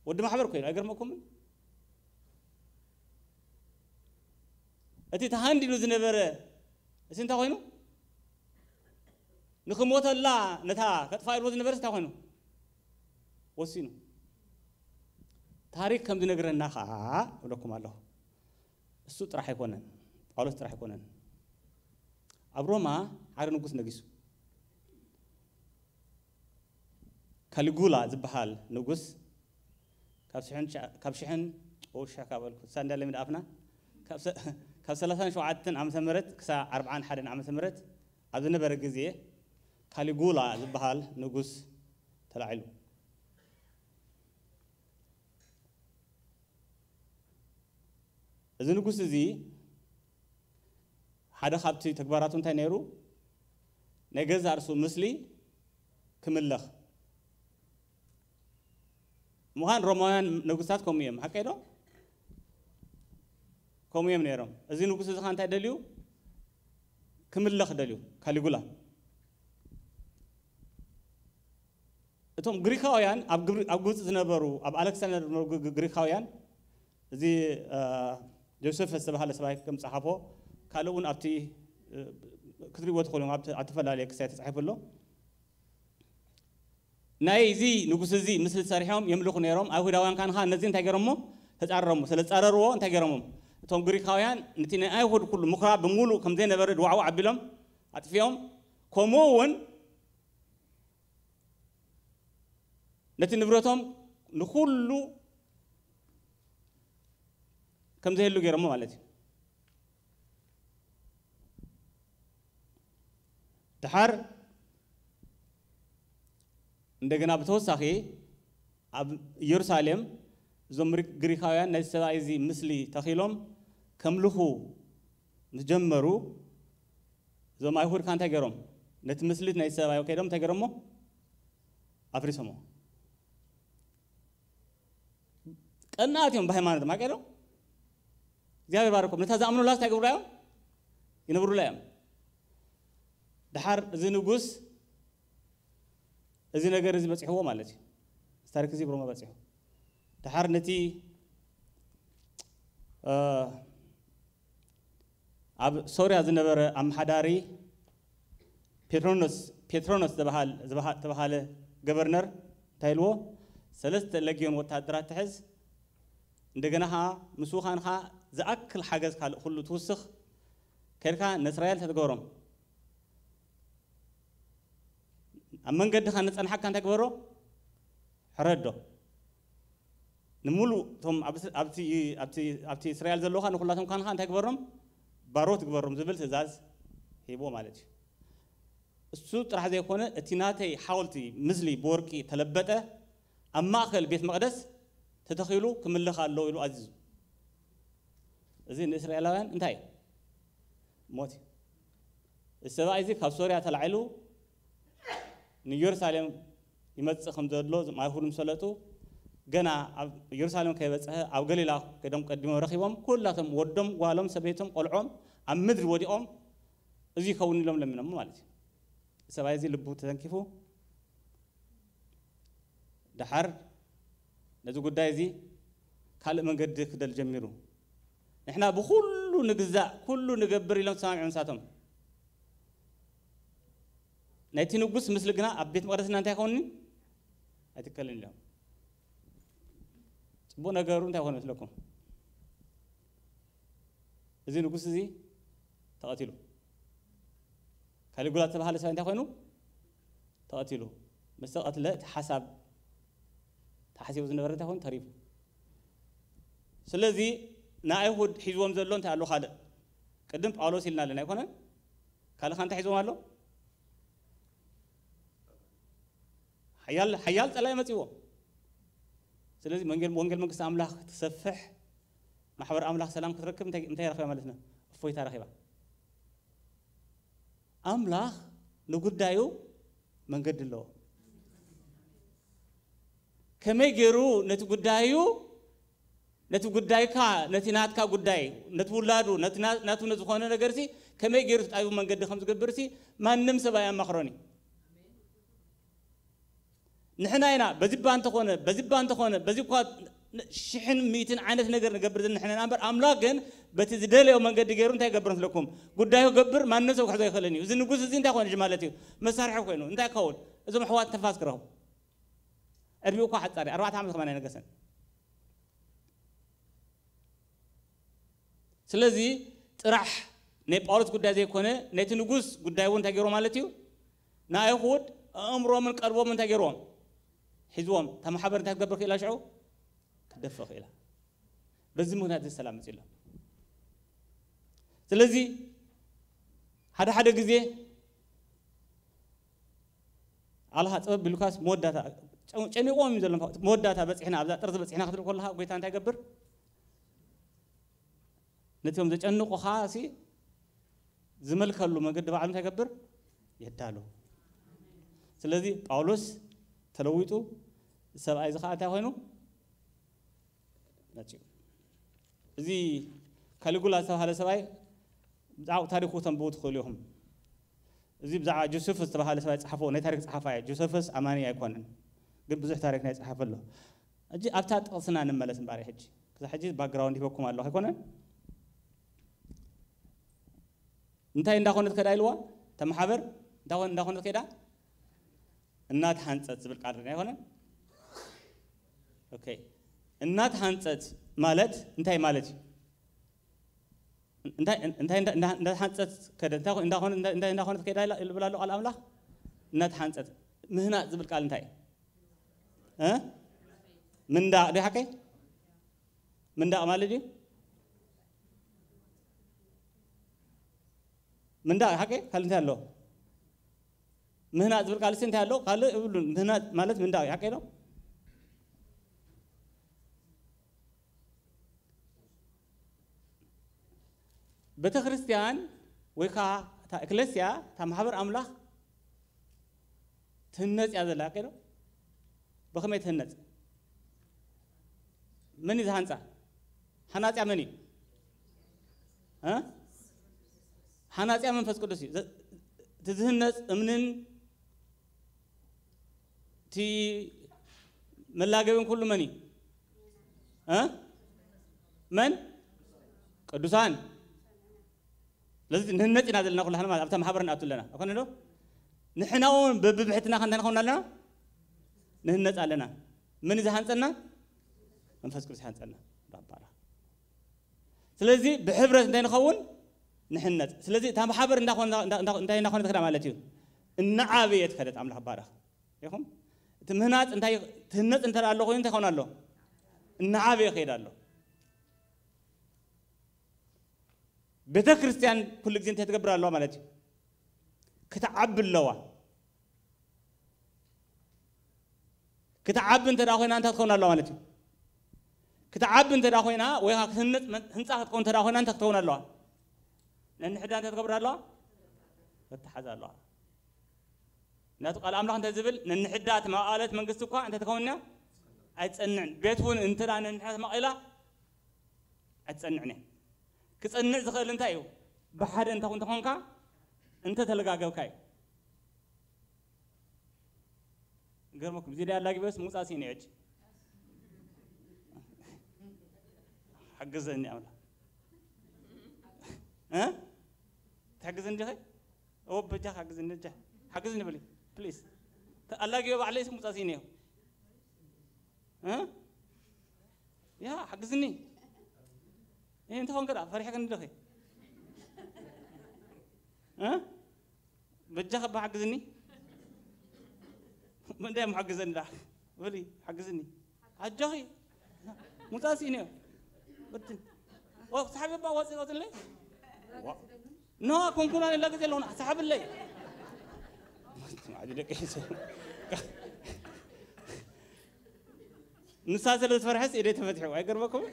ወዲ ማሕበር ኮይኑ ኣይገርመኩምን? እቲ ተሃንዲዱ ዝነበረ እዚ እንታይ ኮይኑ? ንኽሞተላ ነታ ከጥፋ ኢልዎ ዝነበረ እንታይ ኮይኑ? ወሲኑ። ታሪክ ከም ዝነግረና ኸዓ እብለኩም ኣለኹ። እሱ ጥራሕ ኣይኮነን፣ ጳውሎስ ጥራሕ ኣይኮነን። ኣብ ሮማ ሓደ ንጉስ ነጊሱ። ካሊጉላ ዝበሃል ንጉስ ካብ ሽሕን ሸ-፣ ካብ ሽሕን፣ ኦ፣ ሽሕ ካብ በልኩ፣ ሳንዳለ ምድኣፍና፣ ካብ ሰ-፣ ካብ ሰላሳን ሸውዓተን ዓመተ ምህረት ክሳብ ኣርብዓን ሓደን ዓመተ ምህረት ኣብ ዝነበረ ግዜ ካሊጉላ ዝበሃል ንጉስ ተላዒሉ። እዚ ንጉስ እዚ ሓደ ካብቲ ተግባራቱ እንታይ ነይሩ? ናይ ገዛእ ርእሱ ምስሊ ክምለኽ። ምዃን ሮማውያን ንጉሳት ከምኡ እዮም፣ ሓቀይ ዶ? ከምኡ እዮም ነይሮም። እዚ ንጉስ እዚ ኸዓ እንታይ ደልዩ? ክምለኽ ደልዩ፣ ካሊጉላ። እቶም ግሪካውያን ኣብ ግብሪ-፣ ኣብ ግብጺ ዝነበሩ፣ ኣብ ኣሌክሳንደር ዝነበሩ ግ-፣ ግ-፣ ግሪካውያን፣ እዚ፣ እ፣ ጆሴፈስ ዝተባህለ ሰብኣይ ከም ጸሓፎ፣ ካልእ እውን ኣብቲ፣ እ፣ ክትሪእዎ ትኽእሉ ኢኹም፣ ኣብቲ፣ ኣብ ዝተፈላለየ ክሳይ ተጻሒፉ ኣሎ። ናይ እዚ ንጉስ እዚ ምስሊ ሰሪሖም የምልኹ ነይሮም። ኣይሁዳውያን ካን ኸኣ ነዚ እንታይ ገይሮሞ? ተጻረሮሞ። ስለ ዝጻረርዎ እንታይ ገይሮሞም? እቶም ግሪካውያን ነቲ ናይ ኣይሁድ ኩሉ ምኹራብ ብምሉእ ከም ዘይነበረ ድዋዕዋዕ ኣቢሎም ኣጥፊኦም። ከምኡ እውን ነቲ ንብረቶም ንኹሉ ከም ዘየሉ ገይሮሞ ማለት እዩ። ድሓር እንደገና ብተወሳኺ ኣብ ኢየሩሳሌም እዞም ግሪ-፣ ግሪካውያን ነዚ ሰብኣይ እዚ ምስሊ ተኺሎም ከምልኹ ምስ ጀመሩ፣ እዞም ኣይሁድ ከ እንታይ ገይሮም? ነቲ ምስሊት ናይ ሰብኣይ ከይዶም እንታይ ገይሮሞ? ኣፍሪሶሞ። ቀናት እዮም ብሃይማኖቶም፣ ኣቀዶ እግዚኣብሔር ባረኮም። ነታ ዝኣምኑላ እንታይ ይገብሩላ እዮም? ይነብሩላ እዮም። ድሓር እዚ ንጉስ እዚ ነገር እዚ በጺሕዎ ማለት እዩ። እዚ ታሪክ እዚ ብሮማ በጺሑ። ድሓር ነቲ፣ እ፣ ኣብ ሶርያ ዝነበረ ኣመሓዳሪ ፔትሮኖስ፣ ፔትሮኖስ ዝበሃል፣ ዝበሃ-፣ ዝተባሃለ ገቨርነር እንታይ ኢልዎ? ሰለስተ ለጊዮን ወታደራት ትሕዝ፣ እንደገና ኸዓ ምስኡ ኻን ኸዓ ዝኣክል ሓገዝ ካልእ ኩሉ ትውስኽ፣ ከድካ ንእስራኤል ተትገብሮም፣ ኣብ መንገድኻ ንጸንሓካ እንታይ ግበሮ? ሕረዶ። ንምሉእ እቶም ኣብ-፣ ኣብቲ፣ ኣብቲ፣ ኣብቲ እስራኤል ዘለውኻ ንኹላቶም ካንኻ እንታይ ግበሮም? ባሮት ግበሮም ዝብል ትእዛዝ ሂቦ ማለት እዩ። እሱ ጥራሕ ዘይኮነ፣ እቲ ናተይ ሓወልቲ፣ ምስሊ ብወርቂ ተለበጠ፣ ኣብ ማእከል ቤት መቕደስ ተተኺሉ ክምለኽ ኣለዎ ኢሉ ኣዚዙ። እዚ ንእስራኤላውያን እንታይ እዩ? ሞት እዩ። እዚ ሰብኣይ እዚ ካብ ሶርያ ተላዒሉ ንኢየሩሳሌም ይመጽእ ከም ዘሎ እዞም ኣይሁድ ምስ ፈለጡ፣ ገና ኣብ ኢየሩሳሌም ከይበጽሐ ኣብ ገሊላ ከይዶም ቀዲሞም ረኺቦም፣ ኩላቶም ወዶም፣ ጓሎም፣ ሰበይቶም፣ ቆልዖም ኣብ ምድሪ ወዲቖም፣ እዚ ይኸውን ኢሎም ለሚኖም ማለት እዩ። ሰብኣይ እዚ ልቡ ተተንኪፉ ደሓር ነዚ ጉዳይ እዚ ካልእ መንገዲ ክደል ጀሚሩ። ንሕና ብኹሉ ንግዛእ፣ ኩሉ ንገብር ኢሎም ተሰማሚዖም ንሳቶም። ናይቲ ንጉስ ምስሊ ግና ኣብ ቤት መቕደስና እንታይ ይኸውን? ኣይትከልን ኢሎም። ጽቡቕ ነገሩ እንታይ ይኾን መስለኩም? እዚ ንጉስ እዚ ተቐቲሉ። ካሊጉላ ዝተባህለ ሰብ እንታይ ኮይኑ? ተቐቲሉ። ምስ ተቐትለ እቲ ሓሳብ ተሓሲቡ ዝነበረ እንታይ ኮይኑ? ተሪፉ። ስለዚ ንኣይሁድ ሒዝዎም ዘሎ እንታይ ኣሎ? ካልእ ቅድም ጳውሎስ ኢልና ኣለና ኣይኮነን? ካልእ ከ እንታይ ሒዝዎም ኣሎ? ሓያል፣ ሓያል ጸላኢ መጺዎ። ስለዚ መንጌል፣ ወንጌል መንግስቲ ኣምላኽ ክትሰፍሕ፣ ማሕበር ኣምላኽ ሰላም ክትረክብ እንታይ፣ እንታይ ረኺባ ማለት ነው? እፎይታ ረኺባ። ኣምላኽ ንጉዳዩ መንገዲ ኣለዎ። ከመይ ገይሩ ነቲ ጉዳዩ፣ ነቲ ጉዳይካ፣ ነቲ ናትካ ጉዳይ፣ ነቲ ውላዱ፣ ነቲ ና-፣ ናቱ ዝኾነ ነገርሲ ከመይ ገይሩ ተጣቢቡ መንገዲ ከም ዝገብርሲ ማንም ሰብ ኣየማኽሮን እዩ። ንሕና ኢና በዚ እባ እንተኾነ፣ በዚ እባ እንተኾነ፣ በዚ እኳ ሽሕን ሚእትን ዓይነት ነገር ንገብር ዘለና ንሕና ኢና እምበር፣ ኣምላኽ ግን በቲ ዝደለዮ መንገዲ ገይሩ እንታይ ይገብር ምስለኩም? ጉዳዩ ክገብር ማንም ሰብ ክሕዞ ኣይኽእልን እዩ። እዚ ንጉስ እዚ እንታይ ኮይኑ ማለት እዩ? መሳርሒ ኮይኑ። እንታይ ክኸውን? እዞም ኣሕዋት ትንፋስ ክረኽቡ። ዕድሚኡ እኳ ሓጻር እዩ፣ ኣርባዕተ ዓመት ከማን ኣይነገሰን። ስለዚ ጥራሕ ናይ ጳውሎስ ጉዳይ ዘይኮነ፣ ነቲ ንጉስ ጉዳይ እውን እንታይ ገይርዎ ማለት እዩ? ንኣይሁድ ኣእምሮምን ቀልቦምን እንታይ ገይርዎም? ሒዝዎም። እታ ማሕበር እንታይ ክትገብር ክኢላ ሽዑ? ክትደፍእ ክኢላ። በዚ ምኽንያት እዚ ሰላም መጺኡ ኣሎ። ስለዚ ሓደ ሓደ ግዜ ኣልኻ ጥበብ ቢሉካስ መወዳእታ ጨ-፣ ጨኒቕዎም እዩ ዘሎ። መወዳእታ በጺሕና፣ ኣብዛ ጥርዚ በጺሕና ክትብል ከለኻ ጎይታ እንታይ ይገብር? ነቲኦም ዘጨንቑኻ ሲ ዝመልከሉ መንገዲ ባዕሉ እንታይ ይገብር? የዳሉ። ስለዚ ጳውሎስ ተለዊጡ፣ ሰብኣይ እዚ ኸዓ እንታይ ኮይኑ? መጺኡ። እዚ ካሊጉላ ዝተባህለ ሰብኣይ ብዛዕባ ታሪኹ ተንብቡ ትኽእሉ ኢኹም። እዚ ብዛዕባ ጆሴፈስ ዝተባህለ ሰብኣይ ጸሓፎ፣ ናይ ታሪክ ጸሓፋ እዩ። ጆሴፈስ ኣማኒ ኣይኮነን፣ ግን ብዙሕ ታሪክ ናይ ጸሓፈ ኣሎ። ሕጂ ኣብታ ጥቕስና ንመለስ እምበኣር ሕጂ። ክሳብ ሕጂ ባክግራውንድ ሂበኩም ኣለኹ ኣይኮነን? እንታይ እንዳኾነት ከዳ ኢልዋ? ተማሓበር እንታይ ኮን-፣ እንዳኾነት ከዳ? እናተሃንጸት ዝብል ቃል ርኢና ኣይኮነን? ኦኬ። እናተሃንጸት ማለት እንታይ ማለት እዩ? እንታይ፣ እንታይ እንዳ-፣ እንዳ-፣ እንዳተሃንጸት ከደ-፣ እንታይ ኮ-፣ እንዳኾነ-፣ እንዳ-፣ እንታይ እንዳኾነት ከዳ ኢላ-፣ ይብል ኣሎ ቃል ኣምላኽ? እናተሃንጸት። ምህናጽ ዝብል ቃል እንታይ እዩ? እ? ምንዳቕ ድዩ ሓቀይ? ምንዳቕ ማለት ድዩ? ምንዳቕ ሓቀይ? ካልእ እንታይ ኣሎ? ምህናጽ ዝብል ቃል ሲ እንታይ ኣሎ? ካልእ የብሉን። ምህናጽ ማለት ምንዳቕ እዩ። ሓቀይ ዶ? ቤተ ክርስቲያን ወይ ከዓ እታ ኤክለስያ፣ እታ ማሕበር ኣምላኽ ትህነጽ እያ ዘላ። ሓቀይ ዶ? ብኸመይ ትህነጽ? መን እዩ ዝሃንጻ? ሃናጺያ መን እዩ? እ? ሃናጺያ መንፈስ ቅዱስ እዩ። ዘ-፣ እቲ ዝህነጽ እምንን እቲ መላገቢን ኩሉ መን እዩ? እ? መን? ቅዱሳን። ስለዚ ንህነጽ ኢና ዘለና ኩላህና ማለት ኣብታ ማሕበር ንኣቱ ኣለና። ኣይኮነ ዶ? ንሕና እውን በብብሕትና ከ እንታይ ንኸውን ኣለና? ንህነጽ ኣለና። መን እዩ ዝሃንጸና? መንፈስ ቅዱስ ይሃንጸና። ባባራ። ስለዚ ብሕብረት እንታይ ንኸውን? ንሕነጽ። ስለዚ እታ ማሕበር እንዳኾን- እንዳ- እንዳ- እንታይ እንዳኾነት ከዳ ማለት እዩ? እናዓበየት ከደት። ኣምላኽ ባረኽ። ይኹም እቲ ምህናጽ እንታይ ትህነጽ እንተ ኣሎ ኮይኑ እንታይ ኾን ኣሎ? እናዓበየ ከይድ ኣሎ። ቤተ ክርስቲያን ኩሉ ግዜ እንታይ ትገብር ኣለዋ ማለት እዩ? ክትዓቢ ኣለዋ። ክትዓቢ እንተ ደኣ ኮይና እንታይ ክትከውን ኣለዋ ማለት እዩ? ክትዓቢ እንተ ደኣ ኮይና ወይ ከዓ ክትህነጽ መ- ህንጻ ክትከውን እንተ ደኣ ኮይና እንታይ ክትከውን ኣለዋ? ነንሕዳ እንታይ ትገብር ኣለዋ? ክትሓዝ ኣለዋ። ናቱ ቃል ኣምላኽ እንታይ ዝብል? ነንሕዳ ተማቓለት መንግስቲ እኳ እንታይ ትከውን እያ? ኣይትጸንዕን። ቤት እውን እንተ ደኣ ነንሕዳ ተማቒላ ኣይትጸንዕን እያ። ክጸንዕ ዝኽእል እንታይ እዩ? ብሓደ እንተ እንተኾንካ እንተ ተለጋገብካ እዩ። ገርመኩም እዚ ዳያ ኣላጊበስ ምውጻእ ሲኒ ሕጂ ሓግዘኒ ኣምላኽ እ ትሕግዝኒ ዲኸ? ኦ በጃ ሓግዝኒ ጃ ሓግዝኒ በሊ ፕሊስ። ኣላጊበ ባዕለይ ምውጻእ ሲኒ እዮ እ ያ ሓግዝኒ። እንታይ ኾንክ ደኣ ፈሪሕክኒ ዲኺ? እ በጃ ከባ ሓግዝኒ። መንዳይ ሓግዘኒ ደኣ በሊ ሓግዝኒ። ኣጆኺ ሙጻእ ስኢነ እዮ። በትን ኦ ሳሕቢ ባ ወጽእ ወጽለይ ኖ ኮንኩና ሌላ ግዜ ኣለኹና ሳሕብለይ። ደቂ ንሳ ስለ ዝፈርሐስ ኢደይ ተፈትሑ ኣይገርመኩም?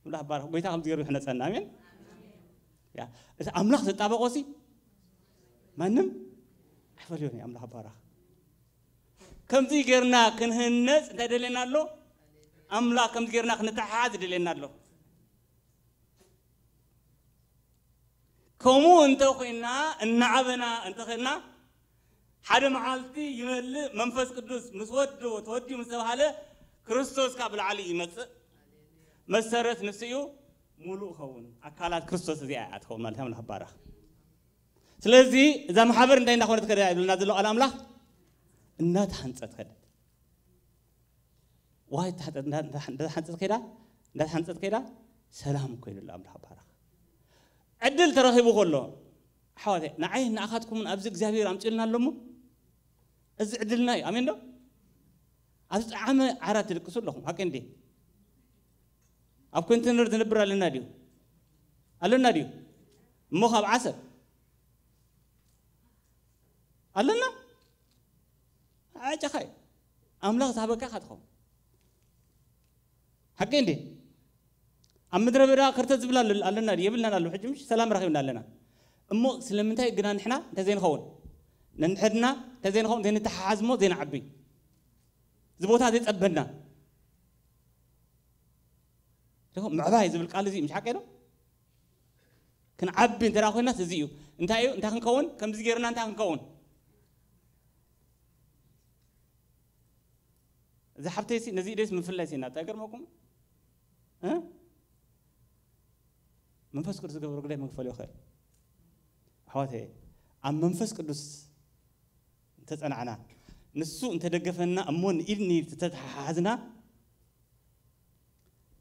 ኣምላኽ ባርኽ ጎይታ ከም ዝገርም ይሕነጸና ኣሜን። ያ እቲ ኣምላኽ ዘጣበቆ ሲ ማንም ኣይፈልዮን እዩ ኣምላኽ ባርኽ። ከምዚ ጌርና ክንህነጽ እንታይ ደልየና ኣሎ? ኣምላኽ ከምዚ ጌርና ክንተሓሓዝ ደልየና ኣሎ። ከምኡ እንተ ኮይና እናዓበና እንተ ኸድና ሓደ መዓልቲ ይመልእ መንፈስ ቅዱስ ምስ ወዲ ተወዲኡ ምስ ተባሃለ ክርስቶስ ካብ ላዕሊ ይመጽእ። መሰረት ንሱ እዩ። ሙሉእ ኸውን ኣካላት ክርስቶስ እዚኣ እያ ትኸውን ማለት ኣምላኽ ባረኽ። ስለዚ እዛ ማሕበር እንታይ እንዳኾነት ከደ ይብልና ዘሎ ቃል ኣምላኽ እናተሃንጸት ከደት። ዋይ ተሓንጸት ከዳ እንዳተሓንጸት ከዳ ሰላም ኮይኑላ ኣምላኽ ባረኽ። ዕድል ተረኺቡ ከሎ ኣሕዋተ ንዓይ ንኣኻትኩምን ኣብዚ እግዚኣብሔር ኣምፅልና ኣሎሞ እዚ ዕድልና እዩ ኣሜን ዶ? ኣብዚ ጣዕመ ዓራት ትድቅሱ ኣለኹም ሓቂ እንዴ? ኣብ ኮንቴነር ዝነብር ኣለና ድዩ? ኣለና ድዩ? እሞ ካብ ዓሰብ ኣለና? ኣጨኻ እዩ ኣምላኽ ዝሃበካ ኢኻ ትኸውን። ሓቂ እንዴ? ኣብ ምድረ በዳ ክርተ ዝብል ኣለና ድዩ የብልናን ኣሎ ሕጂ ምሽ ሰላም ረኺብና ኣለና። እሞ ስለምንታይ ግና ንሕና እንታይ ዘይንኸውን? ነንሕድና እንታይ ዘይንኸውን ዘይንተሓሓዝ እሞ ዘይንዓቢ እዚ ቦታ ዘይጸበና ምዕባይ ዝብል ቃል እዚ ምሽ ሓቂ ዶ? ክንዓቢ እንተ ኮይናስ እዚ እዩ። እንታይ እዩ እንታይ ክንከውን ከምዚ ገይርና እንታይ ክንከውን? እዚ ሓብተይሲ ነዚ ኢደስ ምፍላይ ሲና እንታይ ገርመኩም? መንፈስ ቅዱስ ዝገብሮ ግዳይ መክፈል ይኽእል። ኣሕዋተ ኣብ መንፈስ ቅዱስ እንተጸናዕና ንሱ እንተደገፈና እሞ ንኢድ ንኢድ ተተሓሓዝና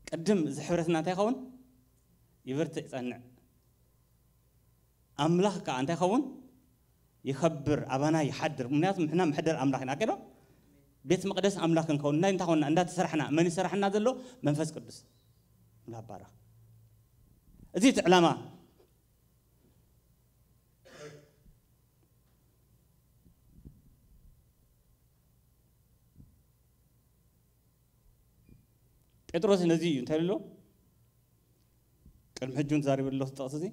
ቅድም እዚ ሕብረትና እንታይ ይኸውን? ይበርትዕ ይጸንዕ። ኣምላኽ ከዓ እንታይ ይኸውን? ይኸብር ኣባና ይሓድር። ምክንያቱ ምሕና ምሕደር ኣምላኽ ኢና። ኣቀዶ ቤት መቅደስ ኣምላኽ ክንከውን ናይ እንታይ ኾንና እንዳተሰራሕና መን ይሰራሕና ዘሎ? መንፈስ ቅዱስ። ኣምላኽ ባረኽ። እዚ እቲ ዕላማ። ጴጥሮስ ነዚ እዩ እንታይ ኢሉ ኣሎ? ቅድሚ ሕጂ እውን ተዛሪበ ኣለኹ ጥቕሲ እዚ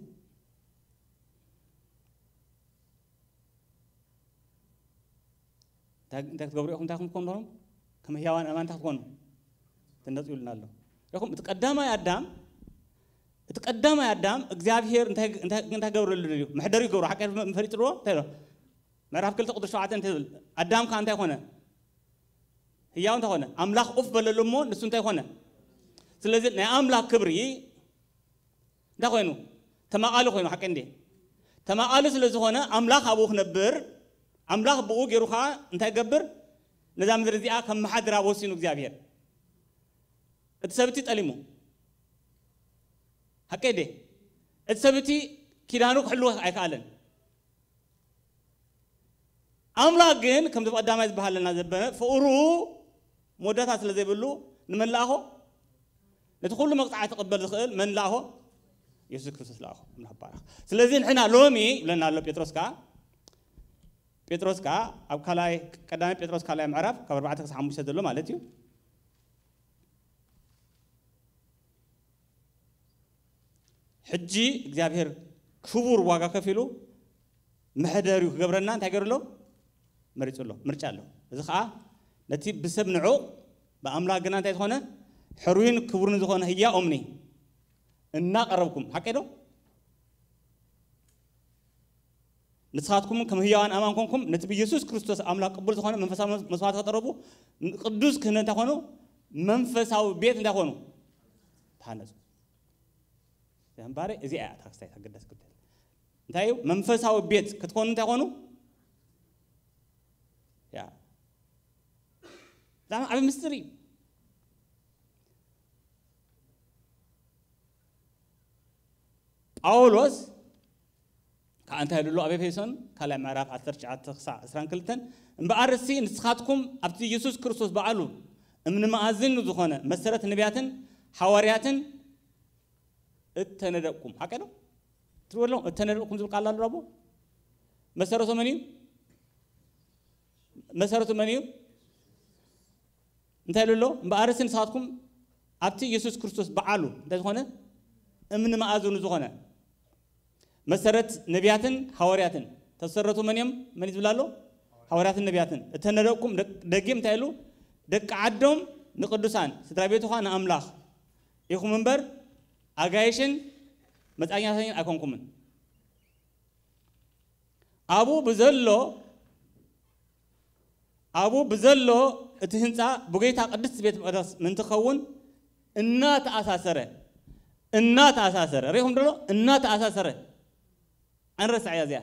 እንታይ ክትገብሩ ኢኹም እንታይ ክትኮኑ ኣለኹም ከም ህያዋን ኣማን እንታይ ክትኮኑ ትነፁ ይብልና ኣሎ። ኢኹም እቲ ቀዳማይ ኣዳም እቲ ቀዳማይ ኣዳም እግዚኣብሄር እንታይ ገብረሉ እዩ መሕደሪ ይገብሩ ሓቂ ፈሊጥዎ እንታይ ምዕራፍ ክልተ ቁጥሪ ሸውዓተ እንታይ ዝብል ኣዳም ከዓ እንታይ ኮነ ህያው እንታይ ኮነ ኣምላኽ ኡፍ በለሉ እሞ ንሱ እንታይ ኮነ ስለዚ ናይ ኣምላኽ ክብሪ እንታይ ኮይኑ ተማቓሊ ኮይኑ ሓቂ እንዴ ተማቓሊ ስለ ዝኾነ ኣምላኽ ኣብኡ ክነብር ኣምላኽ ብኡ ገይሩ ከዓ እንታይ ገብር ነዛ ምድሪ እዚኣ ከም መሓድራ ወሲኑ እግዚኣብሔር እቲ ሰብቲ ጠሊሙ ሓቂ እንዴ እቲ ሰብ እቲ ኪዳኑ ክሕልዎ ኣይከኣለን። ኣምላኽ ግን ከምዚ ቀዳማይ ዝበሃለና ዘበነ ፍቕሩ መወዳእታ ስለ ዘይብሉ ንመን ለኣኾ? ነቲ ኩሉ መቕጻዕቲ ክቕበል ዝኽእል መን ለኣኾ? የሱስ ክርስቶስ ለኣኾ። ኣምላኽ ይባረኽ። ስለዚ ንሕና ሎሚ ይብለና ኣሎ ጴጥሮስ ከኣ፣ ጴጥሮስ ከኣ ኣብ ካልኣይ፣ ቀዳማይ ጴጥሮስ ካልኣይ ምዕራፍ ካብ ኣርባዕተ ክሳብ ሓሙሽተ ዘሎ ማለት እዩ። ሕጂ እግዚኣብሔር ክቡር ዋጋ ከፊሉ መሕደሪኡ ክገብረና እንታይ ገይሩ ኣሎ? መሪጹ ኣሎ። ምርጫ ኣሎ። እዚ ኸዓ ነቲ ብሰብ ንዑቕ ብኣምላኽ ግና እንታይ ዝኾነ ሕሩይን ክቡርን ዝኾነ ህያው እምኒ እናቐረብኩም፣ ሓቀይ ዶ? ንስኻትኩም ከም ህያዋን ኣማን ኮንኩም ነቲ ብየሱስ ክርስቶስ ኣምላኽ ቅቡል ዝኾነ መንፈሳዊ መስዋዕቲ ከተቕርቡ ቅዱስ ክህነት እንታይ ኮኑ? መንፈሳዊ ቤት እንታይ ኮኑ? ተሃነጹ። እምባረ እዚኣ እያ እታ ክስታይ ተገዳስ ጉዳይ። እንታይ እዩ? መንፈሳዊ ቤት ክትኮኑ እንታይ ኮኑ? ያ። ብጣዕሚ ዓቢ ምስጢር እዩ። ጳውሎስ ከኣ እንታይ ኢሉ ኣሎ ኣብ ኤፌሶን ካልኣይ ምዕራፍ ዓሰርተ ትሽዓተ ክሳዕ ዕስራን ክልተን፣ እምበኣርሲ ንስኻትኩም ኣብቲ የሱስ ክርስቶስ ባዕሉ እምኒ መኣዝኑ ዝኾነ መሰረት ነቢያትን ሓዋርያትን እተነደቕኩም። ሓቀ ዶ? ትርወሎም እተነደቕኩም ዝብል ቃል ኣሎ ዶ? መሰረቱ መን እዩ? መሰረቱ መን እዩ? እንታይ ኢሉ ኣሎ? እምበኣርስ ንስኻትኩም ኣብቲ የሱስ ክርስቶስ በዓሉ እንታይ ዝኾነ? እምኒ መኣዝኑ ዝኾነ መሰረት ነቢያትን ሃዋርያትን ተሰረቱ መን እዮም? መን እዩ ዝብል ኣሎ? ሃዋርያትን ነቢያትን። እተነደቕኩም ደቅ-፣ ደጊም እንታይ ኢሉ? ደቂ ዓዶም ንቅዱሳን፣ ስድራ ቤቱ ኸዓ ንኣምላኽ ኢኹም እምበር ኣጋይሽን መጻኛታትን ኣይኮንኩምን። ኣብኡ ብዘሎ፣ ኣብኡ ብዘሎ እቲ ህንጻ ብጎይታ ቅድስቲ ቤት መቕደስ ምእንቲ ክኸውን እናተኣሳሰረ፣ እናተኣሳሰረ፣ ርኢኹም ዶ ኣሎ? እናተኣሳሰረ። ኣይንረስዓያ እዚኣ።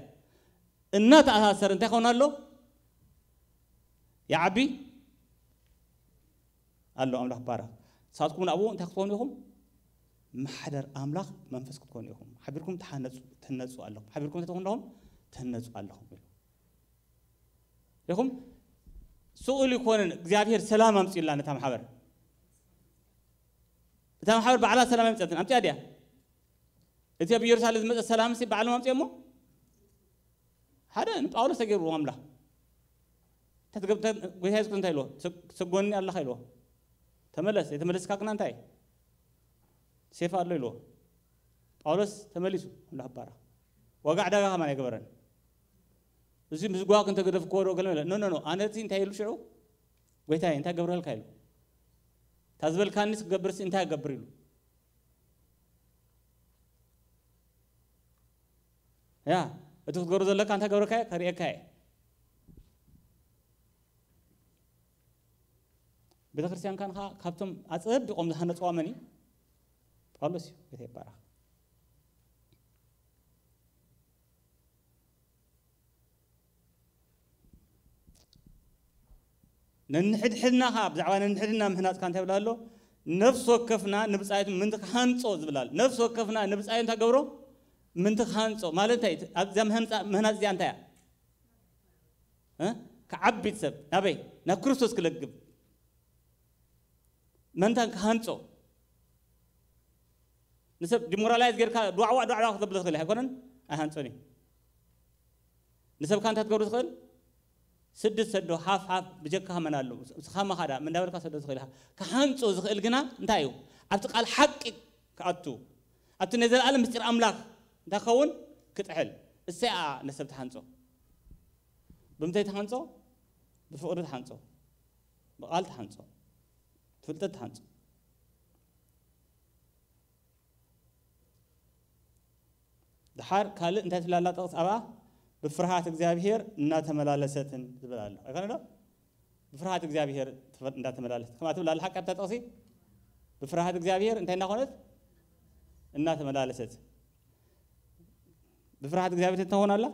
እናተኣሳሰረ እንታይ ክኸውን ኣሎ? ይዓቢ ኣሎ። ኣምላኽ ይባረኽ። ንሳትኩም ኣብኡ እንታይ ክትኮኑ ኢኹም? ማሕደር ኣምላኽ መንፈስ ክትኮኑ ኢኹም። ሓቢርኩም ትሃነጹ፣ ትህነጹ ኣለኹም። ሓቢርኩም እንታይ ትኾኑ ኣለኹም? ትህነጹ ኣለኹም ኢሉ። ኢኹም? ስቕ ኢሉ ይኮነን፣ እግዚኣብሔር ሰላም ኣምጺኡላ ነታ ማሕበር። እታ ማሕበር ባዕላ ሰላም ኣይምጸትን፣ ኣምጺኣ ድያ? እቲ ኣብ ኢየሩሳሌም ዝመጸ ሰላምሲ ባዕሎም ኣምጺኦሞ? ሓደ ንጳውሎስ ተገይርዎ ኣምላኽ። እንታይ ትገብ-፣ እንታይ፣ ጎይታ የሱስ እንታይ ኢልዎ? "ሰ-፣ ሰጎኒ ኣለኻ" ኢልዎ። "ተመለስ፣ የተመለስካ ግና እንታይ? ሴፍ ኣሎ" ኢልዎ። ጳውሎስ ተመሊሱ፣ ኣምላኽ ይባረኽ። ዋጋ ዕዳጋ ከማን ኣይገበረን። እዚ ምስ ጓክ እንተገደፍክዎ ዶ ገለ መለ? ኖ፣ ኖ፣ ኖ። ኣነ እቲ እንታይ ኢሉ ሽዑ? "ጎይታዬ፣ እንታይ ገብረልካ?" ኢሉ። "እታ ዝበልካኒስ ክገብርሲ እንታይ እገብር?" ኢሉ። ያ፣ እቲ ክትገብሮ ዘለካ እንታይ ገብረካዮ? ከርእየካ እየ። ቤተክርስትያንካ ንኻ ካብቶም ኣጸቢቖም ዝሃነጽዋ መን እዩ? ጳውሎስ እዩ። ቤተ ይባረኽ። ነንሕድሕድና ኸዓ ብዛዕባ ነንሕድና ምህናጽካ እንታይ ይብላ ኣሎ? ነፍሲ ወከፍና ንብጻይቱ ምንቲ ክሃንጾ ዝብላ ኣሎ። ነፍሲ ወከፍና ንብጻይቱ እንታይ ገብሮ? ምንቲ ክሃንጾ ማለት እንታይ? ኣብዛ ምህንጻ-፣ ምህናጽ እዚኣ እንታይ እያ? እ? ክዓቢ እቲ ሰብ ናበይ? ናብ ክርስቶስ ክለግብ። መንታን ክሃንጾ። ንሰብ ዲሞራላይዝ ጌርካ ዷዕዋዕ ዷዕዋዕ ክተብሎ ትኽእል ኢኻ ኣይኮነን? ኣይሃንጾን እዩ። ንሰብካ እንታይ ትገብሮ ትኽእል? ስዲ ሰዶ፣ ሃፍ ሃፍ፣ ብጀካ መን ኣሎ? ስኻ መኻዳ፣ ምን እንዳበልካ ሰዶ ትኽእል ኢኻ። ክሃንጾ ዝኽእል ግና እንታይ እዩ? ኣብቲ ቃል ሓቂ ክኣቱ፣ ኣብቲ ናይ ዘለኣለም ምስጢር ኣምላኽ እንታይ ክኸውን? ክጥሕል። እሰይኣ ነሰብ ትሃንጾ። ብምንታይ ትሃንጾ? ብፍቕሪ ትሃንጾ። ብቓል ትሃንጾ። ብፍልጠት ትሃንጾ። ድሓር ካልእ እንታይ ትብላላ ጥቕስ ኣብኣ? ብፍርሃት እግዚኣብሔር እናተመላለሰትን ዝብል ኣሎ። ኣይኮነ ዶ? ብፍርሃት እግዚኣብሔር ትፈ-፣ እንዳተመላለሰት። ከምኣ ትብል ኣላ ሓቂ ኣብታ ጥቕሲ? ብፍርሃት እግዚኣብሔር እንታይ እናኾነት? እናተመላለሰት። ብፍርሃት እግዚኣብሔር ትኸውን ኣላ?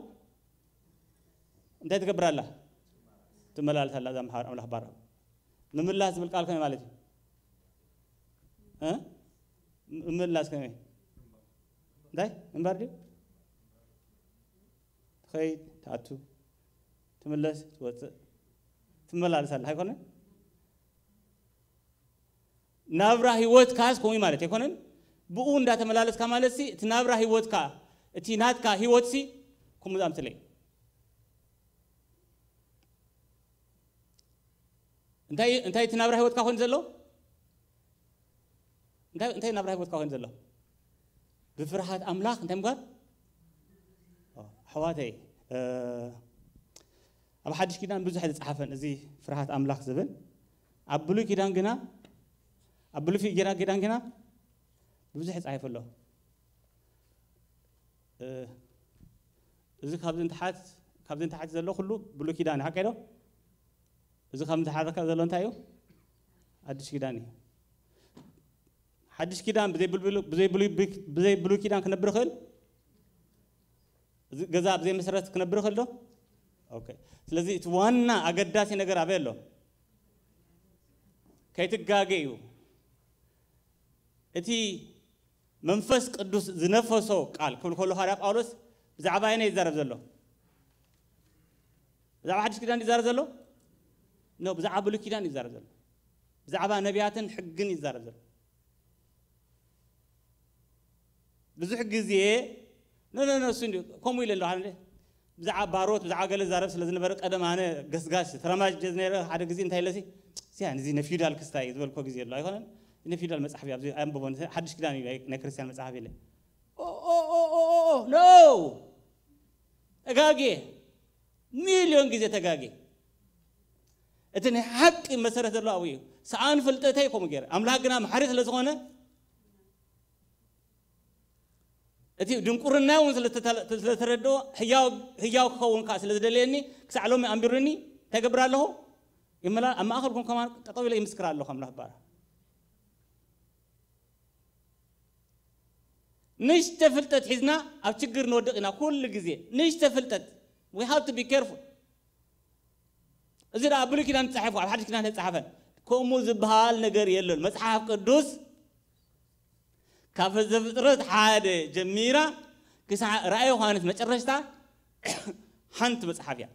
እንታይ ትገብር ኣላ? ትመላለስ ኣላ። እዛ ምሓር ኣምላኽ ባራ። ምምላስ ዝብል ቃል ከመይ ማለት እዩ? እ? ምምላስ ከመይ? እንታይ እምበር ድዩ? ትኸይድ፣ ትኣቱ፣ ትምለስ፣ ትወፅእ፣ ትመላለስ ኣላ ኣይኮነን? ናብራ ህይወትካስ ከምኡ ማለት ኣይኮነን? ብኡ እንዳተመላለስካ ማለት ሲ እቲ ናብራ ህይወትካ፣ እቲ ናትካ ህይወት ሲ ከምኡ ዝኣምስለ እዩ። እንታይ እንታይ እቲ ናብራ ህይወትካ ኮይኑ ዘሎ? እንታይ እንታይ ናብራ ህይወትካ ኮይኑ ዘሎ? ብፍርሃት ኣምላኽ እንታይ ምግባር? ኣሕዋተይ፣ ኣብ ሓድሽ ኪዳን ብዙሕ ዝፀሓፈን እዚ ፍርሃት ኣምላኽ ዝብል፣ ኣብ ብሉይ ኪዳን ግና፣ ኣብ ብሉይ ኪዳን ግና ብዙሕ ይፃሒፍ ኣሎ። እዚ ካብዚ ንታሓት፣ ካብዚ ንታሓት ዘሎ ኩሉ ብሉይ ኪዳን እዩ፣ ሓቀይ ዶ? እዚ ካብ ንታሓት ዘሎ እንታይ እዩ? ሓድሽ ኪዳን እዩ። ሓድሽ ኪዳን ብዘይ ብሉይ፣ ብዘይ ብሉይ፣ ብዘይ ብሉይ ኪዳን ክነብር ይኽእል? እዚ ገዛ ብዘይ መሰረት ክነብር ይኽእል ዶ? ኦኬ። ስለዚ እቲ ዋና ኣገዳሲ ነገር ኣበይ ኣሎ? ከይትጋገ እዩ። እቲ መንፈስ ቅዱስ ዝነፈሶ ቃል ክብል ከሎ ሃዋርያ ጳውሎስ ብዛዕባ ኣየናይ ይዛረብ ዘሎ? ብዛዕባ ሓድሽ ኪዳን ይዛረብ ዘሎ? ኖ፣ ብዛዕባ ብሉይ ኪዳን ይዛረብ ዘሎ። ብዛዕባ ነቢያትን ሕግን ይዛረብ ዘሎ። ብዙሕ ግዜ ኖ ኖ ኖ እሱ እንዲ ከምኡ ኢለ ኣለኹ ኣነ። ብዛዕባ ባሮት ብዛዕባ ገለ ዛረብ ስለ ዝነበረ ቀደም ኣነ ገስጋስ ተራማጅ ዝነበረ ሓደ ግዜ እንታይ ኢለሲ ሲያን እዚ ነፊዳል ክስታይ ዝበልኮ ግዜ ኣሎ ኣይኮነን። ነፊዳል መጽሓፍ ኣብዚ ኣንብቦ ሓድሽ ኪዳን እዩ ናይ ክርስቲያን መጽሓፍ ኢለ። ኦ ኦ ኦ ኦ ኦ ኖ ተጋጌ ሚልዮን ግዜ ተጋጌ። እቲ ናይ ሓቂ መሰረት ዘለዎ ኣብኡ እዩ። ሰኣን ፍልጠተይ ከምኡ ገይረ ኣምላኽ ግና መሓሪ ስለ ዝኾነ እቲ ድንቁርና እውን ስለተረድኦ ህያው ክኸውን ከዓ ስለ ዝደለየኒ ክሳዕ ሎሚ ኣንቢሩኒ እንታይ ገብር ኣለኹ ይመላ ኣብ ማእኸልኩም ከማን ጠጠው ኢለ ይምስክር ኣለኹ ኣምላኽ ባራ። ንሽተ ፍልጠት ሒዝና ኣብ ችግር ንወድቕ ኢና ኩሉ ግዜ። ንሽተ ፍልጠት we have to be careful። እዚ ደኣ ብሉይ ኪዳን ተጻሒፉ ኣብ ሓድሽ ኪዳን ተጻሓፈን ከምኡ ዝበሃል ነገር የለን። መጽሓፍ ቅዱስ ካብ ዘፍጥረት ሓደ ጀሚራ ክሳዕ ራእይ ዮሃንስ መጨረሽታ ሓንቲ መጽሓፍ እያ።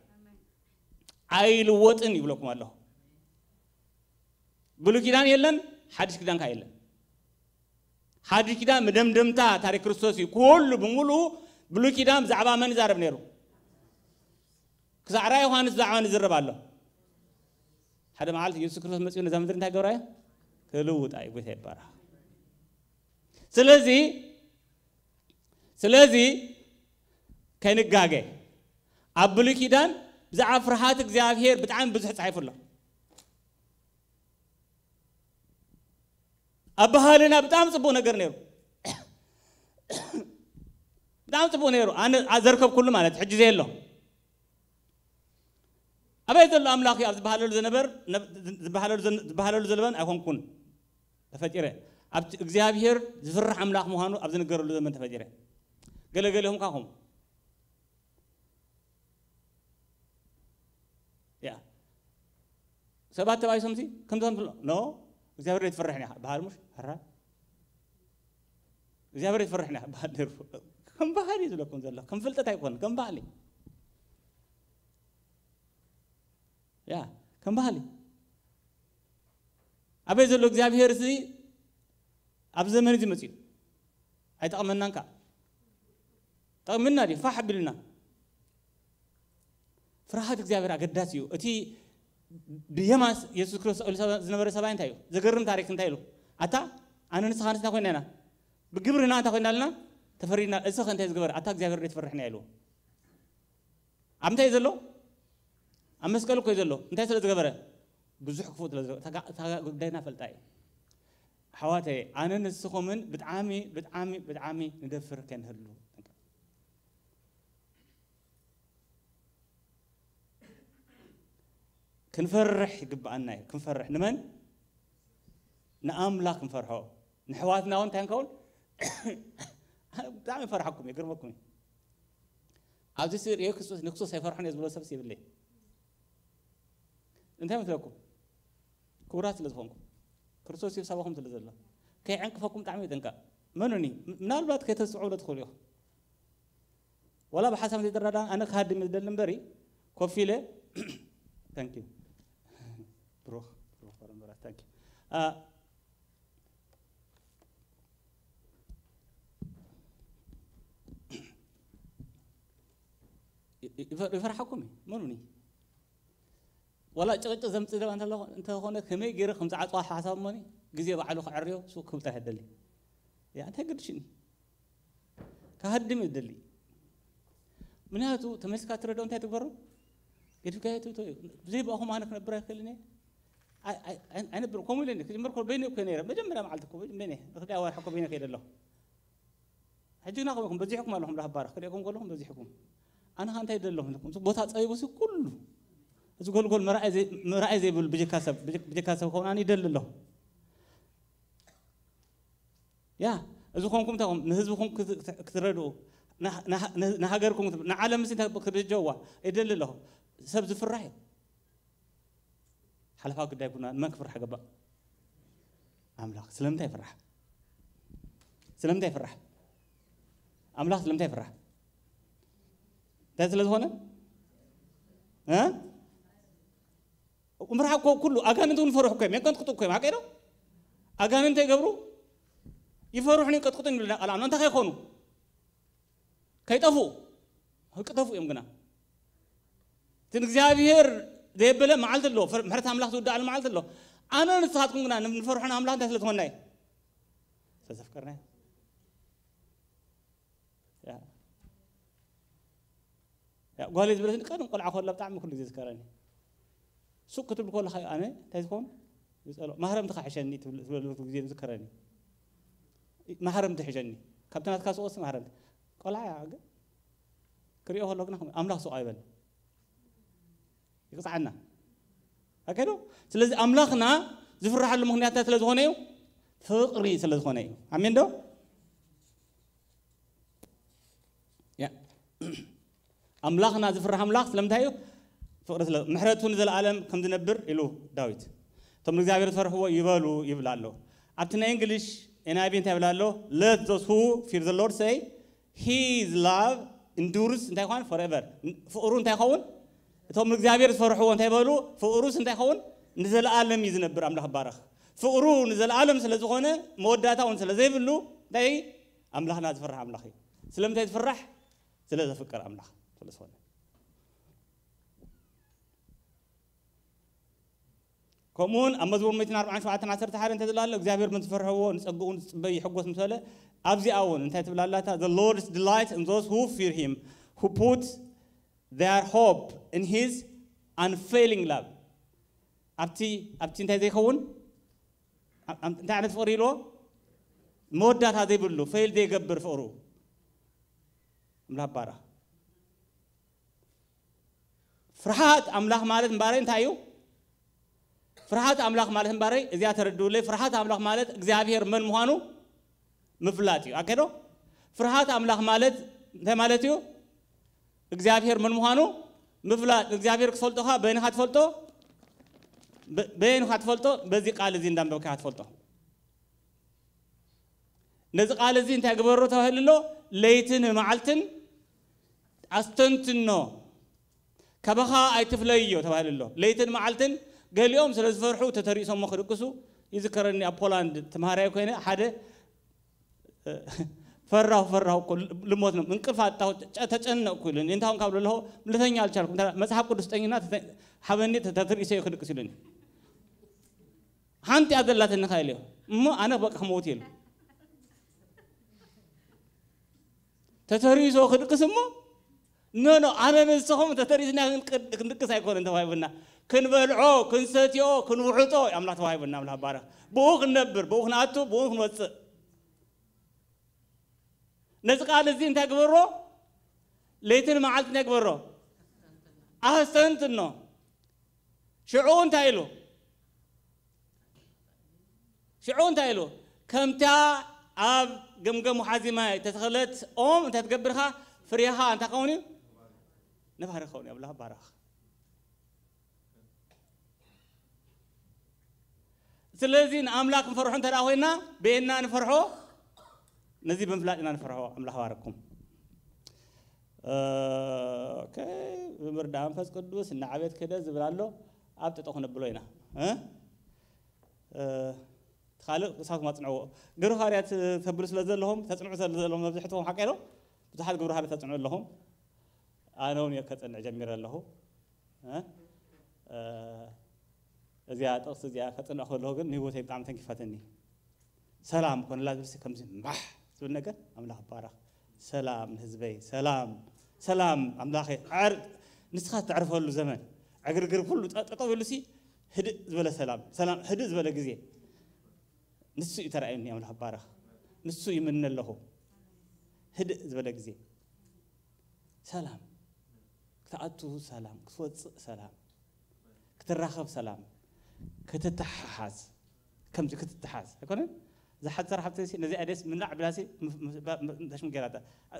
ኣይልወጥን ይብለኩም ኣለኹ። ብሉይ ኪዳን የለን፣ ሓድሽ ኪዳን ከ የለን። ሓድሽ ኪዳን መደምደምታ ታሪክ ክርስቶስ እዩ። ኩሉ ብምሉኡ ብሉይ ኪዳን ብዛዕባ መን ይዛረብ ነይሩ? ክሳዕ ራእይ ዮሃንስ ብዛዕባ መን ይዝረብ ኣሎ? ሓደ መዓልቲ የሱስ ክርስቶስ መጺኡ ነዛ ምድሪ እንታይ ገብራ እዩ? ክልውጣ እዩ። ጎይታ ይባረኽ። ስለዚ ስለዚ ከይንጋገ ኣብ ብሉይ ኪዳን ብዛዕባ ፍርሃት እግዚኣብሄር ብጣዕሚ ብዙሕ ጻሒፉ ኣሎ። ኣብ ባህልና ብጣዕሚ ጽቡቕ ነገር ነይሩ። ብጣዕሚ ጽቡቕ ነይሩ። ኣነ ዘርከብኩሉ ማለት ሕጂ ዘየሎ ኣበይ ዘሎ ኣምላኽ እዩ ኣብ ዝበሃለሉ ዘነበር ዝበሃለሉ ዘነበን ኣይኮንኩን ተፈጢረ። ኣብቲ እግዚኣብሄር ዝፍራሕ ኣምላኽ ምዃኑ ኣብ ዝነገረሉ ዘመን ተፈጢረ። ገለገሊኹም ካኹም ያ ሰባት ተባይሶምሲ ከምዞም ኖ እግዚኣብሔር ትፈርሕን ኢኻ በሃል ሙሽ ራ እግዚኣብሔር ትፈርሕን ኢኻ በሃል ነይሩ። ከም ባህል እዩ ዝብለኩም ዘሎ ከም ፍልጠት ኣይኮን ከም ባህል ያ ከም ባህል ኣበይ ዘሎ እግዚኣብሔር እዚ ኣብዚ ዘመን እዚ መፅዩ ኣይጠቕመናን ከዓ ጠቕምና ድዩ ፋሕ ኣቢልና ፍርሃት እግዚኣብሔር ኣገዳሲ እዩ። እቲ ብየማስ የሱስ ክርስቶስ ዝነበረ ሰብኣይ እንታይ እዩ ዘገርም ታሪክ እንታይ ኢሉ ኣታ ኣነ ንስኻ ንስና ኮይና ኢና ብግብርና እንታይ ኮይና ኣለና ተፈሪድና እሰኸ እንታይ ዝገበረ ኣታ እግዚኣብሔር ዶ ትፈርሕና ኢሉ ኣብ እንታይ ዘሎ ኣብ መስቀል እኮ እዩ ዘሎ እንታይ ስለ ዝገበረ ብዙሕ ክፉእ ስለ ዝገበረ እታ ጉዳይና ፈልጣ እዩ። ኣሕዋተይ ኣነ ንስኹምን ብጣዕሚ ብጣዕሚ ብጣዕሚ ንደፍር ከንህሉ ክንፈርሕ ይግብኣና እዩ። ክንፈርሕ ንመን? ንኣምላኽ ክንፈርሖ። ንሕዋትና እውን እንታይ ንከውን? ብጣዕሚ ፈርሓኩም እየ፣ ገርመኩም እዩ። ኣብዚ ስር እየ ክርስቶስ ንክርስቶስ ኣይፈርሖን እየ ዝብሎ ሰብስ የብለይ። እንታይ መስለኩም? ክቡራት ስለ ዝኾንኩም ክርስቶስ እዩ ሳባኹም ስለ ዘሎ ከይዕንቅፈኩም ብጣዕሚ ይጥንቀቕ። መኑኒ? ምናልባት ከይተስተውዕሎ ትኽእሉ ኢኹም። ወላ ብሓሳብ ዘይትረዳእ፣ ኣነ ክሃድም ዝደሊ እምበሪ፣ ኮፍ ኢለ፣ thank you። ብሩኽ፣ ብሩኽ ባረምበራት፣ thank you። ኣ፣ ይ-፣ ይ-፣ ይፈ-፣ ይፈርሓኩም እዩ። መኑኒ? ወላ ጭቕጭቕ ዘምጽእ ደባ እንተሎ-፣ እንተኾነ ከመይ ገይረ ከም ዝዓጽዋ ሓሳብ እሞኒ፣ ግዜ ባዕሉ ክዕርዮ፣ ሱቕ ክብል ጥራሕ ይደሊ። ያ፣ እንታይ ገድሽኒ? ክሃድም እዩ ዝደሊ። ምክንያቱ ተመልስካ ትረድኦ እንታይ ትግበሮ? ገዲፍካዮ ትእቶ እዩ። ብዘይ ብኣኹም ኣነ ክነብር ኣይክእልን እየ። ኣይ-፣ ኣይ-፣ ኣይ-፣ ኣይነብር፣ ከምኡ ኢለ ክጅምር ከሎ በይነ እኮ ነይረ። መጀመርያ መዓልቲ እኮ በይነ፣ ንክልተ ወርሒ እኮ በይነ ከይደ ኣለኹ። ሕጂ ግና ከምኹም በዚሕኩም ኣለኹም፣ ዳህባራ ክሪእኩም ከለኹም በዚሕኩም። ኣነ ኸ እንታይ ይደለኹም ኢልኩም? እዚ ቦታ ጸቢቡ ሲ ኩሉ፣ እዚ ጎልጎል መርኣይ ዘይ-፣ መርኣይ ዘይብሉ ብጀካ ሰብ፣ ብጀ-፣ ብጀካ ሰብ ከውን ኣነ ይደሊ ኣለኹ። ያ፣ እዚ ኮንኩም እንታይ ኮም-፣ ንህዝብኹም ክት-፣ ክት-፣ ክትረድኡ፣ ንሃ-፣ ንሃ-፣ ንሃገርኩም ክት-፣ ንዓለም ሲ እንታይ ክትበጀዋ ይደሊ ኣለኹ። ሰብ ዝፍራሕ እዩ። ሓለፋ ግዳይ ቡና መን ክፍራሕ ገባእ? ኣምላኽ። ስለምንታይ ይፍራሕ? ስለምንታይ ይፍራሕ? ኣምላኽ ስለምንታይ ይፍራሕ? እንታይ ስለ ዝኾነ? እ? ምፍራሕ እኮ ኩሉ ኣጋንንት እውን ይፈርሑ እኮ እዮም፣ የንቀጥቅጡ እኮ እዮም። ሓቀይ ዶ? ኣጋንንት ይገብሩ፣ ይፈርሑን ይንቀጥቅጡን ይብለና ቃል ኣምላኽ። እንታይ ከይኾኑ? ከይጠፍኡ። ክጠፍኡ እዮም ግና። እቲ ንእግዚኣብሔር ዘየበለ መዓልቲ ኣሎ፣ ፍር-፣ ምሕረት ኣምላኽ ዝውድኣሉ መዓልቲ ኣሎ። ኣነ ንስኻትኩም ግና ንፈርሖን ኣምላኽ እንታይ ስለ ዝኾንና እዩ? ስለ ዘፍቀርና እዩ። ያ። ያ፣ ጓለይ ዝበለትኒ ቀደም ቆልዓ ከላ ብጣዕሚ ኩሉ ግዜ ዝከረኒ። ሱቅ ክትብል ከለኻ ኣነ እንታይ ዝኸውን? ዝጸልኦ፣ ማህረምትኻ ሕሸኒ ትብል-፣ ትብለሉ ግዜ ዝከረኒ። ማህረምቲ ሕሸኒ። ካብቲ ናትካ ሱቅስ ማህረምቲ። ቆልዓ እያ፣ ግን ክሪኦ ከሎ ግና ኣምላኽ ሱቅ ኣይበል። ይቅጽዓና። ኣከዶ? ስለዚ ኣምላኽና ዝፍርሓሉ ምኽንያት እንታይ ስለ ዝኾነ እዩ? ፍቅሪ ስለ ዝኾነ እዩ። ኣሜን ዶ? ያ። ኣምላኽና ዝፍራሕ ኣምላኽ ስለምንታይ እዩ? ፍቅሪ ስለ፣ ምሕረቱ ንዘለኣለም ከም ዝነብር ኢሉ ዳዊት። እቶም ንእግዚኣብሔር ዝፈርሕዎ ይበሉ ይብል ኣሎ። ኣብቲ ናይ እንግሊሽ ኤን ኣይ ቪ እንታይ ይብል ኣሎ? Let those who fear the Lord say, his love endures እንታይ ይኾን? Forever። ፍቅሩ እንታይ ይኸውን? እቶም ንእግዚኣብሔር ዝፈርሕዎ እንታይ ይበሉ? ፍቅሩስ እንታይ ይኸውን? ንዘለኣለም እዩ ዝነብር። ኣምላኽ ይባረኽ። ፍቅሩ ንዘለኣለም ስለ ዝኾነ መወዳእታ እውን ስለ ዘይብሉ እንታይ ኣምላኽና ዝፍራሕ ኣምላኽ እዩ። ስለምንታይ ዝፍራሕ? ስለ ዘፍቅር ኣምላኽ ስለ ዝኾነ። ከምኡውን ኣብ መዝሙር ሚእትን ኣርባዓን ሸውዓተን ዓሰርተ ሓደ እንተ ዝብላ ኣሎ፣ እግዚኣብሔር ምስ ዝፈርሕዎ ንጸግኡ ዝጽበይ ይሕጎስ ምስ በለ፣ ኣብዚኣ እውን እንታይ ትብላ ኣላታ? The Lord delights in those who fear him, who put their hope in his unfailing love። ኣብቲ፣ ኣብቲ እንታይ ዘይኸውን? ኣብ-፣ ኣብ-፣ እንታይ ዓይነት ፍቕሪ ኢልዎ? መወዳእታ ዘይብሉ፣ ፌል ዘይገብር ፍቕሩ። ኣምላኽ ባራ። ፍርሃት ኣምላኽ ማለት እምበረይ እንታይ እዩ? ፍርሃት ኣምላኽ ማለት እምበረይ እዚኣ ተረድኡለይ። ፍርሃት ኣምላኽ ማለት እግዚኣብሔር መን ምዃኑ ምፍላጥ እዩ። ኣከዶ? ፍርሃት ኣምላኽ ማለት እንታይ ማለት እዩ? እግዚኣብሔር መን ምዃኑ ምፍላጥ። እግዚኣብሔር ክትፈልጦኻ በይንኻ ትፈልጦ፣ በ-፣ በይንኻ ትፈልጦ፣ በዚ ቃል እዚ እንዳንበብካ ኢኻ ትፈልጦ። ነዚ ቃል እዚ እንታይ ግበሮ ተባሂሉ ኣሎ? ለይትን መዓልትን ኣስተንትኖ፣ ካባኻ ኣይትፍለዮ ተባሂሉ ኣሎ። ለይትን መዓልትን ገሊኦም ስለ ዝፈርሑ ተተሪሶሞ ክድቅሱ ይዝከረኒ። ኣብ ፖላንድ ተምሃራይ ኮይነ ሓደ ፈራሁ፣ ፈራሁ እኮ ልሞት ነው። እንቅልፍ ኣጣሁ፣ ጨ-፣ ተጨነቅኩ ኢሉኒ። እንታይ ኾንካ ብሎ ኣለኹ፣ ልተኛ ኣልቻልኩም። እንታ መጽሓፍ ቅዱስ ጠኝና ተተ-፣ ሓበኒ፣ ተ-፣ ተተርኢሰ እዩ ክድቅስ ኢሉኒ። ሓንቲ እያ ዘላትኒ ኢኻ ኢለዮ። እሞ ኣነ በቃ ክመውት ኢሉ። ተተርኢሶ ክድቅስ እሞ፣ ኖ፣ ኖ፣ ኣነ ንስኹም ተተርኢስና ክንቅ-፣ ክንድቅስ ኣይኮነን ተዋሂቡና። ክንበልዖ፣ ክንሰትዮ፣ ክንውሕጦ እዩ ኣምላኽ ተዋሂቡና፣ ኣምላኽ ባረኽ። ብኡ ክንነብር፣ ብኡ ክንኣቱ፣ ብኡ ክንወጽእ። ነዚ ቃል እዚ እንታይ ግበሮ? ለይትን መዓልቲ እንታይ ግበሮ? ኣስተንትኖ። ሽዑ እንታይ ኢሉ? ሽዑ እንታይ ኢሉ? ከምታ ኣብ ገምገም ወሓዚ ማይ ተተኽለት ኦም እንታይ ትገብርካ? ፍሬኻ እንታይ ከውን እዩ? ነባሪ ከውን እዩ። ኣምላኽ ባረኽ። ስለዚ ንኣምላኽ ንፈርሖ እንተ ደኣ ኮይና፣ በየና ንፈርሖ? ነዚ ብምፍላጥ ኢና ንፈርሖ። ኣምላኽ ባረኩም። ኦኬ፣ ብምርዳእ መንፈስ ቅዱስ እናዓበየት ከደ ዝብል ኣሎ። ኣብ ጠጠው ክነብሎ ኢና። እ? እ፣ ካልእ ክሳብኩም ኣጽንዕዎ። ግብረ ሃዋርያት ተብሉ ስለ ዘለኹም፣ ተጽንዑ ስለ ዘለኹም መብዝሕትኹም ሓቀይ ዶ? ብዙሓት ግብረ ሃዋርያት ተጽንዑ ኣለኹም። ኣነ እውን እየ ከጽንዕ ጀሚረ ኣለኹ። እ? እ፣ እዚኣ ጥቕሲ እዚኣ ከጽንዕ ከለኹ ግን ንህይወተይ ብጣዕሚ ተንኪፋትኒ። ሰላም ኮነላ ዝብልሲ ከምዚ ማሕ ዝብል ነገር ኣምላኽ ይባረኽ። ሰላም ንህዝበይ፣ ሰላም፣ ሰላም ኣምላኸይ፣ ዕር-፣ ንስኻ እተዕርፈሉ ዘመን፣ ዕግርግር ኩሉ ጠ-፣ ጠጠው ኢሉሲ ህድእ ዝበለ ሰላም፣ ሰላም ህድእ ዝበለ ግዜ ንሱ እዩ ተራእዩኒ። ኣምላኽ ይባረኽ። ንሱ ይምነ ኣለኹ። ህድእ ዝበለ ግዜ ሰላም፣ ክትኣቱ ሰላም፣ ክትወፅእ ሰላም፣ ክትራኸብ ሰላም፣ ክትተሓሓዝ፣ ከምዚ ክትተሓዝ ኣይኮነን። ዝሓፀር ሓብተይሲ ነዚ ኣደስ ምናዕ ብላሲ ዳሽም ገይራታ።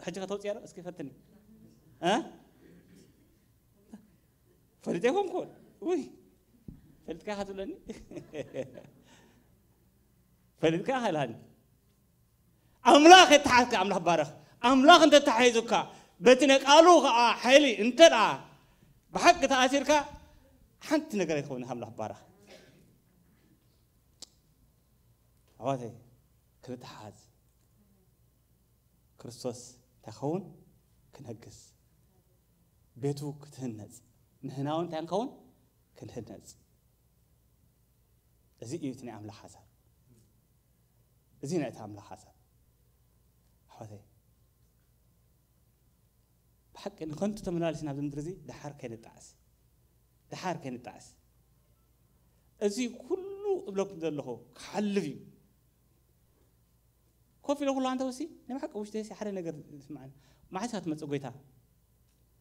ሕጂ ከተውፅያ ዶ? እስኪ ፈትኒ። እ? ፈሊጠ ይኮንኩን። ውይ፣ ፈሊጥካ ኢኻ ትብለኒ። ፈሊጥካ ኢኻ ኢልሃኒ። ኣምላኽ የተሓዝካ፣ ኣምላኽ ባረኽ። ኣምላኽ እንተተሓሒዙካ፣ በቲ ናይ ቃሉ ኸዓ ሓይሊ እንተ ደኣ ብሓቂ ተኣሲርካ፣ ሓንቲ ነገር ኣይትኸውን ኢኻ። ኣምላኽ ባረኽ። ኣሕዋተይ፣ ክንተሓዝ፣ ክርስቶስ እንታይ ክኸውን? ክነግስ። ቤቱ ክትህነጽ። ንሕና እውን እንታይ ንኸውን? ክንህነጽ። እዚ እዩ እቲ ናይ ኣምላኽ ሓሳብ። እዚ ናይ እቲ ኣምላኽ ሓሳብ። ኣሕዋተይ፣ ብሓቂ ንኸንቱ ተመላሊስና ኣብዚ ምድሪ እዚ ደሓር ከይንጣዕስ፣ ደሓር ከይንጣዕስ። እዚ ኩሉ እብለኩም ዘለኹ ክሓልፍ እዩ። ኮፍ ኢለ ኩሉ ኣንተ ወሲ ናይ ብሓቂ ውሽጢ ሓደ ነገር ይስምዓኒ። መዓስ ኢኻ ትመጽእ ጎይታ?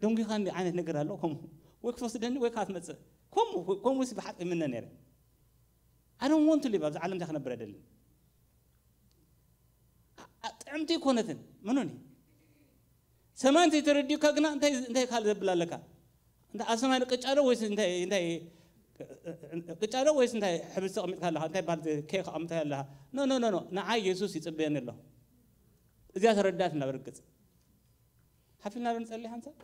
ደንጒኻ እንዲ ዓይነት ነገር ኣሎ ከምኡ። ወይ ክትወስደኒ ወይ ከዓ ትመጽእ። ከምኡ፣ ከምኡ ሲ ብሓቂ ይምነ ነይረ። I don't want to live፣ ኣብዚ ዓለም እዚኣ ክነብር ኣይደልን። ኣ-፣ ኣ-፣ ጥዕምቲ ኣይኮነትን። መኖኒ? ሰማይ እንተይተረዲኡካ ግና እንታይ፣ እንታይ ካል ዘብል ኣለካ? እንታይ ኣብ ሰማይ ቅጫ ዶ ወይስ እንታይ፣ እንታይ ቅጫ ዶ ወይስ እንታይ ሕብስቲ ኣቐሚጥካ ኣለኻ? እንታይ በሃል ኬክ ኣቐሚጥካ ኣለኻ? ኖ፣ ኖ፣ ኖ፣ ኖ። ንዓይ የሱስ ይጽበየኒ ኣሎ። እዚኣ ተረዳት እና ብርግጽ። ሓፊልና ዶ ንጸሊ ሓንሳብ?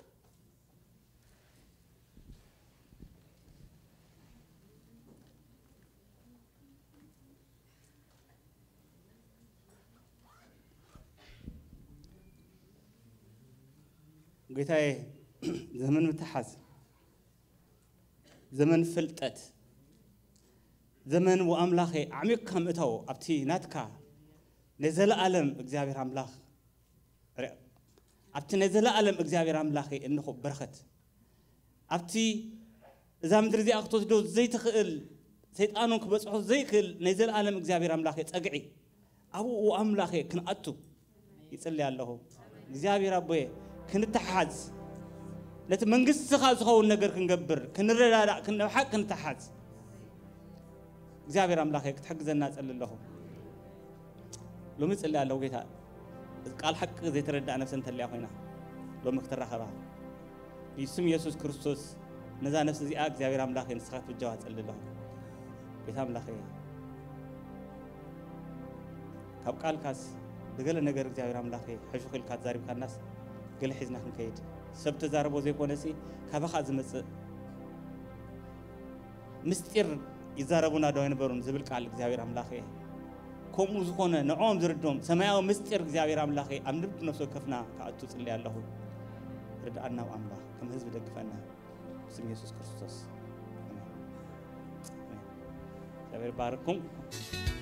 ጌታዬ፣ ዘመን ምትሓዝ፣ ዘመን ፍልጠት፣ ዘመን ወኣምላኸ ዓሚቕካ ምእታው ኣብቲ ናትካ ናይ ዘለኣለም እግዚኣብሔር ኣምላኽ ርእ-፣ ኣብቲ ናይ ዘለኣለም እግዚኣብሔር ኣምላኸ እንኾ በረኸት፣ ኣብቲ እዛ ምድሪ እዚኣ ክትወስዶ ዘይትኽእል፣ ሰይጣን እውን ክበጽሖ ዘይክእል ናይ ዘለኣለም እግዚኣብሔር ኣምላኸ ጸግዒ፣ ኣብኡ ኣምላኸ ክንኣቱ ይጽሊ ኣለኹ። እግዚኣብሔር ኣቦየ፣ ክንተሓዝ፣ ነቲ መንግስትኻ ዝኸውን ነገር ክንገብር፣ ክንረዳዳእ፣ ክን-፣ ናብ ሓቂ ክንተሓዝ፣ እግዚኣብሔር ኣምላኸ ክትሕግዘና እጽሊ ኣለኹ። ሎሚ እጽሊ ኣለኹ ጌታ፣ ቃል ሓቂ ዘይተረድኣ ነፍሲ እንተልያ ኮይና፣ ሎሚ ክትራኸባ። ብስም የሱስ ክርስቶስ፣ ነዛ ነፍሲ እዚኣ እግዚኣብሔር ኣምላኸ ንስኻ ክትብጃዋ እጽሊ ኣለኹ። ጌታ ኣምላኸ፣ ካብ ቃልካስ ብገለ ነገር እግዚኣብሔር ኣምላኸ ሕሹኽ ኢልካ ተዛሪብካናስ፣ ገለ ሒዝና ክንከይድ። ሰብ ተዛረቦ ዘይኮነሲ፣ ካባኻ ዝመጽእ ምስጢር ይዛረቡና ዶ ኣይነበሩን ዝብል ቃል እግዚኣብሔር ኣምላኸ፣ ከምኡ ዝኾነ ንዕኦም ዝርድኦም ሰማያዊ ምስጢር እግዚኣብሔር ኣምላኸ ኣብ ልቢ ነፍሲ ወከፍና ክኣቱ ጽሊ ኣለኹ። ርድኣና ኣምላኽ፣ ከም ህዝቢ ደግፈና። ብስም የሱስ ክርስቶስ። ኣሜን። ኣሜን። እግዚኣብሔር ባርኩም።